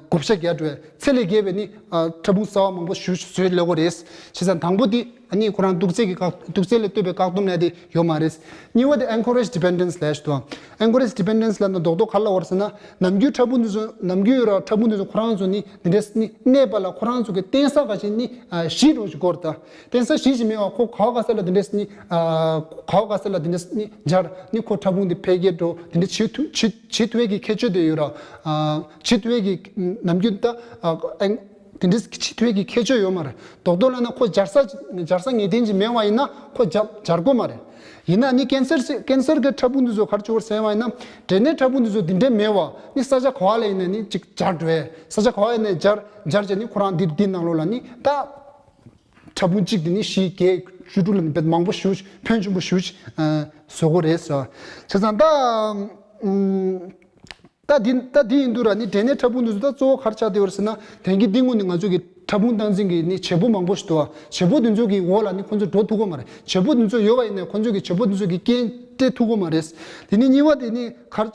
བགོ་བཤའ་རྒྱག་འགྲོ་བས་ཚད་ལས་བརྒལ་བའི་ནི་ཕྲ་ཕུང་གསར་བ་མང་པོ་ཞིག་བཟོས་ལས་དགོས་རེད། བྱས་ཙང་དང་པོ་འདི། ཨ་ནི་ཁོ་རང་དུག་རྫས་ཀྱི་བཀག་དུག་རྫས་ལས་བཏོན་པའི་བཀག་སྡོམ་ལས་དེ་ཡོད་མ་རེད། གཉིས་པ་དེ་encourage dependence ལབ་ཞིག་འདུག encourage dependence ལབ་ན་རྡོག་རྡོག་ག་ལ་བར་ཟེར་ན་ནམ་རྒྱུན་ཕྲ་ཕུང་འདི་ཚོ་ནམ་རྒྱུན་ཡོད་ར་ཕྲ་ཕུང་འདི་ཚོ་ཁོ་རང་ཚོ་ནི་འདི་འདྲས་ནི་གནས་པ་ལ་ཁོ་རང་ཚོ་གི་བརྟེན་ས་ག་ཅིག་ནི་གཞི་རུ་ཞིག་སྐོར་དང་བརྟེན་ས་གཞི་ཞིག་མེད་པ་ཁོ་ག་བ་ག་ས་ལ་འདི་འདྲས་ནི་ག་བ་ག་ས་ལ་འདི་འདྲས་ནི་འབྱར་ནི་ཁོ་ཕྲ་ཕུང་འདི་འཕེལ་རྒྱས་འགྲོ་འདི་འདྲས་བྱེད་ཐུབ་བྱེད་བྱེད་ཐུབ་ཡས་ཀྱི་ཁྱད་ཆོས་དེ་ཡོད་ར་བྱེད་ཐུབ་ཡས་ཀྱི་ནམ་རྒྱུན་ད། དེ་འདྲའི་ཕྱི་ཐོས་ཀྱི་ཁྱད་ཆོས་ཡོད་མ་རེད། རྡོག་རྡོག་ལབ་ན་ཁོ་འབྱར་ས་འབྱར་ས་ངེས་གཏན་ཅིག་མེད་པ་ཡིན་ན་ཁོ་འབྱར་འབྱར་དགོས་མ་རེད། ཡིན་ན་ནི་ཀན་སར་ཀན་སར་གྱི་ཕྲ་ཕུང་འདི་ཚོ་ག་རེ་བྱེད་དགོས་ཟེར་བ་ཡིན་ན་འབྲས་ནད་ཕྲ་ཕུང་འདི་ཚོ་འདི་འདྲའི་མེད་པ་ནི་ས་ཆ་ག་བ་ལ་ཡིན་ན་ནི་ཅིག་འབྱར་འགྲོ་ཡས་ས་ཆ་ག་བ་ཡིན་ན་འབྱར་འབྱར་བྱས་ནི་ཁོ་རང་འདི་འདི་ནང་ལོགས་ལ་ནི་ད་ཕྲ་ཕུང་གཅིག་འདི་ནི་བཞི་བརྒྱད་བཅུ་དྲུག་ལ་ནི་དཔེ་མང་པོ་ཞིག་ཕོན་ཆེན་པོ་ཞིག་བཟོ་དགོས་རེད་ཟེར། བྱས་ཙང་ད། ད་འདི་ད་འདི་ཡིན་དུས་ར་ནི་འབྲས་ནད་ཕྲ་ཕུང་འདི་ཚོ་ད་གཙོ་བོ་ག་རེ་ཆགས་བསྡད་ཡོད་རེད་ཟེར་ན་དེང་གི་འདི་སྔོན་ནས་ང་ཚོ་གི་ཕྲ་ཕུང་སྟངས་འཛིན་གྱི་ནི་བྱེད་པོ་མང་པོ་ཞིག་འདུག་བ། བྱེད་པོ་འདི་ཚོ་གི་འོག་ལ་ནི་ཁོ་ཚོ་འགྲོ་ཐུབ་ཀྱི་མ་རེད། བྱེད་པོ་འདི་ཚོ་ཡོད་པ་ཡིན་ནའི་ཁོ་ཚོ་གི་བྱེད་པོ་འདི་ཚོ་གི་རྐྱེན་སྤྲད་ཐུབ་ཀྱི་མ་རེད། དེ་ནི་གཉིས་པ་དེ་ནི་ག་རེ་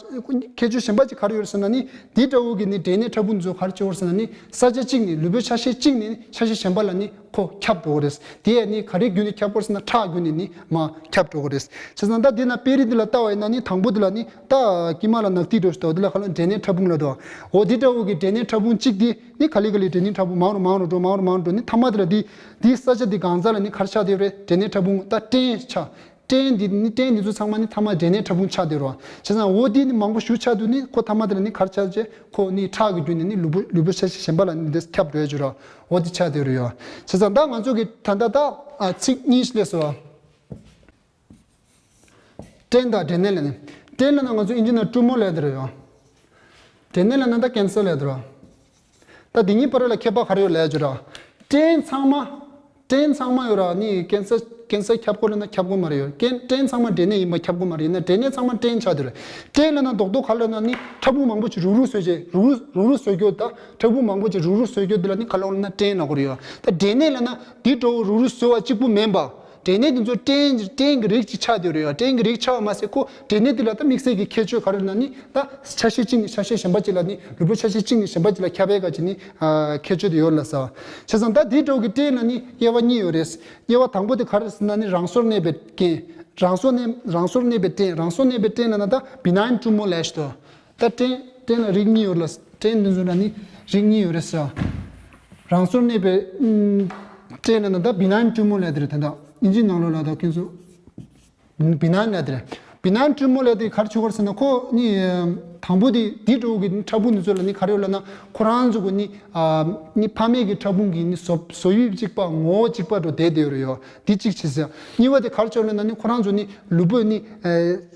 ཁྱད་ཆོས་གཞན་པ་ཅིག་ག་རེ་ཡོད་རེད་ཟེར་ན་ནི་འདི་འདྲ་བོ་གི་ནི་འབྲས་ནད་ཕྲ་ཕུང་འདི་ཚོ་ག་རེ་བྱེད་ཀྱི་ཡོད་རེད་ཟེར་ན་ནི་ས་ཆ་གཅིག་ནས་ལུས་པོའི་ཆ་ཤས་གཅིག་ནས་ཆ་ཤས་གཞན་པ་ལ་ནི་ཁོ་ཁྱབ་འགྲོ་གི་རེད། དེ་ཡང་ནི་ག་རེ་བརྒྱུད་ནས་ཁྱབ་དགོས་ཟེར་ན་ཁྲག་བརྒྱུད་ནས་ནི་མར་ཁྱབ་འགྲོ་གི་རེད། བྱས་ཙང་ད་འདི་ན་དཔེ་རིས་འདི་ལ་ལྟ་བ་ཡིན་ན་ནི་དང་པོ་འདི་ལ་ནི་ད་དཀྱིལ་མ་ལ་ནག་ཐིག་འགྲོ་ཞིག་འདུག་འདི་ལ་ཁ་ལོ་འབྲས་ནད་ཕྲ་ཕུང་ལབ་འདུག་འོ་འདི་འདྲ་བོ་གི་འབྲས་ནད་ཕྲ་ཕུང་གཅིག་འདི་ནི་ག་ལེ་ག་ལེ་འབྲས་ནད་ཕྲ་ཕུང་མང་རུ་མང་རུ་འགྲོ་མང་རུ་མང་རུ་འགྲོ་ནི་མཐའ་མ་འདི་ལ་འདི་འདི་ས་ཆ་འདི་གང་ས་ལ་ནི་ག་རེ་ཆགས་བསྡད་ཡོད་རེད། འབྲས་ནད་ཕྲ་ཕུང་ད་སྐྲན་ཆགས། སྐྲན་འདི་ནི་སྐྲན་འདི་ཚོ་ཚང་མ་ནི་མཐའ་མ་འབྲས་ནད་ཕྲ་ཕུང་ཆགས་བསྡད་རོ། བྱས་ཙང་འོ་འདི་ནི་མང་པོ་ཞིག་ཆགས་དུས་ནི་ཁོ་མཐའ་མ་འདི་ལ་ནི་ག་རེ་ཆགས་རྗེས་ཁོ་ནི་ཁྲག་གི་བརྒྱུད་ནས་ནི་ལུས་པོ་ལུས་པོ་ཆ་ཤས་གཞན་པ་ལ་ནི་འདི་ཁྱབ་འགྲོ་ཡ་ཅིག་རོ། འོ་འདི་ཆགས་བསྡད་རོ་ཡོད། བྱས་ཙང་ད་ང་ཚོ་གི་ད་ལྟ་ད་ཨ་ཚིག་གཉིས་ཤིག་སླེབས་སོང་། སྐྲན་དང་འབྲས་ནད་ལབ་ནས། སྐྲན་ལབ་ན་ང་ཚོ་ཨིན་ཇི་ནང་ཊུ་མོར་ལབ་དེ་རེད་ཡོད། འབྲས་ནད་ལབ་ན་ད་ཀན་སར་ལབ་དེ་རེད། ད་འདི་གཉིས་བར་ལ་ཁྱད་པར་ག་རེ་ཡོད་ལབ་ཡ་ཅིག་ར། སྐྲན་ཚང་མ། སྐྲན་ཚང་མ་ཡོད་ར་ནི་ཀན་སར་ཀན་སར་ཁྱབ་དགོས་ལབ་ན་ཁྱབ་དགོས་མ་རེད་ཡོད། ཀན་སྐྲན་ཚང་མ་འབྲས་ནད་ཡིན་པ་ཁྱབ་དགོས་མ་རེད། ཡིན་ན་འབྲས་ནད་ཚང་མ་སྐྲན་ཆགས་དེ་རེད། སྐྲན་ལབ་ན་རྡོག་རྡོག་ག་ལབ་ན་ནི་ཕྲ་ཕུང་མང་པོ་ཅིག་རུག་རུག་བཟོས་རྗེས་རུག་རུག་རུག་རུག་བཟོས་རྒྱུ་ད་ཕྲ་ཕུང་མང་པོ་ཅིག་རུག་རུག་བཟོས་རྒྱུ་འདི་ལ་ནི་ག་ལབ་ན་སྐྲན་ལབ་དགོས་རེད་ཡོད། ད་འབྲས་ནད་ལབ་ན་འདི་འདྲ་བོ་རུག་རུག་བཟོས་པ་གཅིག་པུ་མིན་པ། འབྲས་ནད་འདི་ཚོ་སྐྲན་སྐྲན་གྱི་རིགས་ཅིག་ཆགས་བསྡད་ཡོད་རེད་ཡ། སྐྲན་གྱི་རིགས་ཆགས་པ་མ་ཟད་ཁོ་འབྲས་ནད་འདི་ལ་ད་དམིགས་བསལ་གྱི་ཁྱད་ཆོས་ག་རེ་ལབ་ན་ནི་ད་ཆ་ཤས་གཅིག་ནས་ཆ་ཤས་གཞན་པ་ཅིག་ལ་ནི་ལུས་པོ་ཆ་ཤས་གཅིག་ནས་གཞན་པ་ཅིག་ལ་ཁྱབ་པའི་ག་ཅིག་ནི་ཨ་ཁྱད་ཆོས་དེ་ཡོད་ལ་ཟེར། བྱས་ཙང་ད་འདི་འདྲ་བོ་གི་སྐྲན་ལ་ནི་དབྱེ་བ་གཉིས་ཡོད་རེད། དབྱེ་བ་དང་པོ་དེ་ག་རེ་ཟེར་ན་ནི་རང་སོར་གནས་པའི་སྐྲན། རང་སོར་གནས་རང་སོར་གནས་པའི་སྐྲན། རང་སོར་གནས་པའི་སྐྲན་ལབ་ན་ད་benign tumor ལབ་ཞིག་འདུག་ད་སྐྲན་སྐྲན་ལ་རིགས་གཉིས་ཡོད་ལ་སྐྲན་འདི་ཚོ་ལ་ནི་རིགས་གཉིས་ཡོད་རེད་ཟེར། རང་སོར་གནས་པའི་ཨམ་སྐྲན་ལབ་ན་ད་benign tumor ལབ་དེ་རེད། ད་ད་ཨིན་ཇི་ནང་ལོགས་ལ་ད་ཁྱོད་ཚོ་benign ལབ་དེ་རེད། benign tumor ལབ་དེ་ག་རེ་ཆོག་ག་རེ་ཟེར་ན་ཁོ་ནི་དང་པོ་དེ་འདི་འདྲ་བོ་གི་ཕྲ་ཕུང་འདི་ཚོ་ལ་ནི་ག་རེ་ཡོད་ལབ་ན་ཁོ་རང་ཚོ་གི་ནི་ཨ་ནི་ཕ་མེས་ཀྱི་ཕྲ་ཕུང་གི་ནི་བཟོ་བཟོ་དབྱིབས་གཅིག་པ་ངོ་བོ་གཅིག་པ་འདྲ་བོ་བསྡད་བསྡད་ཡོད་རེད་ཡོད། འདི་གཅིག་བྱས་ཟེར། གཉིས་པ་དེ་ག་རེ་ཆོག་ལབ་ན་ནི་ཁོ་རང་ཚོ་ནི་ལུས་པོའི་ནི་ཨ།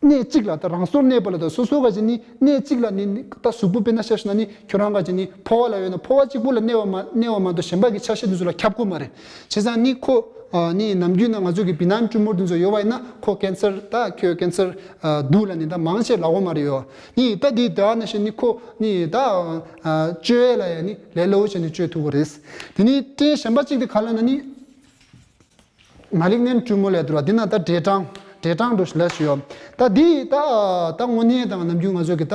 གནས་གཅིག་ལ་ད་རང་སོར་གནས་པ་ལ་ད་སོ་སོ་ག་ཅིག་ནི་གནས་གཅིག་ལ་ནི་ནི་ད་གཟུགས་པོ་དཔེར་ན་ཆ་བཞག་ན་ནི་ཁྱོད་རང་ག་ཅིག་ནི་ཕོ་བ་ལ་ཡོད་ན་ཕོ་བ་གཅིག་པུ་ལ་གནས་པ་མ་གནས་པ་མ་གཏོགས་གཞན་པ་གི་ཆ་ཤས་དེ་ཚོ་ལ་ཁྱབ་ཀྱི་མ་རེད། བྱས་ཙང་ནི་ཁོ་ཨ་ནི་ནམ་རྒྱུན་ན་ང་ཚོ་གི་benign tumor དེ་ཚོ་ཡོད་པ་ཡིན་ན་ཁོ་ཀན་སར་ད་ཁྱོད་ཀན་སར་ཨ་འདུག་ལབ་ནི་ད་མང་ཆེ་ལབ་ཀྱི་མ་རེད་ཡོད། ནི་ད་འདི་ད་ནང་བཞིན་ནི་ཁོ་ནི་ད་ཨ་བཅོས་ལ་ཡང་ནི་ལས་སླ་པོ་བྱས་ནས་བཅོས་ཐུབ་ཀྱི་རེད། དེ་ནི་སྐྲན་གཞན་པ་གཅིག་དེ་ག་ལབ་ན་ནི། malignant tumor ལབ་དུས་འདི་ན་ད་འབྲས་སྐྲན་འབྲས་སྐྲན་འདྲ་ཞིག་ལབ་ཞུ་ཡོད། ད་འདི་ད་ད་དངོས་གནས་དང་ནམ་རྒྱུན་ང་ཚོ་གི་ད་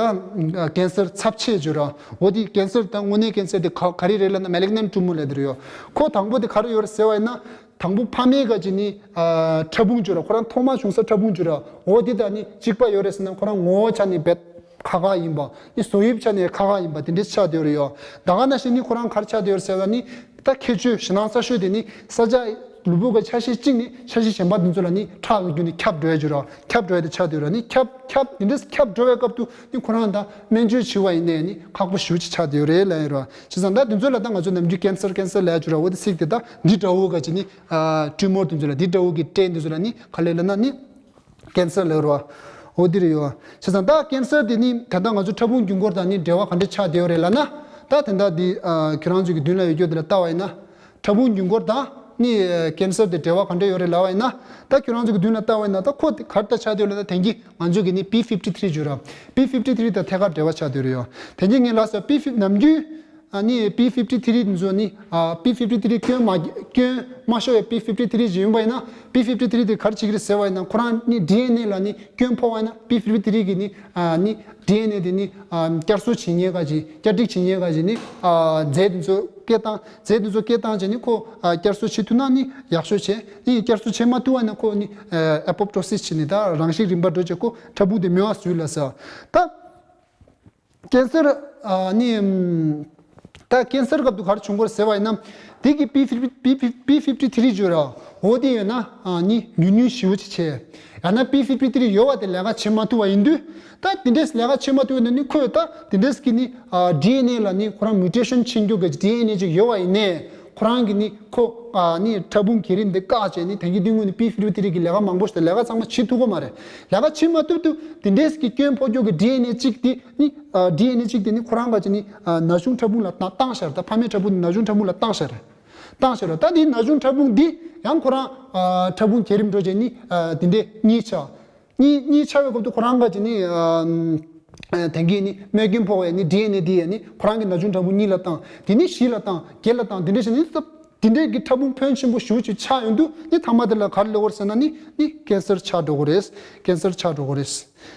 ཀན་སར་ཚབས་ཆེ་བརྗོད་ར། འོ་འདི་ཀན་སར་ད་དངོས་གནས་ཀན་སར་དེ་ག་ག་རེ་རེད་ལབ་ན་malignant tumor ལབ་དེ་རེད་ཡོད། ཁོ་དང་པོ་དེ་ག་རེ་ཡོད་རེད་ཟེར་བ་ཡིན་ན། དང་པོ་ཕ་མའི་ག་ཅིག་ནི་ཨ་ཕྲ་ཕུང་བརྗོད་ར། ཁོ་རང་ཐོག་མ་བྱུང་ས་ཕྲ་ཕུང་བརྗོད་ར། འོ་འདི་ད་ནི་གཅིག་པ་ཡོད་རེད་ཟེར་ན་ཁོ་རང་ངོ་བོ་ཆ་ནས་རྦད་ཁག་ཁག་ཡིན་པ། ནི་བཟོ་དབྱིབས་ཆ་ནས་ཁག་ཁག་ཡིན་པ་དེ་འདྲ་ཆགས་བསྡད་ཡོད་རེད་ཡོད། ད་ག་ནང་བཞིན་ནི་ཁོ་རང་ག་རེ་ཆགས་བསྡད་ཡོད་རེད་ཟེར་བ་ནི། ད་ཁྱད་ཆོས་ཞེད་སྣང་གསར་ཤོས་དེ་ནི་ས་ཆ་ལུས་པོ་གི་ཆ་ཤས་གཅིག་ནས་ཆ་ཤས་གཞན་པ་དེ་ཚོ་ལ་ནི་ཁྲག་གི་བརྒྱུད་ནས་ཁྱབ་འགྲོ་ཡ་ཅིག་ར། ཁྱབ་འགྲོ་ཡ་དེ་ཆགས་བསྡད་ཡོད་ར། ནི་ཁྱབ་ཁྱབ་དེ་འདྲ་ཁྱབ་འགྲོ་བའི་སྐབས་དུ་ནི་ཁོ་རང་ད་སྨན་བཅོས་བྱེད་པ་ཡིན་ནའི་ནི་ཁག་པོ་ཞེ་པོ་ཅིག་ཆགས་བསྡད་ཡོད་རེད་ལབ་ཡོད་ར། བྱས་ཙང་ད་དེ་ཚོ་ལ་ད་ང་ཚོ་ནམ་རྒྱུན་ཀན་སར་ཀན་སར་ལབ་ཡ་ཅིག་ར། འོ་དེ་ཚིག་དེ་ད་འདི་འདྲ་བོ་ག་ཅིག་ནི་ཨ་ཊུ་མོར་དེ་ཚོ་ལ་འདི་འདྲ་བོ་གི་སྐྲན་དེ་ཚོ་ལ་ནི་ག་ལེ་ལབ་ན་ནི། ཀན་སར་ལབ་རོ། འོ་འདི་རེད་ཡོད། བྱས་ཙང་ད་ཀན་སར་དེ་ནི་ད་ལྟ་ང་ཚོ་ཕྲ་ཕུང་རྒྱུན་འཁོར་དང་ནི་འབྲེལ་བ་ག་འདྲ་ཆགས་བསྡད་ཡོད་རེད་ལབ་ན། ད་དེ་འདྲ་འདི་ཨ་ཁྱོད་རང་ཚོ་གི་མདུན་ལ་ཡོད་རྒྱུ་དེ་ལ་ལྟ་བ་ཡིན་ན། ཕྲ་ཕུང་རྒྱུན་འཁོར་དང་ ནི་ཀེན་སར་དེ་འབྲེལ་བ་ག་འདྲ་ཡོད་རེད་ལབ་པ་ཡིན་ན། ད་ཁྱོད་རང་ཚོ་གི་མདུན་ལ་ལྟ་བ་ཡིན་ན། ད་ཁོ་དེ་ག་རེ་ད་ཆགས་བསྡད་ཡོད་ལབ་ན། དེང་གི་ང་ཚོ་གི་ནི་པི་ཕིབ་ཊི་ཐི་རི་ཡོད་ར། པི་ཕིབ་ཊི་ཐི་རི་དང་ཐད་ཀར་འབྲེལ་བ་ཆགས་བསྡད་ཡོད་རེད་ཡོ། དེང་གི་ངས་ལབ་སོང་། པི་ཕིབ་ནམ་རྒྱུན་ཨ་ནི་པི་ཕིབ་ཊི་ཐི་རི་འདི་ཚོ་ནི། ཨ་པི་ཕིབ་ཊི་ཐི་རི་སྐྱོན་མ་སྐྱོན་མ་ཤོར་བའི་པི་ཕིབ་ཊི་ཐི་རི་ཞིག་ཡོང་པ་ཡིན་ན། པི་ཕིབ་ཊི་ཐི་རི་དེ་ག་རེ་བྱེད་ཀྱི་རེད་ཟེར་བ་ཡིན་ན། ཁོ་རང་ནི་ཌི་ཨེན་ཨེ་ལ་ནི་སྐྱོན་ཕོག་པ་ཡིན་ན། པི་ཕིབ་ཊི་ཐི་རི་གི་ནི་ཨ་ནི་ཌི་ཨེན་ཨེ་དེ་ནི་ཨ་བསྐྱར་གསོ་བྱེད་མཁན་ག་ཅིག་བསྐྱར་སྒྲིག་བྱེད་མཁན་ག་ཅིག་ནི། ཨ་རྫས་དེ་ཚོ་སྐད་བཏང་། རྫས་དེ་ཚོ་སྐད་བཏང་བྱས་ནི་ཁོ་ཨ་བསྐྱར་གསོ་བྱེད་ཐུབ་ན་ནི་ཡག་ཤོས་བྱས། ནི་བསྐྱར་གསོ་བྱེད་མ་ཐུབ་པ་ཡིན་ན་ཁོ་ནི་ཨ་ཨེ་པོ་པྲོ་སིས་བྱས་ནི་ད་རང་བཞིན་རིམ་པ་འགྲོ་བྱས། ཁོ་ཕྲ་ཕུང་དེ་མེད་པ་བཟོས་ལབ་ཟེར། ད་ཀེན་སར་ཨ་ནི་ཨམ། ད་ཀེན་སར་སྐབས་དུ་ག་རེ་བྱུང་གི་རེད་ཟེར་བ་ཡིན་ན། དེ་གི་པི་ཕིབ་པི་ཕིབ་པི་ཕིབ་ཊི་ཐི་རི་ཡོད་ར། འོ་དེ་ཡོད་ན་ཨ་ནི་ཉུང་ཉུང་ཞེ་པོ་ཅིག་བྱས། ཡང་ན་པི་ཕིབ་ཊི་ཐི་རི་ཡོད་པ་དེ་ལས་ཀ་བྱེད་མ་ཐུབ་པ་ཡིན་དུས། ད་དེ་འདྲས་ལས་ཀ་བྱེད་མ་ཐུབ་པ་ཡིན་ན་ནི། ཁོས་ད་དེ་འདྲས་ཀྱི་ནི་ཨ་ཌི་ཨེན་ཨེ་ལ་ནི་ཁོ་རང་མིའུ་ཊེ་ཤན་ཕྱིན་རྒྱུ་གི་ཌི་ཨེན་ཨེ་ཅིག་ཡོད་པ་ཡིན་ནའི། ཁོ་རང་གི་ནི་ཁོ་ཨ་ནི་ཕྲ་ཕུང་བརྒྱུད་རིམ་དེ་བཀག་བྱས་ནི། དེང་གི་དུས་ངོས་ནི་པི་ཕིབ་ཊི་ཐི་རི་གི་ལས་ཀ་མང་པོ་ཞིག་དང་ལས་ཀ་ཚང་མ་བྱེད་ཐུབ་ཀྱི་མ་རེད། ལས་ཀ་བྱེད་མ་ཐུབ་དུས་དེ་འདྲས་ཀྱི་སྐྱོན་ཕོག་རྒྱུ་གི་ཌི་ཨེན་ཨེ་གཅིག་དེ་ནི། ཨ་ཌི་ཨེན་ཨེ་གཅིག་དེ་ནི་ཁོ་རང་ག་ཅིག་ནི་ཨ་ན་ཆུང་ཕྲ་ཕུང་ལ་བཏང་བཏང་ཤར། ད་ཕ་མའི་ཕྲ་ཕུང་དེ་ན་ཆུང་ཕྲ་ཕུང་ལ་བཏང་ཤར། བཏང་ཤར་ར། ད་དེ་ན་ཆུང་ཕྲ་ཕུང་འདི་ཡང་ཁོ་རང་ཨ་ཕྲ་ཕུང་བརྒྱུད་རིམ་འགྲོ་བྱས་ནི་ཨ་དེ་འདྲས་གཉིས་ཆགས། གཉིས་གཉིས་ཆགས་པའི་སྐབས་དུ་ཁོ་རང་ག་ཅིག་ནི་ཨ་ཨ་དེང་གི་ནི་རྨས་སྐྱོན་ཕོག་པའི་ནི་ཌི་ཨེན་ཨེ་འདི་ཡང་ནི་ཁོ་རང་གི་ན་ཆུང་ཕྲ་ཕུང་གཉིས་ལ་བཏང་། དེ་ནི་བཞི་ལ་བཏང་། བརྒྱད་ལ་བཏང་། དེ་འདྲས་བྱས་ནི་ད་དེ་འདྲས་ཀྱི་ཕྲ་ཕུང་ཕོན་ཆེན་པོ་ཞེ་པོ་ཅིག་ཆགས་ཡོང་དུས་ནི། མཐའ་མ་དེ་ལ་ག་རེ་ལབ་དགོས་རེད་ཟེར་ན་ནི། ནི་ཀེན་སར་ཆགས་འགྲོ་གི་རེད། ཀེན་སར་ཆགས་འགྲོ་གི་རེད། བྱས་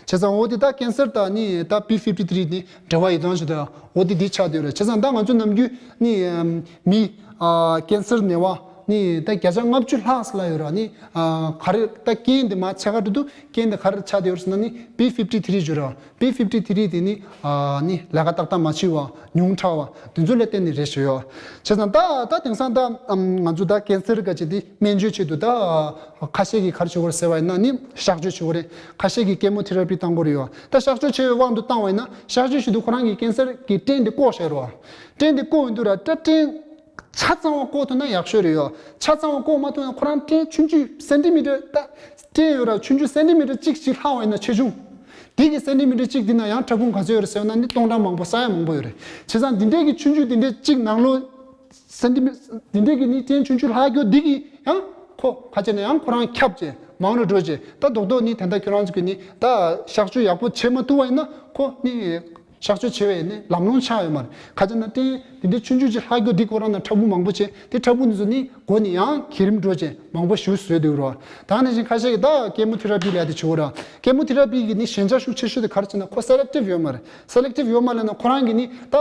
ཙང་འོ་དེ་ད་ཀེན་སར་དང་ནི་ད་པི་ཕིབ་ཊི་ཐི་རི་ནི་འབྲེལ་བ་ཡོད་སྟངས་ཤིག་ད། འོ་དེ་འདི་ཆགས་བསྡད་ཡོད་རེད། བྱས་ཙང་ད་ང་ཚོ་ནམ་རྒྱུན་ནི་ཨམ་མི་ཨ་ཀེན་སར་ནད་པ་ནི་ད་བརྒྱ་ཆ་ལྔ་བཅུ་ལྷག་ཙམ་ལ་ཡོད་ར། ནི་ཨ་ག་རེ་ད་རྐྱེན་དེ་མར་འཚོལ་ག་འགྲོ་དུས་རྐྱེན་དེ་ག་རེ་ཆགས་བསྡད་ཡོད་རེད་ཟེར་ན་ནི། པི་ཕིབ་ཊི་ཐི་རི་ཡོད་ར། པི་ཕིབ་ཊི་ཐི་རི་དེ་ནི་ཨ་ནི་ལས་ཀ་ཏག་ཏག་མ་བྱེད་པ། ཉུང་དྲགས་པ། དེ་ཚོ་ལ་བརྟེན་ནས་རེད་ཞུ་ཡོད། བྱས་ཙང་ད་ད་དེང་སང་ད་ཨམ་ང་ཚོ་ད་ཀེན་སར་ག་ཅིག་དེ་སྨན་བཅོས་ཆེད་དུ་ད་ཁ་ཤས་ཀྱིས་ག་རེ་བྱེད་དགོས་རེད་ཟེར་བ་ཡིན་ན་ནི་གཤག་བཅོས་བྱེད་དགོས་རེད། ཁ་ཤས་ཀྱིས་ཀེ་མོ་ཐེ་ར་པི་བཏང་དགོས་རེད་ཡོད། ད་གཤག་བཅོས་བྱེད་པའི་དབང་དུ་བཏང་བ་ཡིན་ན། གཤག་བཅོས་བྱེད་དུས་ཁོ་རང་གི་ཀེན་སར་གྱི་སྐྲན་དེ་བཀོག་བཞག་རེད་བ། སྐྲན་དེ་བཀོག་ཡོང་དུས་ར། ད་སྐྲན་ཆ་ཚང་བ་བཀོག་ཐུབ་ན་ཡག་ཤོས་རེད་ཡོད། ཆ་ཚང་བ་བཀོག་མ་ཐུབ་ན། ཁོ་རང་སྐྲན་ཆུང་ཆུང་སེན་ཏི་མི་ཊར་ད་སྐྲན་ཡོད་ར། ཆུང་ཆུང་སེན་ཏི་མི་ཊར་གཅིག་ཅིག་ལྷག་པ་ཡིན་ན། ཆེ་ཆུང་དེ་གི་སེན་ཏི་མི་ཊར་གཅིག་དེ་ན་ཡང་ཕྲ་ཕུང་ག་ཚོད་ཡོད་རེད་ཟེར་ན་ནི་སྟོང་ཕྲག་མང་པོ། ས་ཡ་མང་པོ་ཡོད་རེད། བྱས་ཙང་འདི་འདྲས་ཀྱི་ཆུང་ཆུང་དེ་འདྲས་གཅིག་ནང་ལོགས་སེན་ཏི་མི། དེ་འདྲས་ཀྱི་ནི་སྐྲན་ཆུང་ཆུང་ལྷག་རྒྱུ་འདི་གིས་ཡང་ཁོ་ག་ཅིག་ན་ཡང་ཁོ་རང་ཁྱབ་བྱས་མང་རུ་འགྲོ་བྱས། ད་རྡོག་རྡོག་ནི་ད་ལྟ་ཁྱོད་རང་ཚོ་གི་ནི་ད་གཤག་བཅོས་ཡག་པོ་བྱེད་མ་ཐུབ་པ་ཡིན་ན། ཁོ་ནི་གཤག་བཅོས་བྱེད་པའི་ནི་ལམ་ལྷོང་ཆགས་ཡོད་མ་རེད། ག་ཅིག་ན་སྐྲན་དེ་འདྲས་ཆུང་ཆུང་ཅིག་ལྷག་རྒྱུ་འདི་ཁོ་རང་ན་ཕྲ་ཕུང་མང་པོ་བྱས། དེ་ཕྲ་ཕུང་འདི་ཚོ་ནི་མགོ་ནས་ཡང་བརྒྱུད་རིམ་འགྲོ་བྱས་མང་པོ་ཞིག་བཟོས་འདུག་ར། ད་ནང་བཞིན་ཁ་ཤས་ཀྱིས་ད་ཀེ་མོ་ཐེ་ར་པི་ལབ་དེ་བྱེད་དགོས་ར། ཀེ་མོ་ཐེ་ར་པི་གི་ནི་ཞན་ཆ་ཤུགས་ཆེ་ཤོས་དེ་ག་རེ་བྱས་ན། ཁོ་སེ་ལེག་ཊིབ་ཡོད་མ་རེད། སེ་ལེག་ཊིབ་ཡོད་མ་རེད་ན། ཁོ་རང་གི་ནི་ད་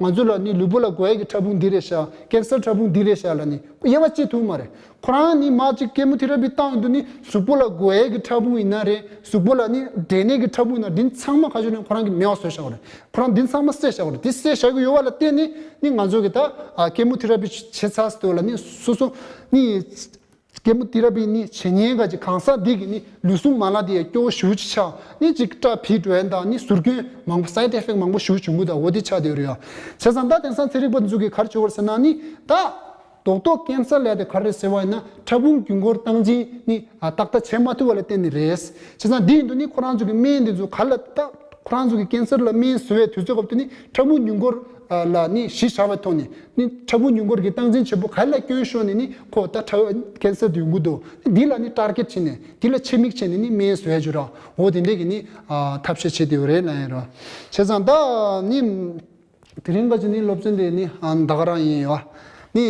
ང་ཚོ་ལ་ནི་ལུས་པོ་ལ་དགོས་ཡས་ཀྱི་ཕྲ་ཕུང་འདི་རེད་ཤག་ཀེན་སར་ཕྲ་ཕུང་འདི་རེད་ཤག་ལབ་ནི་དབྱེ་བ་དཔྱད་ཐུབ་མ་རེད། ཁོ་རང་ནི་མར་ཅིག་ཀེ་མོ་ཐེ་ར་པི་བཏང་ཡོང་དུས་ནི་གཟུགས་པོ་ལ་དགོས་ཡས་ཀྱི་ཕྲ་ཕུང་ཡིན་ན་རེད། གཟུགས་པོ་ལ་ནི་འབྲས་ནད་ཀྱི་ཕྲ་ཕུང་ཡིན་ན། འདི་ཚང་མ་ག་ཅིག་ནས་ཁོ་རང་གིས་མེད་པ་བཟོས་བཞག་པ་རེད། ཁོ་རང་འདི་ཚང་མ་བསད་བཞག་པ་རེད། འདི་བསད་བཞག་གི་ཡོད་པ་ལ་བརྟེན་ནས་ནི་ང་ཚོ་གི་ད་ཨ་ཀེ་མོ་ཐེ་ར་པི་བྱེད་ཚར་སོང་ལབ་ནི་སོ་སོ་ནི། ཀེ་མོ་ཐེ་ར་པི་ནི་བྱེད་མཁན་ག་ཅིག་གང་ཟག་འདི་གི་ནི་ལུས་ཟུངས་མ་ལག་དེ་ཡང་སྐྱོ་བོ་ཞེ་པོ་ཅིག་ཆགས། ནི་ཅིག་སྐྲ་འཕེལ་འགྲོ་ཡ་དང་། ནི་ཟུར་སྐྱོན་མང་པོ། སའེ་ཌི་ཨེ་ཕེག་མང་པོ་ཞེ་པོ་བྱུང་གི་འདུག་འོ་དེ་ཆགས་བསྡད་ཡོད་རེད་ཡ། བྱས་ཙང་ད་དེང་སང་ཚན་རིག་པ་ཚོ་གིས་ག་རེ་བྱེད་དགོས་རེད་ཟེར་ན་ནི། ད་རྡོག་རྡོག་ཀེན་སར་ལབ་ཡ་དེ་ག་རེ་རེད་ཟེར་བ་ཡིན་ན། ཕྲ་ཕུང་རྒྱུན་འཁོར་སྟངས་འཛིན་ནི་ཨ་ཏག་ཏག་བྱེད་མ་ཐུབ་པ་ལ་བརྟེན་ནས་རེད། བྱས་ཙང་འདི་ཡིན་དུས་ནི་ཁོ་རང་ཚོ་གི་སྨན་འདི་ཚོ་ག་ལ་ད། ཁོ་རང་ཚོ་གི་ཀེན་སར་ལ་སྨན་བཟོ་བའི་དུས་ཚོད་སྐབས་དུ་ནི་ཕྲ་ཕུང་རྒྱུན་འཁོར་ལ་ནི་གཞི་བཞག་པའི་ཐོག་ནས་ནི་ཕྲ་ཕུང་རྒྱུན་འཁོར་གྱི་སྟངས་འཛིན་བྱེད་པོ་ག་ལ་སྐྱོན་ཤོར་ནས་ནི་ཁོ་ད་ཕྲ་ཀེན་སར་དུ་ཡོང་གི་འདུག་འདི་ལ་ནི་ཊར་གེ་ཊི་བྱས་ནས། འདི་ལ་ཆེད་དམིགས་བྱས་ནས་ནི་སྨན་བཟོ་ཡ་བྱོས་ར། འོ་དེ་འདྲས་ཀྱི་ནི་ཐབས་ཤེས་བྱེད་དེ་ཡོད་རེད་ལབ་ཡིན་ར། བྱས་ཙང་ད་ནི་དེ་རིང་ག་ཅིག་ནི་སློབ་ཚན་དེ་ནི་ད་ག་རང་ཡིན་ཡོད། ནི།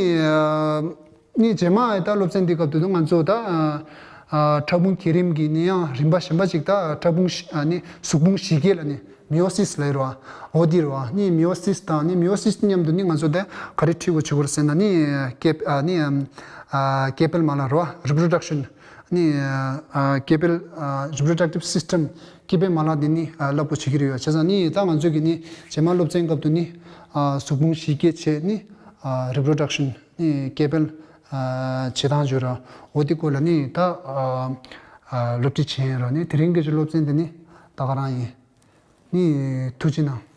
ནི་རྗེས་མ་ད་སློབ་ཚན་འདི་སྐབས་དུ་ང་ཚོ་ད་ཨ་ཕྲ་ཕུང་བརྒྱུད་རིམ་གྱི་ནི་ཡང་རིམ་པ་གཞན་པ་ཅིག་ད་ཕྲ་ཕུང་ཨ་ནི་གཟུགས་ཕུང་གཞི་སྐྱེད་ལ་ནི་མི་ཡོ་སིས་ལབ་རོ། འོ་འདི་རོ། ནི་མི་ཡོ་སིས་དང་ནི་མི་ཡོ་སིས་མཉམ་དུ་ནི་ང་ཚོ་ད་ག་རེ་འཁྲིད་དགོས་བྱུང་བ་རེད་ཟེར་ན། ནི་སྐྱེ་ཨ་ནི་ཨ་སྐྱེ་འཕེལ་མ་ལག་རོ། རི་པྲོ་ཌག་ཤན། ནི་ཨ་སྐྱེ་འཕེལ་ཨ་རི་པྲོ་ཌག་ཊིབ་སིས་ཊམ། སྐྱེ་འཕེལ་མ་ལག་འདི་ནི་ཨ་བསླབ་དགོས་བྱེད་ཀྱི་རེད་ཡོད། བྱས་ཙང་ནི་ད་ང་ཚོ་གི་ནི་རྗེས་མ་སློབ་ཚན་སྐབས་དུ་ནི་ཨ་གཟུགས་ཕུང་གཞི་སྐྱེད་བྱས་ནི་ཨ་རི་པྲོ་ཌག་ཤན། ནི་སྐྱེ་འཕེལ་ཨ་བྱེད་སྟངས་བརྗོད་ར། འོ་དེ་སྐོར་ལ་ནི་ད་ཨ་ཨ་སློབ་ཁྲིད་བྱས་ཡིན་ར། ནི་དེ་རིང་གི་སློབ་ཚན་འདི་ནི་ད་ག་རང་ཡིན། ནི་ཐུགས་རྗེ་གནང་།